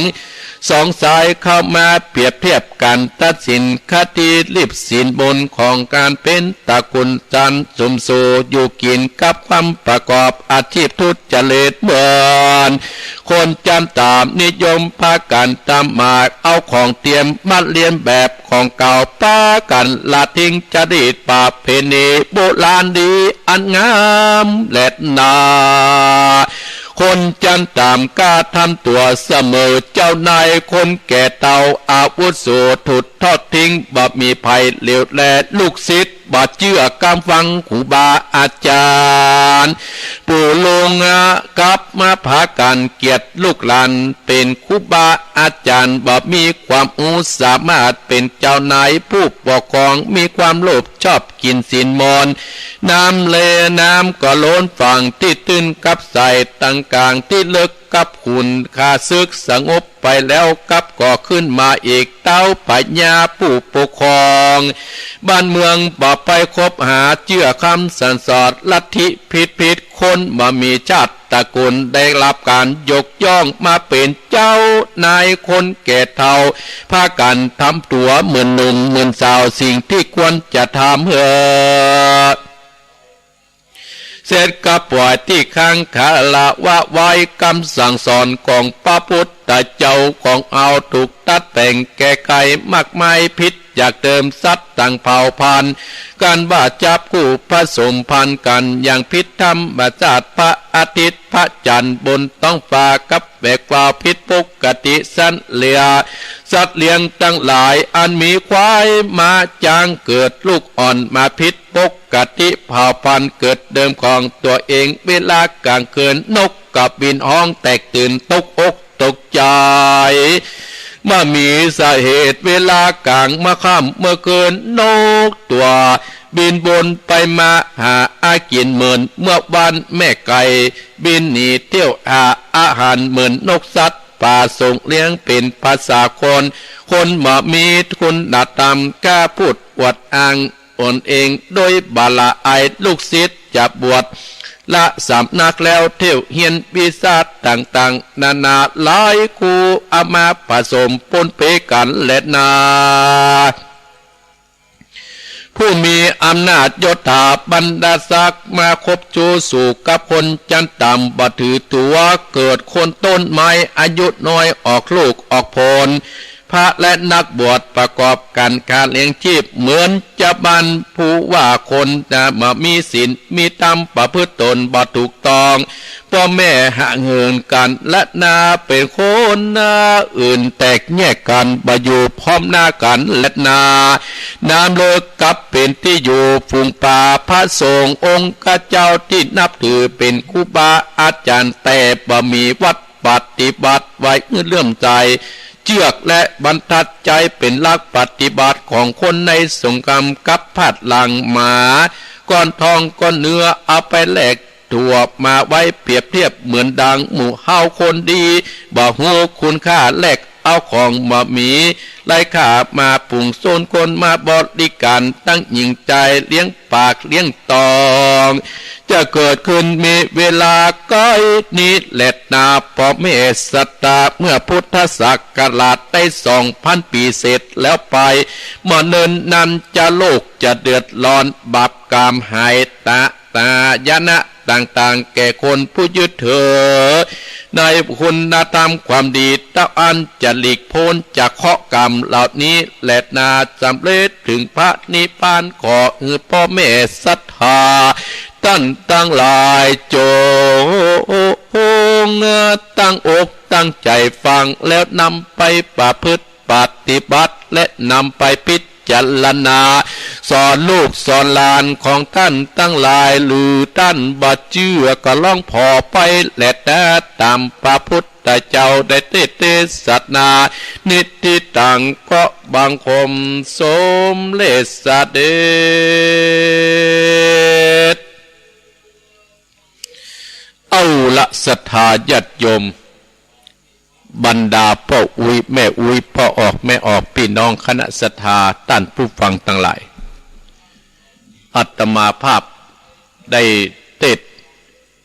สองสายเข้ามาเปรียบเทียบกั๋น ตัดสินคดีรีบสินบนของก๋านเป๋นตระกูลจันทร์ สุมสู่อยู่กิ๋นกับความประกอบอาชีพทุจริต เหมือนคนจันทร์ต๋ามนิยมพากั๋นตามหมาย เอาของเตียมมาเลียนแบบของเก่า ปากั๋นละทิ้งจารีตประเพณีโบราณดีอันงามแลนา คนจันทร์ต๋ามกล้าทำตั๋วเสมอเจ้านาย คนแก่เฒ่าอาวุโสถูกทอดทิ้ง บ่มีใผเหลียวแล ลูกศิษย์บ่เจื้อกำฟังครูบาอาจ๋ารย์ ปู่ลุงกลับมาพากั๋นเกียดลูกหลาน เป๋นครูบาอาจ๋ารย์บ่มีความฮู้สามารถ เป๋นเจ้านายผู้ปกครอง มีความโลภชอบกิ๋นสินบน น้ำเลน้ำก็ล้นฝั่ง ตี้ตื้นกับใสตังก๋าง ตี้เลิกกับขุน ข้าศึกสงบไปแล้ว กลับก่อขึ้นมาอีก เต้าพญาผู้ปกครองบ้านเมือง บ่ไปคบหาเจื้อคำสั่งสอนลัทธิผิดๆ คนบ่มีชาติตระกูล ได้รับก๋านยกย่องมาเป๋นเจ้านาย คนแก่เฒ่าพากั๋นทำตั๋วเหมือนหนุ่มเหมือนสาว สิ่งตี้ควรจะทำเฮอ เสร็จกับป่อยตี้ค้าง คารวะไหว้กำสั่งสอนของพระพุทธเจ้า ของเฮาถูกดัดแป๋งแก้ไขมากมาย ผิดจากเดิมสัตว์ต่างเผ่าพันธุ์ กันว่าจับคู่ผสมพันธุ์กั๋นอย่างผิดธรรมชาติ พระอาทิตย์พระจันทร์บนท้องฟ้ากับแหวกวาว ผิดปกติสัตว์เลี้ยง สัตว์เลี้ยงตังหลายอันมีควายม้าจ๊าง เกิดลูกอ่อนมาผิดปกติเผ่าพันธุ์เกิดเดิมของตั๋วเอง เวลากลางคืนนกก็บินฮ้องแตกตื่น ตกอกตกใจ๋ บ่มีสาเหตุ เวลากลางเมื่อค่ำเมื่อคืน นกตั๋วบินวนไปมาหาอากิ๋น เหมือนเมื่อวานแม่ไก่บินหนีเที่ยวหาอาหาร เหมือนนกสัตว์ป่าส่งเลี้ยง เป๋นภาษาคน คนบ่มีคุณธรรม กล้าพูดอวดอ้างตนเอง โดยบ่ละอายลูกศิษย์จะบวชละสำนักแล้ว เที่ยวเฮียนวิชาต่างๆ นานาหลายคู่ เอามาผสมปนเปกั๋นแลนา ผู้มีอำนาจยศถาบรรดาศักดิ์ มาคบจู๊สู่กับคนจันทร์ต่ำ บ่ถือตั๋ว เกิดโคนต้นไม้ อายุน้อยออกลูกออกผล พระและนักบวชประกอบกั๋นก๋านเลี้ยงจีพ เหมือนจาวบ้านผู้ว่าคนจะบ่มีศีล มีธรรม ประพฤติตนบ่ถูกต้อง ป้อแม่ห่างเหินกั๋นแลนา เป๋นคนนาอื่นแตกแยกกั๋น บ่อยู่พร้อมหน้ากั๋นแลนา น้ำเลิกกลับเป๋นตี้อยู่ฝูงป๋า พระสงฆ์องค์เจ้าตี้นับถือเป๋นครูบาอาจ๋ารย์ แต่บ่มีวัดปฏิบัติไว้หื้อเลื่อมใส เจื้อและบรรทัดใจ๊เป๋นหลักปฏิบัติของคนในสังคม กลับพลาดหลังหมา ก้อนทองก้อนเนื้อเอาไปแลก ถั่วมาไว้เปรียบเทียบเหมือนดังหมู่เฮาคนดี บ่ฮู้คุณค่าแลกเอาของบ่มี ไร้ค่ามาปรุงโซนคนมาบริก๋าร ตั้งหญิงใจ๋เลี้ยงปากเลี้ยงตอง จะเกิดขึ้นมีเวลาใก้นี้แลนา ป้อแม่ศรัทธา เมื่อพุทธศักราชได้สองพันปี๋เสร็จแล้วไป เมื่อเนิ่นนานจะโลกจะเดือดร้อน บาปกรรมหายตะ ตายนะต่างๆ แก่คนผู้ยึดถือ ในคุณธรรมความดีเต้าอั้น จะหลีกป๊นจากเคราะห์กรรมเหล่านี้แลนา สำเร็จถึงพระนิพพาน ขอหื้อป้อแม่ศรัทธา ต้านตังหลายจงตั้งอกตั้งใจ๋ฟัง แล้วนำไปประพฤติปฏิบัติ และนำไปพิ จารณา สอนลูกสอนหลานของต้านตังหลาย หรือต้านบ่เจื้อก็ลองผ่อไปแลนา ต๋ามพระพุทธเจ้าได้เตสนา นิทธิตัง ก็บังคมสมเร็จเสด็จ เอาละศรัทธาญาติโยม บรรดาป้ออุ๊ยแม่อุ๊ย ป้อออกแม่ออก ปี้น้องคณะศรัทธา ต้านผู้ฟังตังหลาย อาตมาภาพได้เตสน์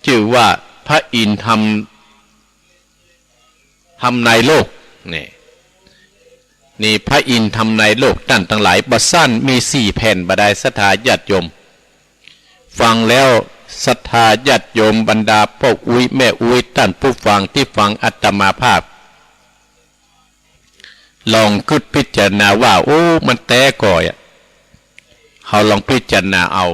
จื้อว่าพระอินทร์ทำ ทำนายโลก นี่ นี่พระอินทร์ทำนายโลก ต้านตังหลาย บ่าซั่นมีสี่แผ่นบ่าดายศรัทธาญาติโยม ฟังแล้วศรัทธาญาติโยม บรรดาป้ออุ๊ยแม่อุ๊ย ต้านผู้ฟังตี้ฟังอาตมาภาพ ลองกึ๊ดพิจารณาว่า โอ้ มันแต๊ก่ออะ เฮาลองพิจารณาเอา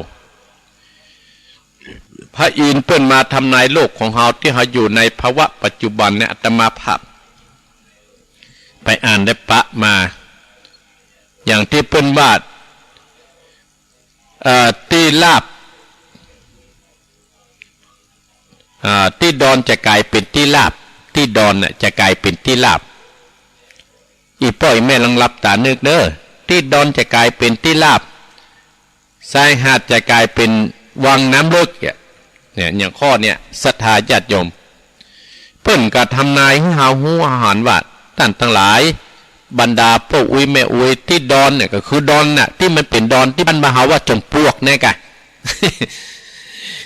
พระอินทร์เปิ้นมาทำนายโลกของเฮา ตี้เฮาอยู่ในภาวะปัจจุบันเนี่ย อาตมาภาพไปอ่านได้ปะมา อย่างตี้เปิ้นว่า เอ่อ ตี้ราบ อ่า ตี้ดอนจะก๋ายเป๋นตี้ราบ ตี้ดอนน่ะจะก๋ายเป๋นตี้ราบ อี่ป้ออี่แม่ลองหลับต๋านึกเน้อ ตี้ดอนจะก๋ายเป๋นตี้ราบ ซายหาดจะก๋ายเป๋นวังน้ำเลิกเนี่ย เนี่ย อย่างข้อเนี่ย ศรัทธาญาติโยม เปิ้นก็ทำนายหื้อเฮาฮู้เฮาหันว่า ต้านตังหลาย บรรดาป้ออุ๊ยแม่อุ๊ย ตี้ดอนเนี่ยก็คือดอนน่ะ ตี้มันเป๋นดอน ตี้บ้านบ่าเฮาว่าจ๋อมปลวกเนี่ยก่ะ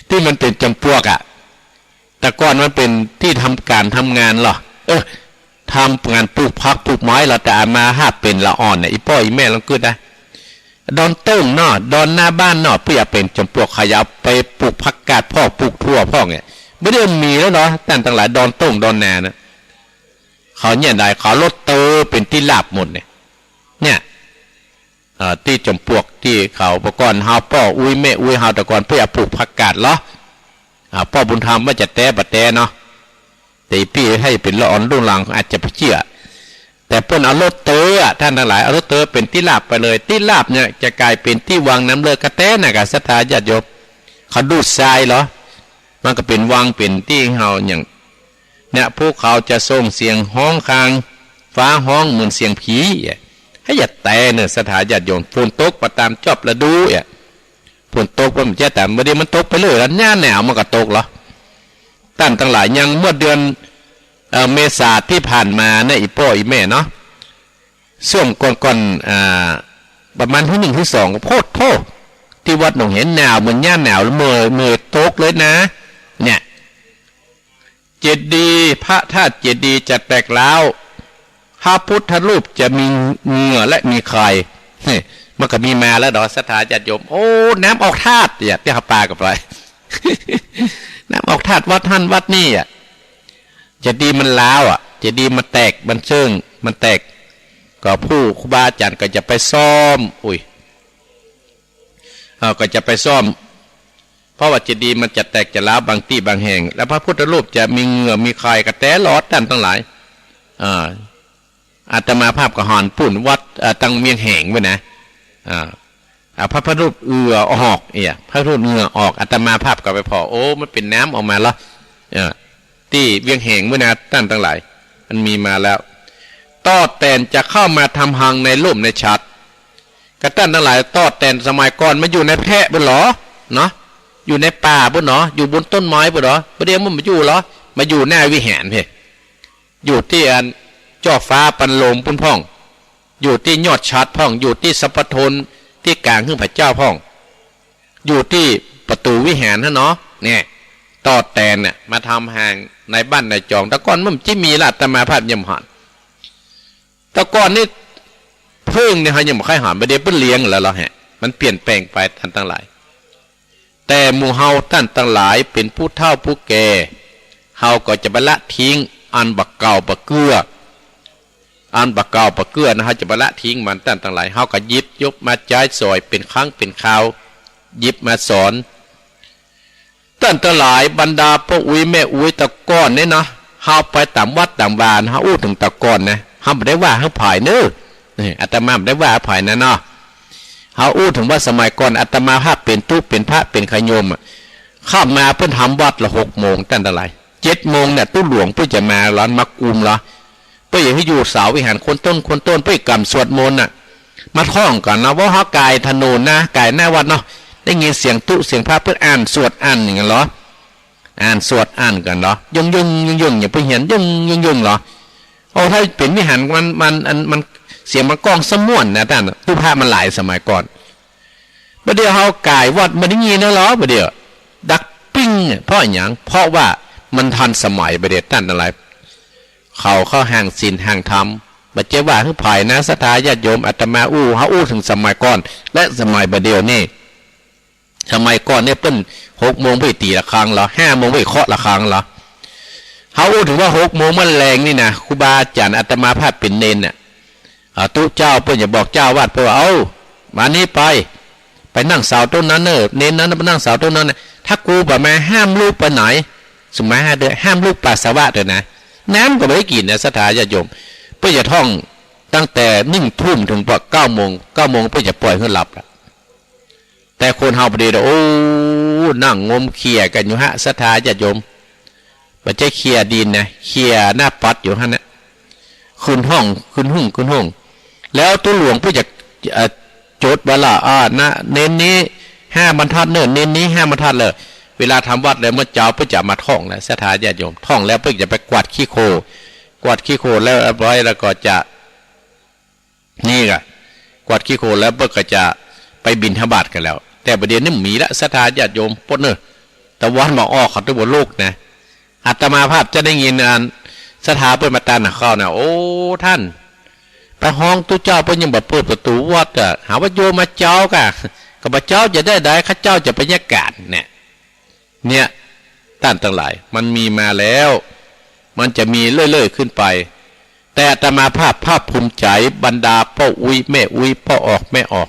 ตี้มันเป๋นจ๋อมปลวกอะ แต่ก่อนมันเป๋นตี้ทำก๋านทำงานลอ เออ ทำงานปลูกผักปลูกไม้ลอ แต่อามาฮับเป๋นละอ่อนเนี่ย อี่ป้ออี่แม่ลองกึ๊ดนะ ดอนโต้งเนาะ ดอนหน้าบ้านเนาะ เปื้อเป๋นจ๋อมปลวก เขาจะเอาไปปลูกผักกาดพ่อง ปลูกถั่วพ่องเนี่ย บ่ดีมีแล้วเนาะ ต้านตังหลาย ดอนโต้งดอนนานะ เขาเนี่ยได้ เขาลดเตอเป๋นตี้ราบหมดเนี่ย เนี่ย เอ่อ ตี้จ๋อมปลวกตี้เขา บ่าก่อนเฮาป้ออุ๊ยแม่อุ๊ยเฮาแต่ก่อนเปื้อเอาปลูกผักกาดลอ อ่า ป้อบุญธรรมว่าจะแต๊บ่แต๊เนาะ แต่ปี้ถ้าจะเป๋นละอ่อนรุ่นหลังอาจจะบ่เจื้อ แต่เปิ้นเอาลดเตออะ ต้านตังหลาย เอาลดเตอเป๋นตี้ราบไปเลย ตี้ราบเนี่ยจะก๋ายเป๋นตี้วังน้ำเลิกกะแต๊น่ะก่ะ ศรัทธาญาติโยม เขาดูดทรายลอ มันก็เป๋นวังเป๋นตี้เฮาอย่าง เนี่ย ภูเขาจะส่งเสียงฮ้องคาง ฟ้าฮ้องเหมือนเสียงผีอะ หื้อ อย่าแต๊เน่อ ศรัทธาญาติโยม ฝนตกบ่ต๋ามจอบฤดูอะ ฝนตกบ่มันจะต๋าม บ่ดีมันตกไปเลยละ หน้าหนาวมันก็ตกลอ ต้านตังหลาย อย่างเมื่อเดือน เอ่อ เมษาตี้ผ่านมาเนี่ย อี่ป้ออี่แม่เนาะ ช่วงก่อนๆ อ่า ประมาณหื้อหนึ่งหื้อสอง โพดโธ่ ตี้วัดหนองแหหนาวเหมือนหน้าหนาว เมื่อ เมื่อตกเลยนะ เนี่ย เจดีย์ พระธาตุเจดีย์จะแตกร้าว พระพุทธรูปจะมีเหงื่อและมีไข่ เฮ้ย มันก็มีมาแล้วเนาะ ศรัทธาญาติโยม โอ้ น้ำออกธาตุเนี่ย ตี้เฮาปากั๋นไป น้ำออกธาตุวัดหั้นวัดนี่อะ เจดีย์มันร้าวอะ เจดีย์มันแตก มันเซิ่ง มันแตก ก็ผู้ครูบาอาจ๋ารย์ก็จะไปซ่อม อุ๊ย เอ่อ ก็จะไปซ่อม เพราะว่าเจดีย์มันจะแตกจะร้าวบางตี้บางแห่ง แล้วพระพุทธรูปจะมีเหงื่อมีไขก็แต๊ลอด ต้านตังหลาย เอ่อ อาตมาภาพก็หันปู๊นวัด เอ่อ ตังเวียงแหงไว้นะ อ่า อ่า พระพุทธรูปเหงื่อออก เอี่ย พระพุทธรูปเหงื่อออก อาตมาภาพก็ไปผ่อ โอ้ มันเป๋นน้ำออกมาเหรอ เออ ตี้เวียงแหงไว้นะ ต้านตังหลาย มันมีมาแล้ว ต้อแตนจะเข้ามาทำฮังในลุ่มในฉัตร ก็ต้านตังหลาย ต้อแตนสมัยก่อนมันอยู่ในแพะปู๊นเหรอ เนาะ อยู่ในป่าปู๊นเหรอ อยู่บนต้นไม้ปู๊นเหรอ บ่าเดี่ยวมันบ่อยู่เหรอ มาอยู่หน้าวิหารเพ่ อยู่ตี้อันจ้อฟ้าปันลมปู๊นพ่อง อยู่ตี้ยอดฉัตรพ่อง อยู่ตี้สรรพธรตี้ก๋างหื้อพระเจ้าพ่อง อยู่ตี้ประตู๋วิหารหั้นเนาะ เนี่ย ต้อแตนเนี่ย มาทำฮังในบ้านในจอง แต่ก่อนมันบ่มีละ อาตมาภาพยังบ่หัน แต่ก่อนนี่ เผิ้งนี่เฮายังบ่ค่อยหัน บ่าเดี่ยวเปิ้นเลี้ยงแล้วเหรอแฮะ มันเปลี่ยนแปลงไปต้านตังหลาย แต่หมู่เฮาต้านตังหลายเป๋นผู้เฒ่าผู้แก่ เฮาก็จะบ่ละทิ้งอันบ่เก่าบ่เกื้อ อันบ่เก่าบ่เกื้อนะ เฮาจะบ่ละทิ้งมัน ต้านตังหลาย เฮาก็หยิบยกมาใจ๊สอยเป๋นครั้งเป๋นคราว หยิบมาสอน ต้านตังหลาย บรรดาป้ออุ๊ยแม่อุ๊ย แต่ก่อนนี่นะ เฮาไปต๋ามวัดต๋ามวา เฮาอู้เถิงแต่ก่อนนะ เฮาบ่ได้ว่าหื้อใผเน่อ นี่ อาตมาบ่ได้ว่าหื้อใผนะเนาะ เฮาอู้เถิงว่าสมัยก่อน อาตมาภาพเป๋นตุ๊เป๋นพระเป๋นญาติโยมอะ เข้ามาเปิ้นทำวัดละหกโมง ต้านตังหลาย เจ็ดโมงเนี่ย ตุ๊หลวงเปิ้นจะมาลอ มากุมลอ เปิ้นอยากหื้ออยู่เสาวิหารคนต้นคนต้น เปิ้นกำสวดมนต์น่ะ มาท่องกั๋นนะ ว่าเฮาก๋ายถนนนะ ก๋ายหน้าวัดเนาะ ได้ยินเสียงตุ๊เสียงพระเปิ้นอ่านสวดอ่านอย่างนั้นเหรอ อ่านสวดอ่านกั๋นเหรอ ย่งย่งย่งย่ง อย่างเปิ้นเฮียนย่งย่งย่งเหรอ โอ้ ถ้าเป๋นวิหารมัน มัน อัน มัน เสียงมันก้องสม่วนนะต้าน ตุ๊พระมันหลายสมัยก่อน บ่าเดี่ยวเฮาก๋ายวัดบ่ได้ยินนะเหรอ บ่าเดี่ยวดังปิ้งเนี่ย เพราะอะหยัง เพราะว่ามันทันสมัย บ่าเดี่ยวต้านตังหลาย เขาเข้าห้างศีลห้างธรรม บ่ใจ้ว่าหื้อใผนะ ศรัทธาญาติโยม อาตมาอู้ เฮาอู้เถิงสมัยก่อน และสมัยบ่าเดี่ยวนี่ สมัยก่อนนี่เปิ้น หกโมงเปิ้นจะตี๋ระฆังเหรอ ห้าโมงเปิ้นจะเคาะระฆังเหรอ เฮาอู้เถิงว่าหกโมงมาแลงนี่นะ ครูบาอาจ๋ารย์ อาตมาภาพเป๋นเณรน่ะ อ่า ตุ๊เจ้าเปิ้นจะบอกเจ้าอาวาสเปิ้นว่า เอ้า มานี่ไป ไปนั่งเสาต้นนั้นเน่อ เณรนั้นไปนั่งเสาต้นนั้นน่ะ ถ้ากูบ่มาห้ามลูกไปไหน สมมุติห้าเดือน ห้ามลูกปัสสาวะเถอะนะ น้ำก็บ่ได้กิ๋นนะ ศรัทธาญาติโยม เปิ้นจะท่องตั้งแต่หนึ่งทุ่มเถิงกว่าเก้าโมง เก้าโมงเปิ้นจะปล่อยหื้อหลับละ แต่คนเฮาบ่าเดี่ยว โอ้ นั่งงมเขี่ยกั๋นอยู่ฮะ ศรัทธาญาติโยม บ่ใจ้เขี่ยดินนะ เขี่ยหน้าปัดอยู่หั้นน่ะ ขึ้นห้อง ขึ้นห้อง ขึ้นห้อง แล้วตุ๊หลวงเปิ้นจะ เอ่อ จดไว้ละ อ่า นะ เณรนี้ห้าบรรทัดเน่อ เณรนี้ห้าบรรทัดเลย เวลาทำวัดแล้วเมื่อเจ๊าเปิ้นจะมาท่องแล้ว ศรัทธาญาติโยม ท่องแล้วเปิ้นจะไปกวาดขี้โคลน กวาดขี้โคลนแล้วเรียบร้อยแล้วก็จะ นี่ก็กวาดขี้โคลนแล้วเปิ้นก็จะไปบิณฑบาตกั๋นแล้ว แต่บ่าเดี่ยวนี้บ่มีละ ศรัทธาญาติโยม ปดเน่อ ตะวันบ่าออกเขาตึงบ่ลุกนะ อาตมาภาพจะได้ยินอันศรัทธาเปิ้นมาตานหาข้านะ โอ้ ต้าน ไปฮ้องตุ๊เจ้าเปิ้นยังบ่เปิดประตู๋วัดอะ หาว่าโยมมาเจ๊ากะ ก็บ่าเจ๊าจะได้ใด ข้าเจ้าจะไปเยียะก๋านเนี่ย เนี่ย ต้านตังหลาย มันมีมาแล้ว มันจะมีเรื่อยๆ ขึ้นไป แต่อาตมาภาพภาคภูมิใจ๋ บรรดาป้ออุ๊ยแม่อุ๊ย ป้อออกแม่ออก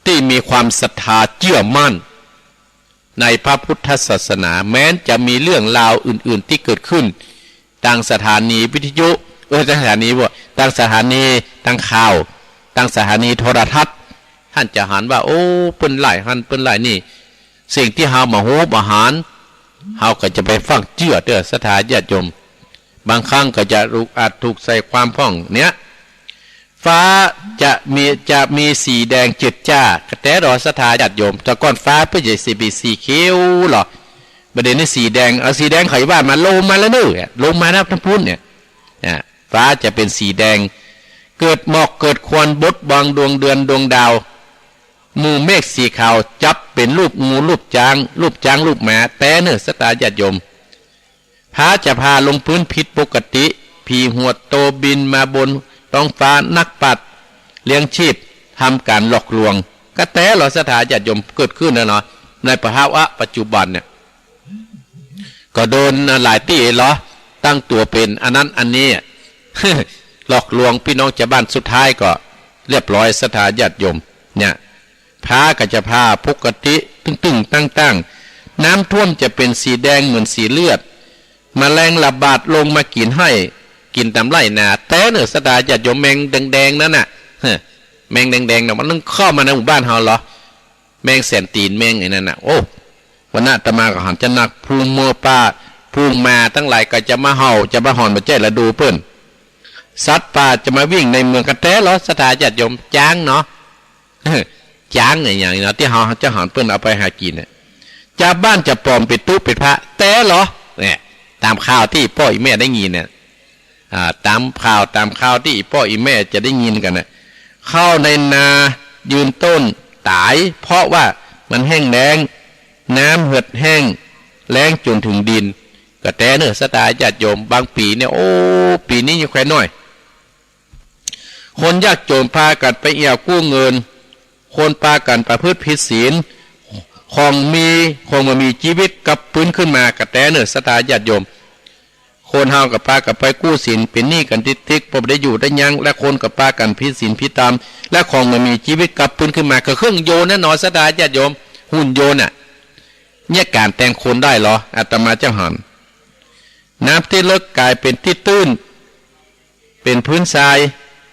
ตี้มีความศรัทธาเจื้อมั่นในพระพุทธศาสนา แม้นจะมีเรื่องราวอื่นๆ ตี้เกิดขึ้น ตางสถานีวิทยุ เออ ตางสถานีบ่ ตางสถานี ตางข่าว ตางสถานีโทรทัศน์ ต้านจะหันว่า โอ้ เปิ้นไล่หั้น เปิ้นไล่นี่ สิ่งตี้เฮาบ่ฮู้บ่หัน เฮาก็จะไปฟั่งเจื้อเตื้อ ศรัทธาญาติโยม บางครั้งก็จะถูก อาจถูกใส่ความพ่องเนี่ย ฟ้าจะมี จะมีสีแดงจืดจ้า กระแตหรอ ศรัทธาญาติโยม แต่ก่อนฟ้าเปิ้นจะสี สีเขียวหรอ บ่าเดี่ยวนี้สีแดง เอาสีแดงเขาว่ามา ลมมาแล้วเน่อ ลมมาแล้วตางปู๊นเนี่ย อ่า ฟ้าจะเป๋นสีแดง เกิดหมอกเกิดควันบดบังดวงเดือนดวงดาว หมู่เมฆสีขาวจับเป๋นรูปงูรูปจ๊าง รูปจ๊างรูปหมา แต๊เน่อ ศรัทธาญาติโยม ฟ้าจะผ่าลงพื้นผิดปกติ ผีหัวโตบินมาบนท้องฟ้า นักปราชญ์เลี้ยงชีพทำก๋านหลอกลวง กระแตหรอ ศรัทธาญาติโยม เกิดขึ้นแล้วเนาะ ในภาวะปัจจุบันเนี่ย ก็โดนหลายตี้หรอ ตั้งตั๋วเป๋นอันนั้นอันนี้อะ หลอกลวงปี้น้องจาวบ้าน สุดท้ายก็เรียบร้อย ศรัทธาญาติโยม เนี่ย ฟ้าก็จะผ่าปกติ ตึงๆ ตั้งๆ น้ำท่วมจะเป๋นสีแดงเหมือนสีเลือด แมลงระบาดลงมากิ๋นฮ้อย กิ๋นต๋ามไฮ่นา แต๊เน่อ ศรัทธาญาติโยม แมงแดงๆ นั้นน่ะ แมงแดงๆ น่ะ มันต้องเข้ามาในหมู่บ้านเฮาเหรอ แมงแสนตี๋น แมงไอ้นั้นน่ะ โอ้ วันนั้นอาตมาก็หันจะนัก ฝูงหมูป่า ฝูงหมาตังหลายก็จะมาเห่า จะมาหอน บ่ใจ้ฤดูเปิ้น สัตว์ป่าจะมาวิ่งในเมืองก็แต๊เหรอ ศรัทธาญาติโยม จ๊างเนาะ จ๊างเนี่ย อย่างนี้เนาะ ตี้เฮาจะหันเปิ้นเอาไปหากิ๋นเนี่ย จาวบ้านจะปลอมเป๋นตุ๊เป๋นพระแต๊เหรอ เนี่ย ต๋ามข่าวตี้ป้ออี่แม่ได้ยินเนี่ย อ่า ต๋ามข่าว ต๋ามข่าวตี้ป้ออี่แม่จะได้ยินกั๋นน่ะ ข้าวในนายืนต้นต๋าย เพราะว่ามันแห้งแล้ง น้ำเหือดแห้ง แล้งจ๋นเถิงดิน ก็แต๊เน่อ ศรัทธาญาติโยม บางปี๋เนี่ย โอ้ ปี๋นี้ยังแค่น้อย คนยากจ๋นปากั๋นไปเอี่ยวกู้เงิน คนปากั๋นประพฤติผิดศีล ของมี ของบ่มีจีวิตกลับปื้นขึ้นมา ก็แต๊เน่อ ศรัทธาญาติโยม คนเฮาก็ปากั๋นไปกู้ศีล เป๋นหนี้กั๋นติ๊กๆ บ่ได้อยู่ได้ยั้ง และคนก็ปากั๋นผิดศีลผิดธรรม และของบ่มีจีวิตกลับปื้นขึ้นมา ก็เครื่องยนต์น่ะเนาะ ศรัทธาญาติโยม หุ่นยนต์น่ะ เนี่ยก๋านแตงคนได้เหรอ อาตมาจะหัน น้ำตี้เลิกก๋ายเป๋นตี้ตื้น เป๋นพื้นทราย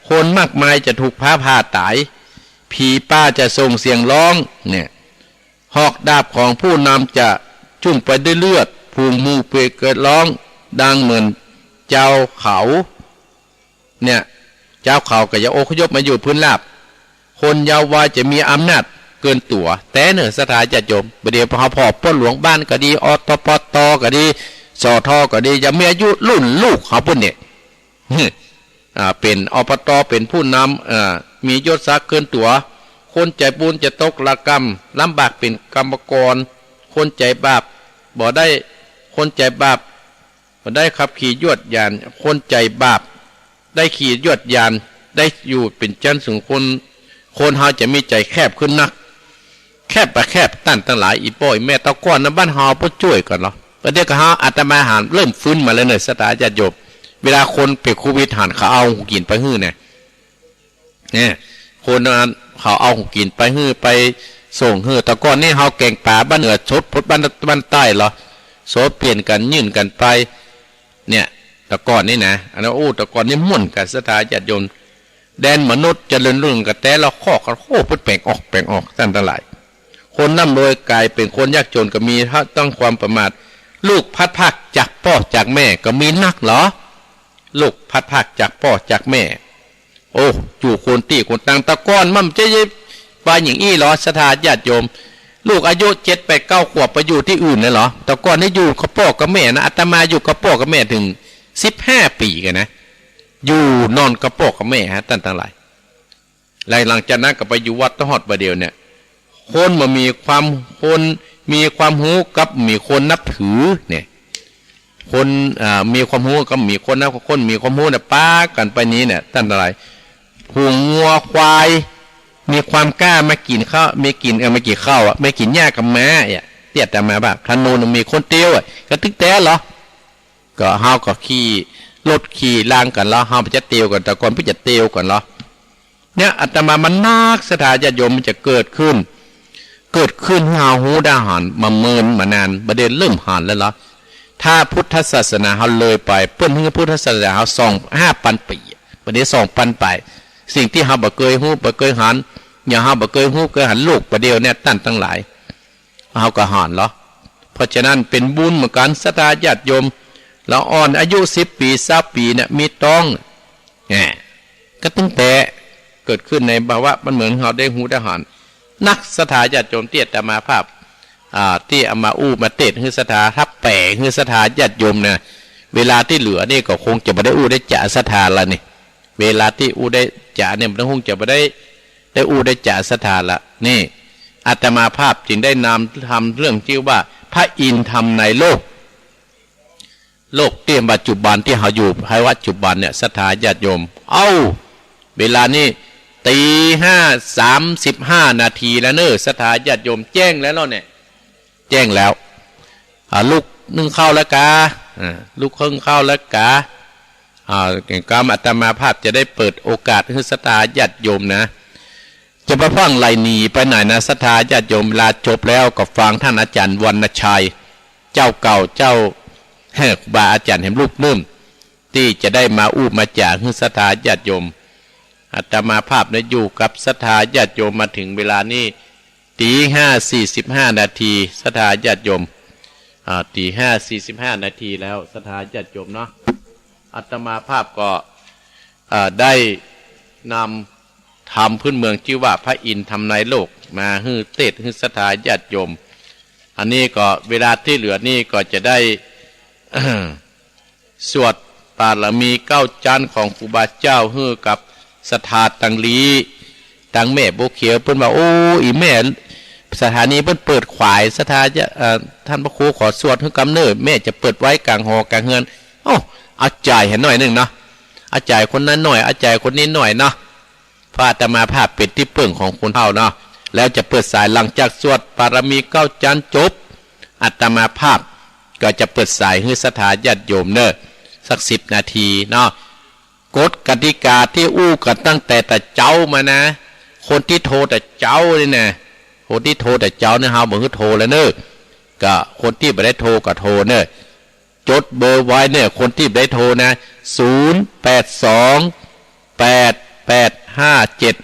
คนมากมายจะถูกฟ้าผ่าต๋าย ผีป่าจะส่งเสียงฮ้อง เนี่ย หอกดาบของผู้นำจะจุ่มไปด้วยเลือด ฝูงหมู่เปรียบเกิดฮ้อง ดังเหมือนจาวเขา เนี่ย จาวเขาก็จะอพยพมาอยู่พื้นราบ คนยาววัยจะมีอำนาจเกินตั๋ว แต๊เน่อ ศรัทธาญาติโยม บ่าเดี่ยวเฮาผ่อป้อหลวงบ้านก็ดี อ ต ป ต ก็ดี ส ท ก็ดี จะมีอายุรุ่นลูกเฮาปุ้นเนี่ย อ่า เป๋น อ ป ต เป๋นผู้นำ อ่า มียศศักดิ์เกินตั๋ว คนใจ๋บุญจะตกระกำ ลำบากเป๋นกรรมกร คนใจ๋บาปบ่ได้ คนใจ๋บาปบ่ได้ขับขี่ยวดยาน คนใจ๋บาปได้ขี่ยวดยาน ได้อยู่เป๋นจั้นสูง คน คนเฮาจะมีใจ๋แคบขึ้นนัก แคบบ่แคบ ต้านตังหลาย อี่ป้ออี่แม่ ตะก่อนนะบ้านเฮาเปิ้นจ้วยกั๋นเหรอ บ่าเดี่ยวก็เฮา อาตมาหันเริ่มฟื้นมาแล้วเน่อ ศรัทธาญาติโยม เวลาคนเป๋นโควิดหันเขาเอาของกิ๋นไปหื้อเนี่ย เนี่ย คนนั้นเขาเอาของกิ๋นไปหื้อ ไปส่งหื้อ ตะก่อนนี่เฮาแก๋งป๋าบ้านเหนือสด พดบ้าน บ้านใต้เหรอ โสเปลี่ยนกั๋นยื่นกั๋นไป เนี่ย ตะก่อนนี่นะ อันนั้น โอ้ ตะก่อนนี่ม่วนกั๋น ศรัทธาญาติโยม แดนมนุษย์เจริญรุ่งเรืองก็แต๊ละ ข้อก็ โอ้ เปิ้นแป๋งออก แป๋งออก ต้านตังหลาย คนร่ำรวยก๋ายเป๋นคนยากจ๋นก็มี เพราะต้องความประมาท ลูกพลัดพรากจากป้อจากแม่ก็มีนักเหรอ ลูกพลัดพรากจากป้อจากแม่ โอ้ อยู่คนตี้คนตัง ตะก่อนมันจะว่าอย่างอี้เหรอ ศรัทธาญาติโยม ลูกอายุเจ็ดแปดเก้าขวบไปอยู่ตี้อื่นน่ะเหรอ ตะก่อนนี่อยู่กับป้อกับแม่นะ อาตมาอยู่กับป้อกับแม่เถิงสิบห้าปี๋กั๋นนะ อยู่นอนกับป้อกับแม่ฮะ ต้านตังหลาย และหลังจากนั้นก็ไปอยู่วัดตะฮอดบ่าเดี่ยวเนี่ย คนบ่มีความ คนมีความฮู้กับมีคนนับถือเนี่ย คน อ่า มีความฮู้กับมีคนนับ คนมีความฮู้เนี่ยปากั๋นไปหนีเนี่ย ต้านตังหลาย ฝูงงัวควาย มีความกล้ามากิ๋นข้าว มากิ๋น เอ่อ มากิ๋นข้าวอะ มากิ๋นหญ้ากับม้าเนี่ย ตี้อาตมาว่า ถนนมีคนเตียวอะ ก็ตึงแต๊เหรอ ก็เฮาก็ขี่รถขี่ลางกั๋นเหรอ เฮาบ่จะเตียวกั๋น ตะก่อนเปิ้นจะเตียวกั๋นเหรอ เนี่ย อาตมามันนัก ศรัทธาญาติโยม มันจะเกิดขึ้น เกิดขึ้นหื้อเฮาฮู้ได้หัน มาเมินมานาน บ่าเดี่ยวเริ่มหันแล้วเหรอ ถ้าพุทธศาสนาเฮาเลยไป เปิ้นหื้อพุทธศาสนาเฮาสอง ห้าปันปี๋ บ่าเดี่ยวสองปันปี๋ สิ่งตี้เฮาบ่เกยฮู้ บ่เกยหัน อย่างเฮาบ่เกยฮู้เกยหัน ลูกบ่าเดี่ยวเนี่ย ต้านตังหลาย เฮาก็หันเหรอ เพราะฉะนั้นเป๋นบุญเหมือนกั๋น ศรัทธาญาติโยม ละอ่อนอายุสิบปี๋ ซาวปี๋เนี่ย มีต๊อง แหม ก็ตึงแต๊เกิดขึ้นในภาวะมันเหมือนเฮาได้ฮู้ได้หัน นัก ศรัทธาญาติโยม ตี้อาตมาภาพ อ่า ตี้เอามาอู้มาเตศน์หื้อศรัทธา ถ้าแป๋หื้อศรัทธาญาติโยมเนี่ย เวลาตี้เหลือนี่ก็คงจะบ่ได้อู้ได้จ๋าศรัทธาละนี่ เวลาตี้อู้ได้จ๋าเนี่ย มันคงจะบ่ได้ ได้อู้ได้จ๋าศรัทธาละ นี่ อาตมาภาพจึงได้นำธรรมเรื่องชื่อว่าพระอินทร์ธรรมในโลก โลกตี้ปัจจุบันตี้เฮาอยู่ ในปัจจุบันเนี่ย ศรัทธาญาติโยม เอ้า เวลานี้ตี๋ห้าสามสิบห้านาทีแล้วเน่อ ศรัทธาญาติโยม แจ้งแล้วเนาะเนี่ย แจ้งแล้ว อ่า ลุกนึ่งข้าวแล้วกา อ่า ลุกนึ่งข้าวแล้วกา อ่า กำอาตมาภาพจะได้เปิดโอกาสหื้อศรัทธาญาติโยมนะ จะบ่ฟั่งไหลหนีไปไหนนะ ศรัทธาญาติโยม เวลาจบแล้วก็ฟังต้านอาจ๋ารย์วรรณชัย เจ้าเก่าเจ้า ครูบาอาจ๋ารย์แหมรูปนึ่ง ตี้จะได้มาอู้มาจ๋าหื้อศรัทธาญาติโยม อาตมาภาพนะอยู่กับศรัทธาญาติโยมมาเถิงเวลานี้ ตี๋ห้าสี่สิบห้านาที ศรัทธาญาติโยม อ่า ตี๋ห้าสี่สิบห้านาทีแล้ว ศรัทธาญาติโยมเนาะ อาตมาภาพก็ อ่า ได้นำธรรมพื้นเมืองจื้อว่าพระอินทร์ทำนายโลกมาหื้อเตสน์หื้อศรัทธาญาติโยม อันนี้ก็เวลาตี้เหลือนี่ก็จะได้ สวดปารมีเก้าจั๊นของครูบาเจ้าหื้อกับศรัทธาตังหลี ตังแม่บัวเขียว เปิ้นว่า โอ้ อี่แม่ สถานีเปิ้นเปิดขวาย ศรัทธาจะ เอ่อ ต้านพระครูขอสวดหื้อกำเน่อ แม่จะเปิดไว้ก๋างหอก๋างเฮือน เอ้า เอาใจ๋หื้อหน่อยนึ่งเนาะ เอาใจ๋คนนั้นหน่อย เอาใจ๋คนนี้หน่อยเนาะ เพราะอาตมาภาพเป๋นตี้เปิ้งของคนเฒ่าเนาะ แล้วจะเปิดสายหลังจากสวดปารมีเก้าจั๊นจบ อาตมาภาพก็จะเปิดสายหื้อศรัทธาญาติโยมเน่อ สักสิบนาทีเนาะ กฎกติกาตี้อู้กั๋นตั้งแต่ตะเจ๊ามานะ คนตี้โทรตะเจ๊านี่นะ คนตี้โทรตะเจ๊าเนี่ย เฮาบ่หื้อโทรแล้วเน่อ ก็คนตี้บ่ได้โทรก็โทรเน่อ จดเบอร์ไว้เน่อ คนตี้บ่ได้โทรนะ ศูนย์แปดสอง แปดแปดห้าเจ็ด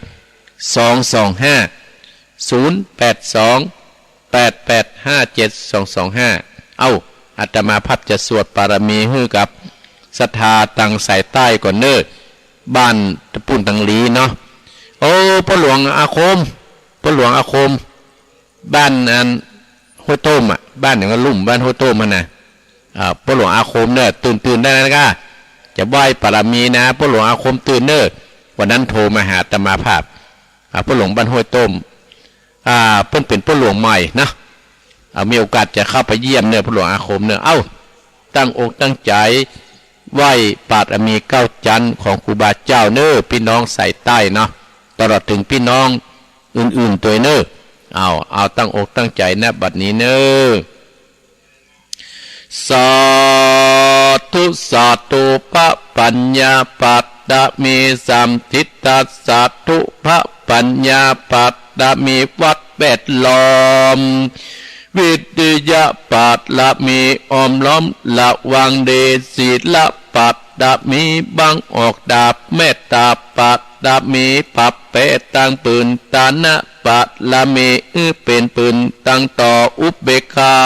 สองสองห้า ศูนย์แปดสอง แปดแปดห้าเจ็ด สองสองห้า เอ้า อาตมาภาพจะสวดปารมีหื้อกับศรัทธาตังสายใต้ก่อนเน่อ บ้านตะปูนตังหลีเนาะ โอ้ ป้อหลวงอาคม ป้อหลวงอาคม บ้านอันห้วยต้มอะ บ้านหยังก็ลุ่ม บ้านห้วยต้มหั้นนะ อ่า ป้อหลวงอาคมเน่อ ตื่นๆ ได้นะก้า จะไหว้ปารมีนะ ป้อหลวงอาคมตื่นเน่อ วันนั้นโทรมาหาอาตมาภาพ อ่า ป้อหลวงบ้านห้วยต้ม อ่า เปิ้นเป๋นป้อหลวงใหม่นะ อ่า มีโอกาสจะเข้าไปเยี่ยมเน่อ ป้อหลวงอาคมเน่อ เอ้า ตั้งอกตั้งใจ๋ไหว้ปารมีเก้าจั๊นของครูบาเจ้าเน่อ ปี้น้องสายใต้เนาะ ตลอดเถิงปี้น้องอื่นๆ ตวยเน่อ เอา เอาตั้งอกตั้งใจ๋นะ บัดนี้เน่อ สาธุ สาธุ พระปัญญาปารมีสามทิศ สาธุ พระปัญญาปารมีวัดแวดล้อม วิทยาปารมีอ้อมล้อมระวังดี ศีลปารมีบังออกดาบ เมตตาปารมีปรับแปลงปืน ตานะปารมีหื้อเป๋นปืนตั้งต่อ อุเบกขา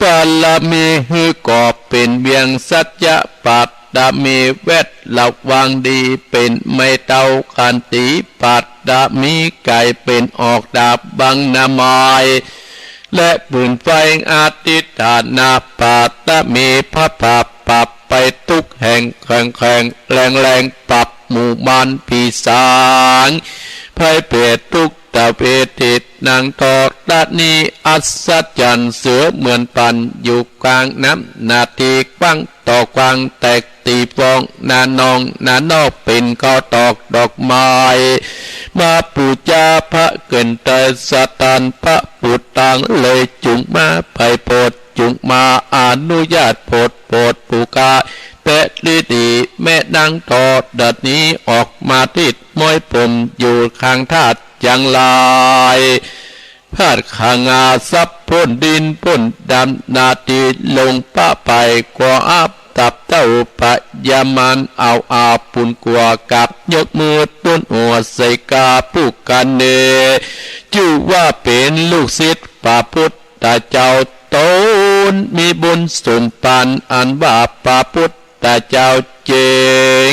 ปารมีหื้อก่อเป๋นเวียง สัจจะปารมีแวดระวังดีเป๋นไม้เต้า ขันติปารมีก๋ายเป๋นออกดาบบังน้ำมาย และปืนไฟ อธิฐานะปารมี พระบาปปรับไปทุกแห่ง แข็งแข็งแรงแรง ปรับหมู่มารผีสาง ภัยเปรตทุกตะเวทิต นังธรณีอัศจรรย์ เสือเหมือนปันอยู่กลางน้ำ นาทีกว้างต่อกว้าง แตก ตีฟอง นานองนานอก เป๋นข้าวตอกดอกไม้ มาปู๋จาพระเกณฑ์ไตรสถาน พระปุตตังเลยจุ่งมาไพร่โปรด จุ่งมาอนุญาตโปรด โปรดปู๋กา แต่ดีดี แม่นางธรณีออกมาทิศม้อยผมอยู่ข้างธาตุจังไร พาดขางาซับพ่นดินพ่นดำ นาทีลงป้าไป ก็อับตับเต้าพญามาร เอาอาปุนกัวกับยกมือต้นหัวใส่กาผู้กันเน จื้อว่าเป๋นลูกศิษย์พระพุทธเจ้า ต๋นมีบุญสมปาน อันว่าพระพุทธเจ้าเจ๋ง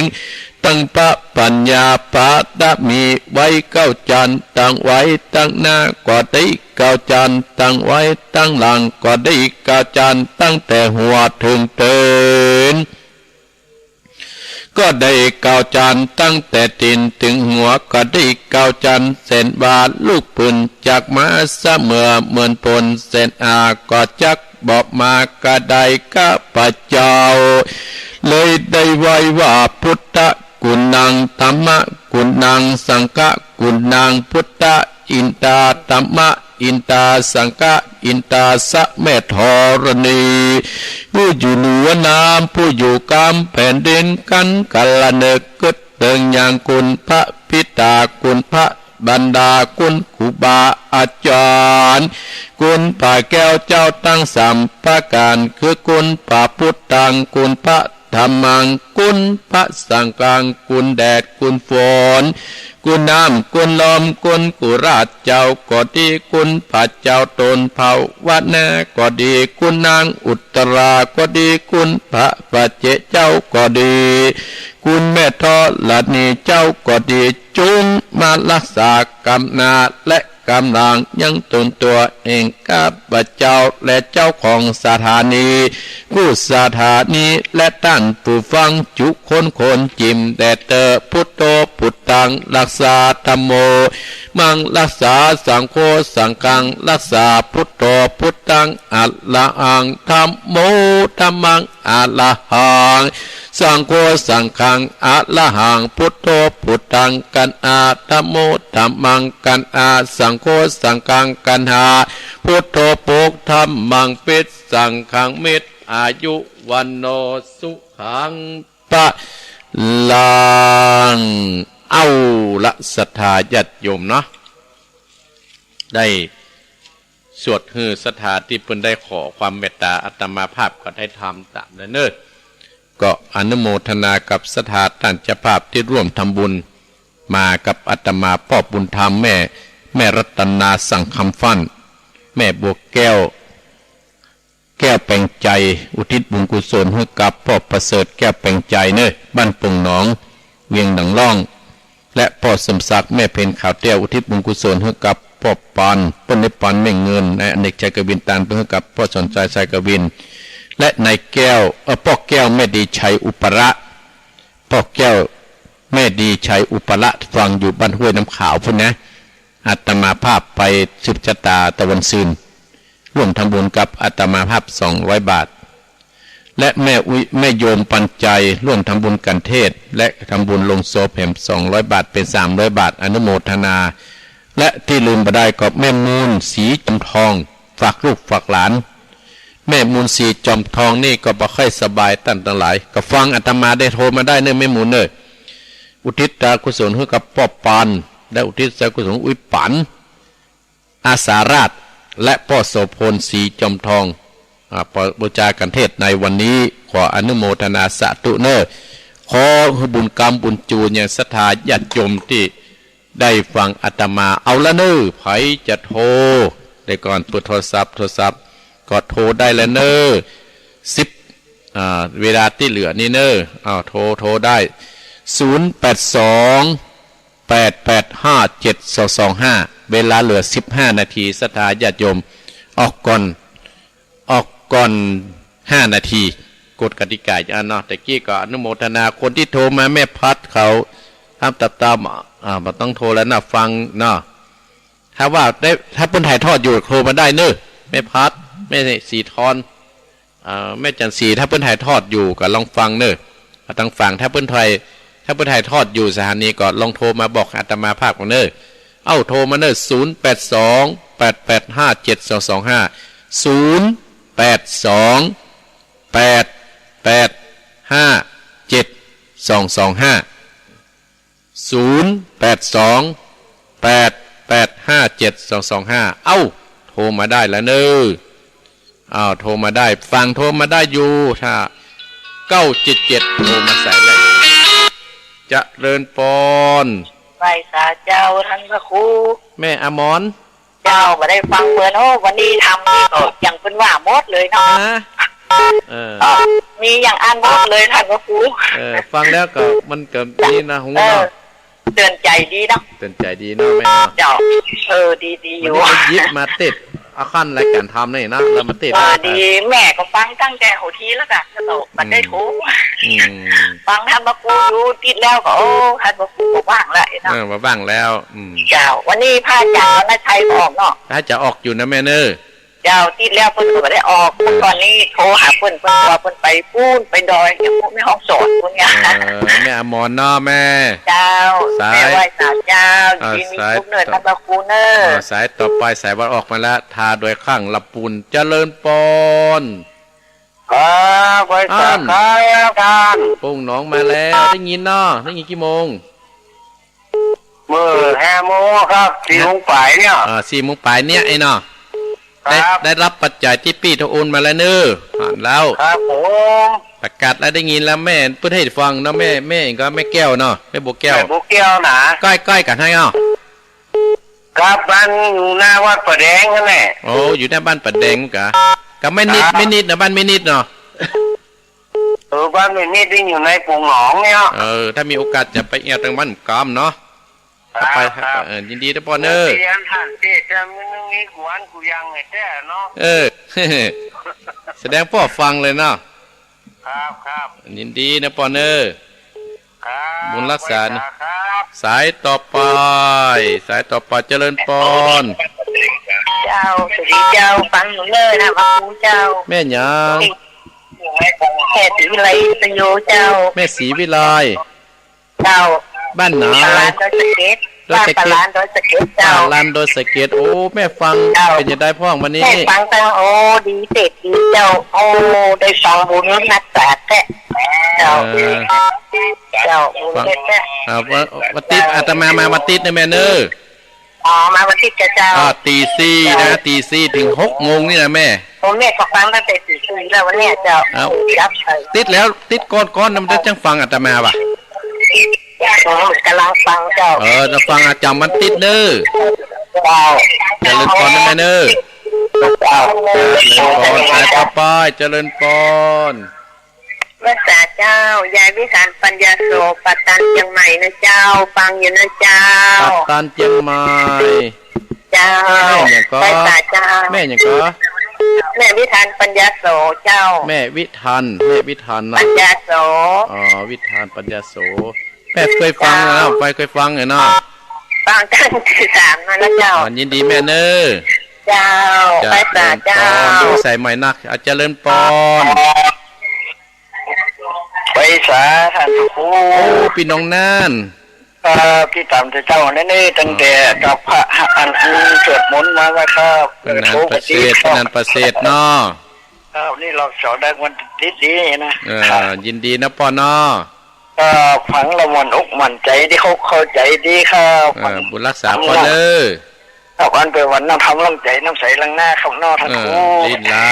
ตั้งพระปัญญาปารมีไว้เก้าจั๊น ตั้งไว้ตั้งหน้าก็ดีเก้าจั๊น ตั้งไว้ตั้งหลังก็ดีเก้าจั๊น ตั้งแต่หัวเถิงตีนก็ดีเก้าจั๊น ตั้งแต่ตีนเถิงหัวก็ดีเก้าจั๊น เส้นว่าลูกปืนจักมาเสมอ เหมือนพลเส้นอาก็จัก บอกมาก็ได้ข้าพเจ้า เลยได้ไหว้ว่า พุทธกุณัง ธัมมกุณัง สังฆกุณัง พุทธอินทา ธัมมะ อินตาสังฆะ อินตาสะแม่ธรณี ผู้อยู่เหนือน้ำ ผู้อยู่กำแผ่นดิน กั๋นกาละเนิก กึ๊ดเติงอย่างคุณพระปิดา คุณพระมารดา คุณครูบาอาจ๋ารย์ คุณพระแก้วเจ้าตังสามประก๋าน คือคุณพระพุทธัง คุณพระธัมมัง คุณพระสังฆัง คุณแดด คุณฝน คุณน้ำ คุณลม คุณกุหลาบเจ้าก็ดี คุณพระเจ้าต้นเผาวัดนาก็ดี คุณนางอุตตราก็ดี คุณพระปัจเจกเจ้าก็ดี คุณแม่ธรณีเจ้าก็ดี จุ่งมาฮักษากำหน้าและกำหลังยังต๋นตั๋วเอง ข้าพเจ้าและเจ้าของสถานี กู้สถานี และต้านผู้ฟังจุคนคน จิ่มแด่เต๊อะ พุทโธพุทธัง ฮักษาธัมโม มัง ฮักษาสังโฆ สังฆัง ฮักษา พุทโธพุทธัง อะระหัง ธัมโม ธัมมัง อะระหัง สังโฆ สังฆัง อะระหัง พุทโธ พุทธัง กัณหา ธัมโม ธัมมัง กัณหา สังโฆ สังฆัง กัณหา พุทโธ ปก ธัมมัง ปิด สังฆัง มิตร อายุ วัณโณ สุขัง พะลัง เอาละ ศรัทธาญาติโยมเนาะ ได้สวดหื้อศรัทธาตี้เปิ้นได้ขอความเมตตา อาตมาภาพก็ได้ทำต๋ามนั้นเนาะ ก็อนุโมทนากับศรัทธาต้านเจ้าภาพตี้ร่วมทำบุญมากับอาตมา ป้อบุญธรรม แม่ แม่รัตนา สังคำฟั่น แม่บัวแก้ว แก้วแปงใจ๋ อุทิศบุญกุศลหื้อกับป้อประเสริฐ แก้วแปงใจ๋เนาะ บ้านโป่งหนอง เวียงหนองล่อง และป้อสมศักดิ์ แม่เพ็ญขาวแก้ว อุทิศบุญกุศลหื้อกับป้อปาน เปิ้นได้ปานแม่เงิน นายอเนก ชัยกวิน ตานหื้อกับป้อสอนชัย ชัยกวิน และนายแก้ว เอ่อ ป้อแก้ว แม่ดีชัย อุปละ ป้อแก้ว แม่ดีชัย อุปละ ฟังอยู่บ้านห้วยน้ำขาวปู๊นนะ อาตมาภาพไปสืบชะตาตะวันซืน ร่วมทำบุญกับอาตมาภาพสองร้อยบาท และแม่อุ๊ย แม่โยมปันใจ๋ ร่วมทำบุญกัณฑ์เทศน์ และทำบุญลงศพแหมสองร้อยบาท เป๋นสามร้อยบาท อนุโมทนา และตี้ลืมบ่ได้ก็แม่มูลศรีจอมทอง ฝากลูกฝากหลาน แม่มูลศรีจอมทองนี่ก็บ่ค่อยสบาย ต้านตังหลาย ก็ฟังอาตมาได้ โทรมาได้เนาะ แม่มูลเนาะ อุทิศตากุศลหื้อกับป้อปาน และอุทิศตากุศลอุ๊ยปัน อาสาราช และป้อโสภณ ศรีจอมทอง อ่า ป- บูชากัณฑ์เทศน์ในวันนี้ ขออนุโมทนาสาธุเนาะ ขอหื้อบุญกำบุญจูนยังศรัทธาญาติโยมตี้ได้ฟังอาตมา เอาละเนาะ ใผจะโทร เดี๋ยวก่อน เปิดโทรศัพท์ โทรศัพท์ ก็โทรได้ละเนาะ สิบ อ่า เวลาตี้เหลือนี่เนาะ อ้าว โทร โทรได้ ศูนย์แปดสอง แปดแปดห้าเจ็ดสองสองห้า เวลาเหลือสิบห้านาที ศรัทธาญาติโยม ออกก่อน ออกก่อนห้านาที กฎกติกาจะอันเนาะ ตะกี้ก็อนุโมทนาคนตี้โทรมา แม่พัดเขา ตาม ตาม ตาม อ่า บ่ต้องโทรแล้วนะ ฟังเนาะ ถ้าว่าได้ ถ้าเปิ้นถ่ายทอดอยู่ โทรมาได้เนาะ แม่พัด แม่ศรีทร เอ่อ แม่จันทร์ศรี ถ้าเปิ้นถ่ายทอดอยู่ก็ลองฟังเนาะ อ่า ตางฝั่ง ถ้าเปิ้นถ่าย ถ้าเปิ้นถ่ายทอดอยู่สถานีก็ลองโทรมาบอกอาตมาภาพกั๋นเนาะ เอ้า โทรมาเนาะ ศูนย์แปดสอง แปดแปดห้าเจ็ดสองสองห้า ศูนย์แปดสอง แปดแปดห้าเจ็ดสองสองห้า ศูนย์แปดสอง แปดแปดห้าเจ็ดสองสองห้า เอ้า โทรมาได้แล้วเนาะ อ้าว โทรมาได้ ฝั่งโทรมาได้อยู่ ถ้า เก้าเจ็ดเจ็ด โทรมาสายแรก เจริญปอน ไหว้สาเจ้าต้านพระครู แม่อมร เจ้า บ่ได้ฟังเปิ้น โอ้ วันนี้ธรรมนี่ก็อย่างเปิ้นว่าหมดเลยเนาะ นะ เออ เออ มีอย่างอั้นหมดเลยต้านพระครู เออ ฟังแล้วก็มันก็ดีนะ ฮู้เนาะ เออ เตือนใจ๋ดีเนาะ เตือนใจ๋ดีเนาะแม่เนาะ เจ้า เออ ดี ดีอยู่ วันนี้ได้ยิบมาติด เอาขั้นรายการธรรมนี่นะ แล้วมาติด เออ ดี แม่ก็ฟังตั้งแต่หัวทีแล้วจ้ะ ก็บ่ได้โทร อืม ฟังต้านพระครูอยู่ติดแล้วก็ โอ้ ต้านพระครูก็ว่างแล้วเนาะ เออ มาว่างแล้ว อืม เจ้า วันนี้พระอาจ๋ารย์รณชัยก็ออกเนาะ พระอาจ๋ารย์ออกอยู่นะแม่เนาะ เ เจ้า ติดแล้วเปิ้นก็บ่ได้ออก เออ เมื่อก่อนนี้โทรหาเปิ้น เปิ้นว่าเปิ้นไปปู๊น ไปดอย อย่างพวกแม่ฮ่องสอนพวกเนี้ย เออ แม่อมรเนาะแม่ เจ้า สาย แม่ไหว้สาเจ้า อ่า ยินดี สาย ทุกเนิน ต่อ ท่านพระครูเนอะ อ่า สายต่อไป สายบ่ออกมาแล้ว ทาดอยข้างลำปูน เจริญปอน ครับ ไหว้สา อ้าว ครับท่าน โป่งหนองมาแล้ว ได้ยินเนาะ ได้ยินกี่โมง เมื่อห้าโมงครับ สี่โมงปลายเนี่ย อ่า สี่โมงปลายเนี่ยไอ้เนาะ ได้ ครับ ได้รับปัจจัยตี้ปี้ทองโอนมาแล้วเน้อ ผ่านแล้ว ครับผม ประกาศแล้วได้ยินแล้ว แม่เปิ้นหื้อฟังเนาะ แม่ แม่ก็แม่แก้วเนาะ แม่บัวแก้ว แม่บัวแก้วนะ ก้อย ก้อยกั๋นไหนอ้อ ครับ บ้านอยู่หน้าวัดป่าแดงนั่นแหละ โอ้ อยู่หน้าบ้านป่าแดงกะ กับแม่นิด ครับ แม่นิดนะ บ้านแม่นิดเนาะ เออ บ้านแม่นิดนี่อยู่ในโป่งหนองเนี่ย เออ ถ้ามีโอกาสจะไปเอี่ยวตังบ้านกามเนาะ ครับ ไป ครับ เออ ยินดีนะปอนเน้อ เรียนท่านเต้ แต่มันมีกวนกูยังไงแท้เนาะ เออ แสดงป้อฟังเลยเนาะ ครับ ครับ ยินดีนะปอนเน้อ ครับ บุญรักษานะ ไหว้สาครับ สายต่อไป สายต่อไป เจริญปอน เจ้า สวัสดีเจ้า ฟังอยู่เน้อนะ พระครูเจ้า แม่หยัง แม่ศรีวิไลสโยเจ้า แม่ศรีวิไล เจ้า บ้านไหน ป่าลานดอยสะเก็ด ดอยสะเก็ด บ้านป่าลานดอยสะเก็ดเจ้า ป่าลานดอยสะเก็ด โอ้ แม่ฟัง เจ้า เป๋นจะไดพ่องวันนี้ แม่ฟังตัง โอ้ ดีเสร็จดีเจ้า โอ้ ได้ฟังบุญรักษาแท้ เจ้า เออ เจ้า บุญแท้ๆ อ่า วัน วันติด อาตมามาวันติดนะแม่เน้อ อ๋อ มาวันติดเจ้า อ่า ตีสี่นะ เจ้า ตีสี่ถึงหกโมงนี่นะแม่ โอ้ แม่ก็ฟังตั้งแต่ตีสี่แล้ววันเนี้ยเจ้า เอ้า ครับ ติดแล้ว ติดก่อนๆ นะ มันจะจังฟังอาตมาบ่ะ อ๋อ กำลังฟังเจ้า เออ จะฟังอาจารย์มันติดเน้อ เจ้า เจริญปอนนะแม่เน้อ เจ้า เจริญปอน สายต่อไป เจริญปอน ไหว้สาเจ้า ยายวิสารปัญญาโส ปัตตานเจียงใหม่นะเจ้า ฟังอยู่นะเจ้า ปัตตานเจียงใหม่ เจ้า แม่หยังก็ ไหว้สาเจ้า แม่หยังก็ แม่วิสารปัญญาโสเจ้า แม่วิทัน แม่วิทันนะ ปัญญาโส อ๋อ วิทันปัญญาโส แม่เคยฟังแล้ว เจ้า ไปเคยฟังอยู่เนาะ ฟังตั้งแต่ตีสามมาแล้วเจ้า อ๋อ ยินดีแม่เน้อ เจ้า เจ้า ไหว้สาเจ้า เจริญปอน สายใหม่นัก อ่ะ เจริญปอน ไหว้สาท่านพระครู โอ้ ปี้น้องน่าน เอ่อ ติดต๋ามแต่เจ้านั่นเอง ตั้งแต่ อืม กับพระ อัน อันสวดมนต์มาแล้วครับ เปิ้นนันประเสริฐ เปิ้นนันประเสริฐเนาะ ครับ นี่รอบสองได้วันติดดีนะ เออ ยินดีนะปอนเนาะ ก็ฟังแล้วมั่นอกมั่นใจ๋ดี เข้า เข้าใจ๋ดีครับ เออ บุญรักษาปอนเน้อ ครับ อันเปิ้นว่าน้ำทำล้างใจ๋ น้ำใสล้างหน้าครับเนาะท่านครู เออ ดีละ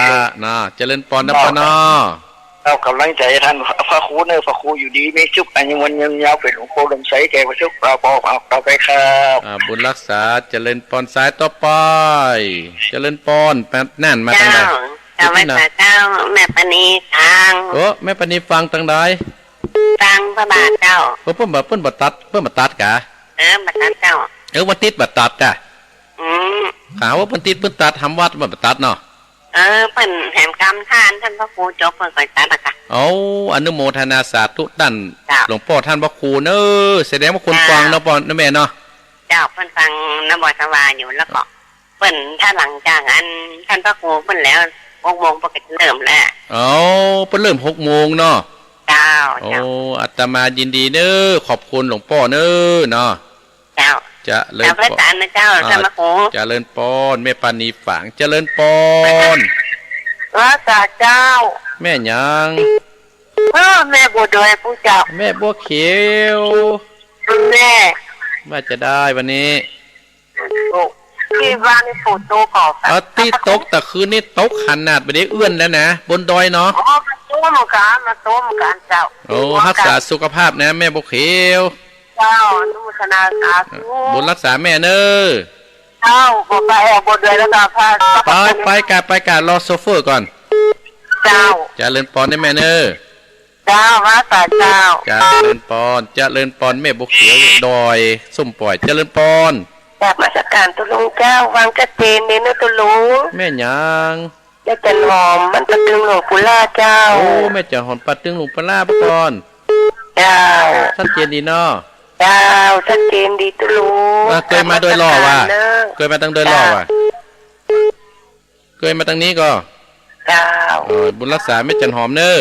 นะ เจริญปอนนะปอนเนาะ ครับ กำลังใจ๋ท่านพระครูเน้อ พระครูอยู่ดีมีสุข อายุมั่นยืนยาว เป๋นหลวงปู่ลมใสแก่ประชุก ครับ ครับ ครับ ไปครับ อ่า บุญรักษา เจริญปอน สายต่อไป เจริญปอน แป๊บ น่านมาตังใด เจ้า เจ้า ไหว้สาเจ้า แม่ปณีฟัง โอ้ แม่ปณีฟังตังใด ฟังพระบาทเจ้า เออ เปิ้นบ่ เปิ้นบ่ตัด เปิ้นบ่ตัดกา เออ บ่ตัดเจ้า เออ วันติดบ่ตัดกา อืม หาว่าวันติดเปิ้นตัด ทำวัดบ่ตัดเนาะ เออ เปิ้นแหมกำท่าน ท่านพระครูจบเปิ้นก็ตัดอะกา เอา อนุโมทนาสาธุต้าน เจ้า หลวงป้อต้านพระครูเน้อ แสดงว่าคนฟังเนาะ เจ้า ปอนเนาะแม่เนาะ เจ้า เปิ้นฟังนะ บ่สบายอยู่ แล้วก็ เปิ้น ถ้าหลังจากอันท่านพระครูเปิ้นแล้ว หกโมงเปิ้นก็จะเริ่มแล้ว อ๋อ เปิ้นเริ่มหกโมงเนาะ เจ้า โอ้ เจ้า อาตมายินดีเน้อ ขอบคุณหลวงป้อเน้อเนาะ เจ้า เจริญปอน เจ้า พระอาจารย์นะเจ้า อ่า ท่านพระครู เจริญปอน แม่ปานีฝาง เจริญปอน พระอาจารย์เจ้า แม่หยัง เออ แม่บัวดอยผู้เจ้า แม่บัวเขียว แม่ ว่าจะได้วันนี้ โอ้ ตี้บ้านนี่ฝนตกก่อ อาตี้ตกตะคืนนี่ตกขนาดบ่ได้เอื้อนแล้วนะ บนดอยเนาะ อ๋อ มาต้มกัน มาต้มกันเจ้า โอ้ รักษาสุขภาพนะ แม่บัวเขียว เจ้า อนุโมทนาสาธุ บุญรักษาแม่เน้อ เจ้า บ่ไปแอบบ่เดือยแล้วก็พา ไป ไปกะ ไปกะ รอโชเฟอร์ก่อน เจ้า เจริญปอนนะแม่เน้อ เจ้า ว่าสาเจ้า เจริญปอน เจริญปอน แม่บัวเขียว ดอยส้มป่อย เจริญปอน กราบนมัสการตุ๊ลุงเจ้า ฟังชัดเจนดีนะตุ๊ลุง แม่หยัง แม่จันหอม บ้านป่าตึงหลวงปู่ล่าเจ้า โอ้ แม่จันหอม ป่าตึงหลวงปู่ล่าปะกอน เจ้า ชัดเจนดีเนาะ เจ้า ชัดเจนดีตุ๊ลุง อ่ะ เกยมาโดยรอบว่ะ กราบนมัสการเน้อ เกยมาตังโดยรอบว่ะ เจ้า เกยมาตังนี้ก่อ เจ้า เออ บุญรักษาแม่จันหอมเน่อ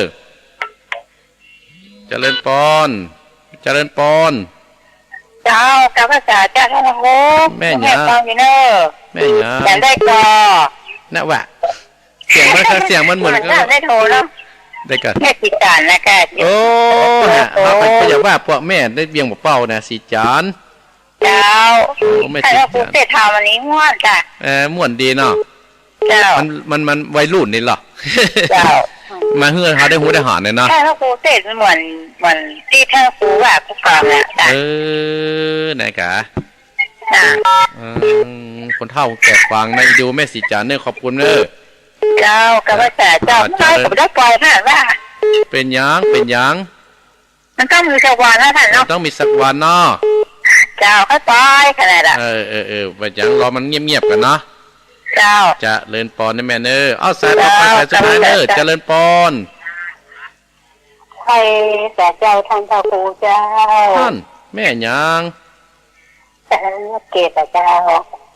เจริญปอน เจริญปอน เจ้า กาบไหว้สาเจ้าท่านพระครู แม่หยัง แม่ปองอยู่เน่อ แม่หยัง อยากได้ก่อ นะวะ เสียงมัน เสียงมันเหมือนกัน เหมือนกัน ได้โทรเนาะ ได้ก่อ แม่สีจันทร์นะกะ โอ้ ฮะ โอ้ เฮาก็อยากว่าปวกแม่ได้เวียงบ่เป้านะ สีจันทร์ เจ้า โอ้ แม่สีจันทร์ ท่านพระครูเทศน์ธรรมวันนี้ม่วนจ้ะ เออ ม่วนดีเนาะ เจ้า มัน มัน มันวัยรุ่นนี่เหรอ เจ้า มาเฮือนเฮาได้ฮู้ได้หาญเลยเนาะ ท่านพระครูเทศน์เหมือน เหมือนตี้ท่านครูว่าผู้ฟังน่ะจ้ะ เออ นะกะ อ่า เออ คนเฒ่าแก่ฟังนะ อีดูแม่สีจันทร์เน่อ ขอบคุณเน่อ เจ้า กาบไหว้สาเจ้า อ่า เจ้า เมื่อไหร่ผมได้ปล่อยผ่านว่า เป๋นหยัง เป๋นหยัง มันต้องมีสักวันนะท่านเนาะ มันต้องมีสักวันเนาะ เจ้า ค่อยปล่อยขนาดอะ เออ เออ เออ บ่เป๋นหยัง รอมันเงียบๆ ก่อนเนาะ เจ้า เจริญปอนนะแม่เน่อ เอาสายต่อไป เจ้า สายสุดท้ายเน่อ เจ้า เจริญปอน ไหว้สาเจ้าท่านพระครูเจ้า ท่าน แม่หยัง เออ แม่เกศอะเจ้า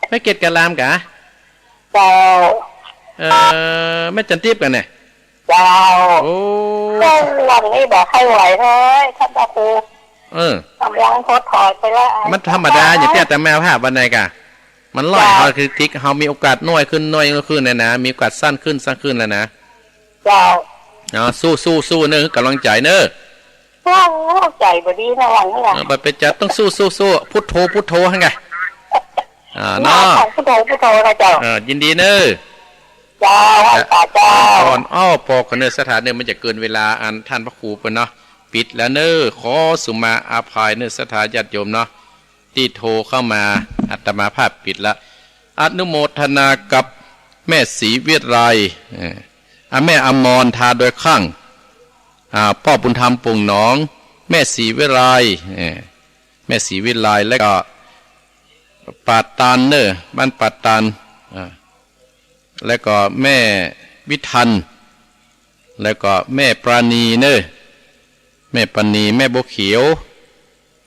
แม่เกศกาลามกะ เจ้า เอ่อ แม่จันทิพย์กะเนี่ย เจ้า โอ้ เจ้า หลังนี้บ่ใค่อยไหวเลย ท่านพระครู เออ กำลังถอดถอยไปแล้ว มันธรรมดา อย่าเตี้ยแต่แม่ภาพวันไหนกะ มันร้อย เจ้า เฮาคือติ๊ก เฮามีโอกาสน้อยขึ้น น้อยขึ้นนะนะ มีโอกาสสั้นขึ้น สั้นขึ้นแล้วนะ เจ้า เอา สู้ สู้ สู้เน่อ กำลังใจ๋เน่อ โอ้ ใจ๋บ่ดีนะวันนี้อะ เออ บ่เป๋นจะต้องสู้ สู้ สู้ พุทโธ พุทโธ หั้นไง อ่า เนาะ พุทโธ พุทโธนะเจ้า เออ ยินดีเน่อ เจ้า ไหว้สาเจ้า อ่อน อ้อ ปอกั๋นเน่อ สถานเน่อ มันจะเกินเวลาอันท่านพระครูเปิ้นเนาะ ปิดแล้วเน่อ ขอสุมาอภัยเน่อ ศรัทธาญาติโยมเนาะ ตี้โทรเข้ามา อาตมาภาพปิดละ อนุโมทนากับแม่ศรีวิไล เอ่อ อ่ะ แม่อมร ทาโดยข้าง อ่า ป้อบุญธรรม โป่งหนอง แม่ศรีวิไล เอ่อ แม่ศรีวิไล แล้วก็ ป่าตาลเน่อ บ้านป่าตาล อ่า แล้วก็แม่วิทัน แล้วก็แม่ปราณีเน่อ แม่ปราณี แม่บัวเขียว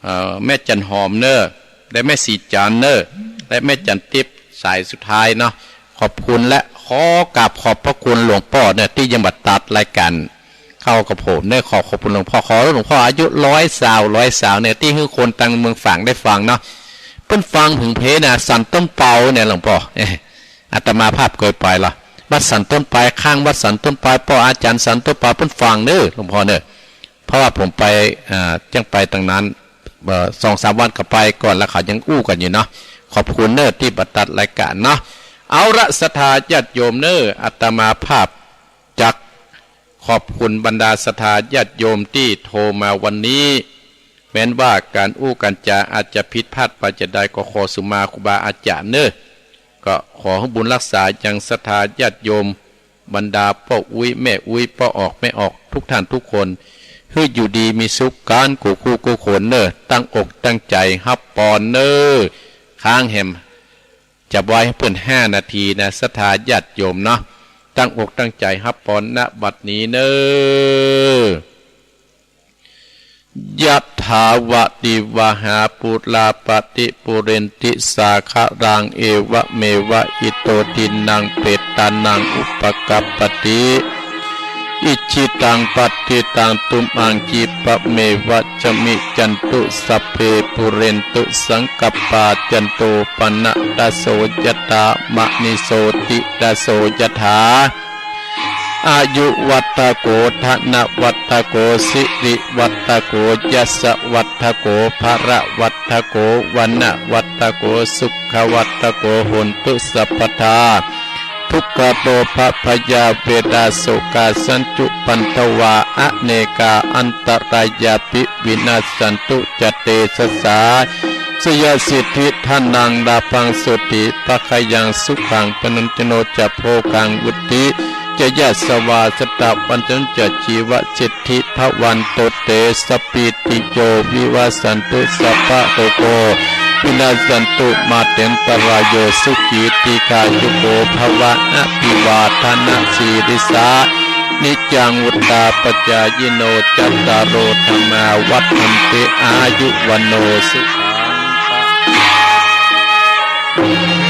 เอ่อ แม่จันหอมเน่อ และแม่สีจันเน่อ และแม่จันทิพย์สายสุดท้ายเนาะ ขอบคุณและขอกราบขอบพระคุณหลวงป้อเน่อ ตี้ยังบ่ตัดรายก๋านเข้ากับผมเน่อ ขอขอบคุณหลวงป้อ ขอหื้อหลวงป้ออายุร้อยซาว ร้อยซาวเน่อ ตี้หื้อคนตังเมืองฝางได้ฟังเนาะ เปิ้นฟังผึ่งเพนะ สันต้นเปาเนี่ยหลวงป้อ เอ๊ะ อาตมาภาพเกยไปละ วัดสันต้นเปา ข้างวัดสันต้นเปา ป้ออาจ๋ารย์สันต้นเปา เปิ้นฟังเน่อ หลวงป้อเน่อ เพราะว่าผมไป อ่า จั้งไปตังนั้น เอ่อ สองสามวันก็ไปก่อน แล้วเขายังอู้กั๋นอยู่เนาะ ขอบคุณเน่อ ตี้บ่ตัดรายก๋านเนาะ เอาละ ศรัทธาญาติโยมเน่อ อาตมาภาพจักขอบคุณบรรดาศรัทธาญาติโยมตี้โทรมาวันนี้ แม้นว่าก๋านอู้ก๋านจ๋าอาจจะผิดพลาดไปจาใด ก็ขอสุมาครูบาอาจ๋ารย์เน่อ ก็ขอหื้อบุญรักษายังศรัทธาญาติโยม บรรดาป้ออุ๊ยแม่อุ๊ย ป้อออกแม่ออก ทุกท่านทุกคน หื้ออยู่ดีมีสุขกั๋นกู้คู่กู้คนเน่อ ตั้งอกตั้งใจ๋ฮับปอนเน่อ ค้างแหม จับไว้หื้อเปิ้นห้านาทีนะ ศรัทธาญาติโยมเนาะ ตั้งอกตั้งใจ๋ฮับปอน ณ บัดนี้เน่อ ยะถาวะริวะหาปูราปะริปูเรนติสาคะรัง เอวะเมวะอิโตทินนังเปตานังอุปะกัปปะติ อิจฉิตังปัตถิตังตุมหังคิปะเมวะสะมิจฉันตุ สัพเพปูเรนตุสังกัปปา จันโทปะนะระโสยะถา มะณิโชติระโสยะถา อายุวัตถโก ธนวัตถโก สิริวัตถโก ยสวัตถโก พละวัตถโก วรรณวัตถโก สุขวัตถโก โหนตุสัพพะทา ทุกขโรคภะพยาเวทาโศกาสัญจุปันทวา อเนกาอันตรายาปิวินัสสันตุ จะเตชะสา ชยสิทธิธนังลาภังโสติภะคะยังสุขังพลังชโนจะโภคังวุฒิจะยะสวาสตะวัญชนจะชีวสิทธิภะวันตุเต สะปปีติโยวิวัสสันตุ สัพพะโรโควินัสสันตุ มาเตนตะรายโย สุขีทีฆายุโกภะวะ อภิวาทะนะสีลิสสะ นิจจังวุฑฒาปะจายิโน จัตตาโรธัมมาวัฑฒันติ อายุวัณโณสุขังพะ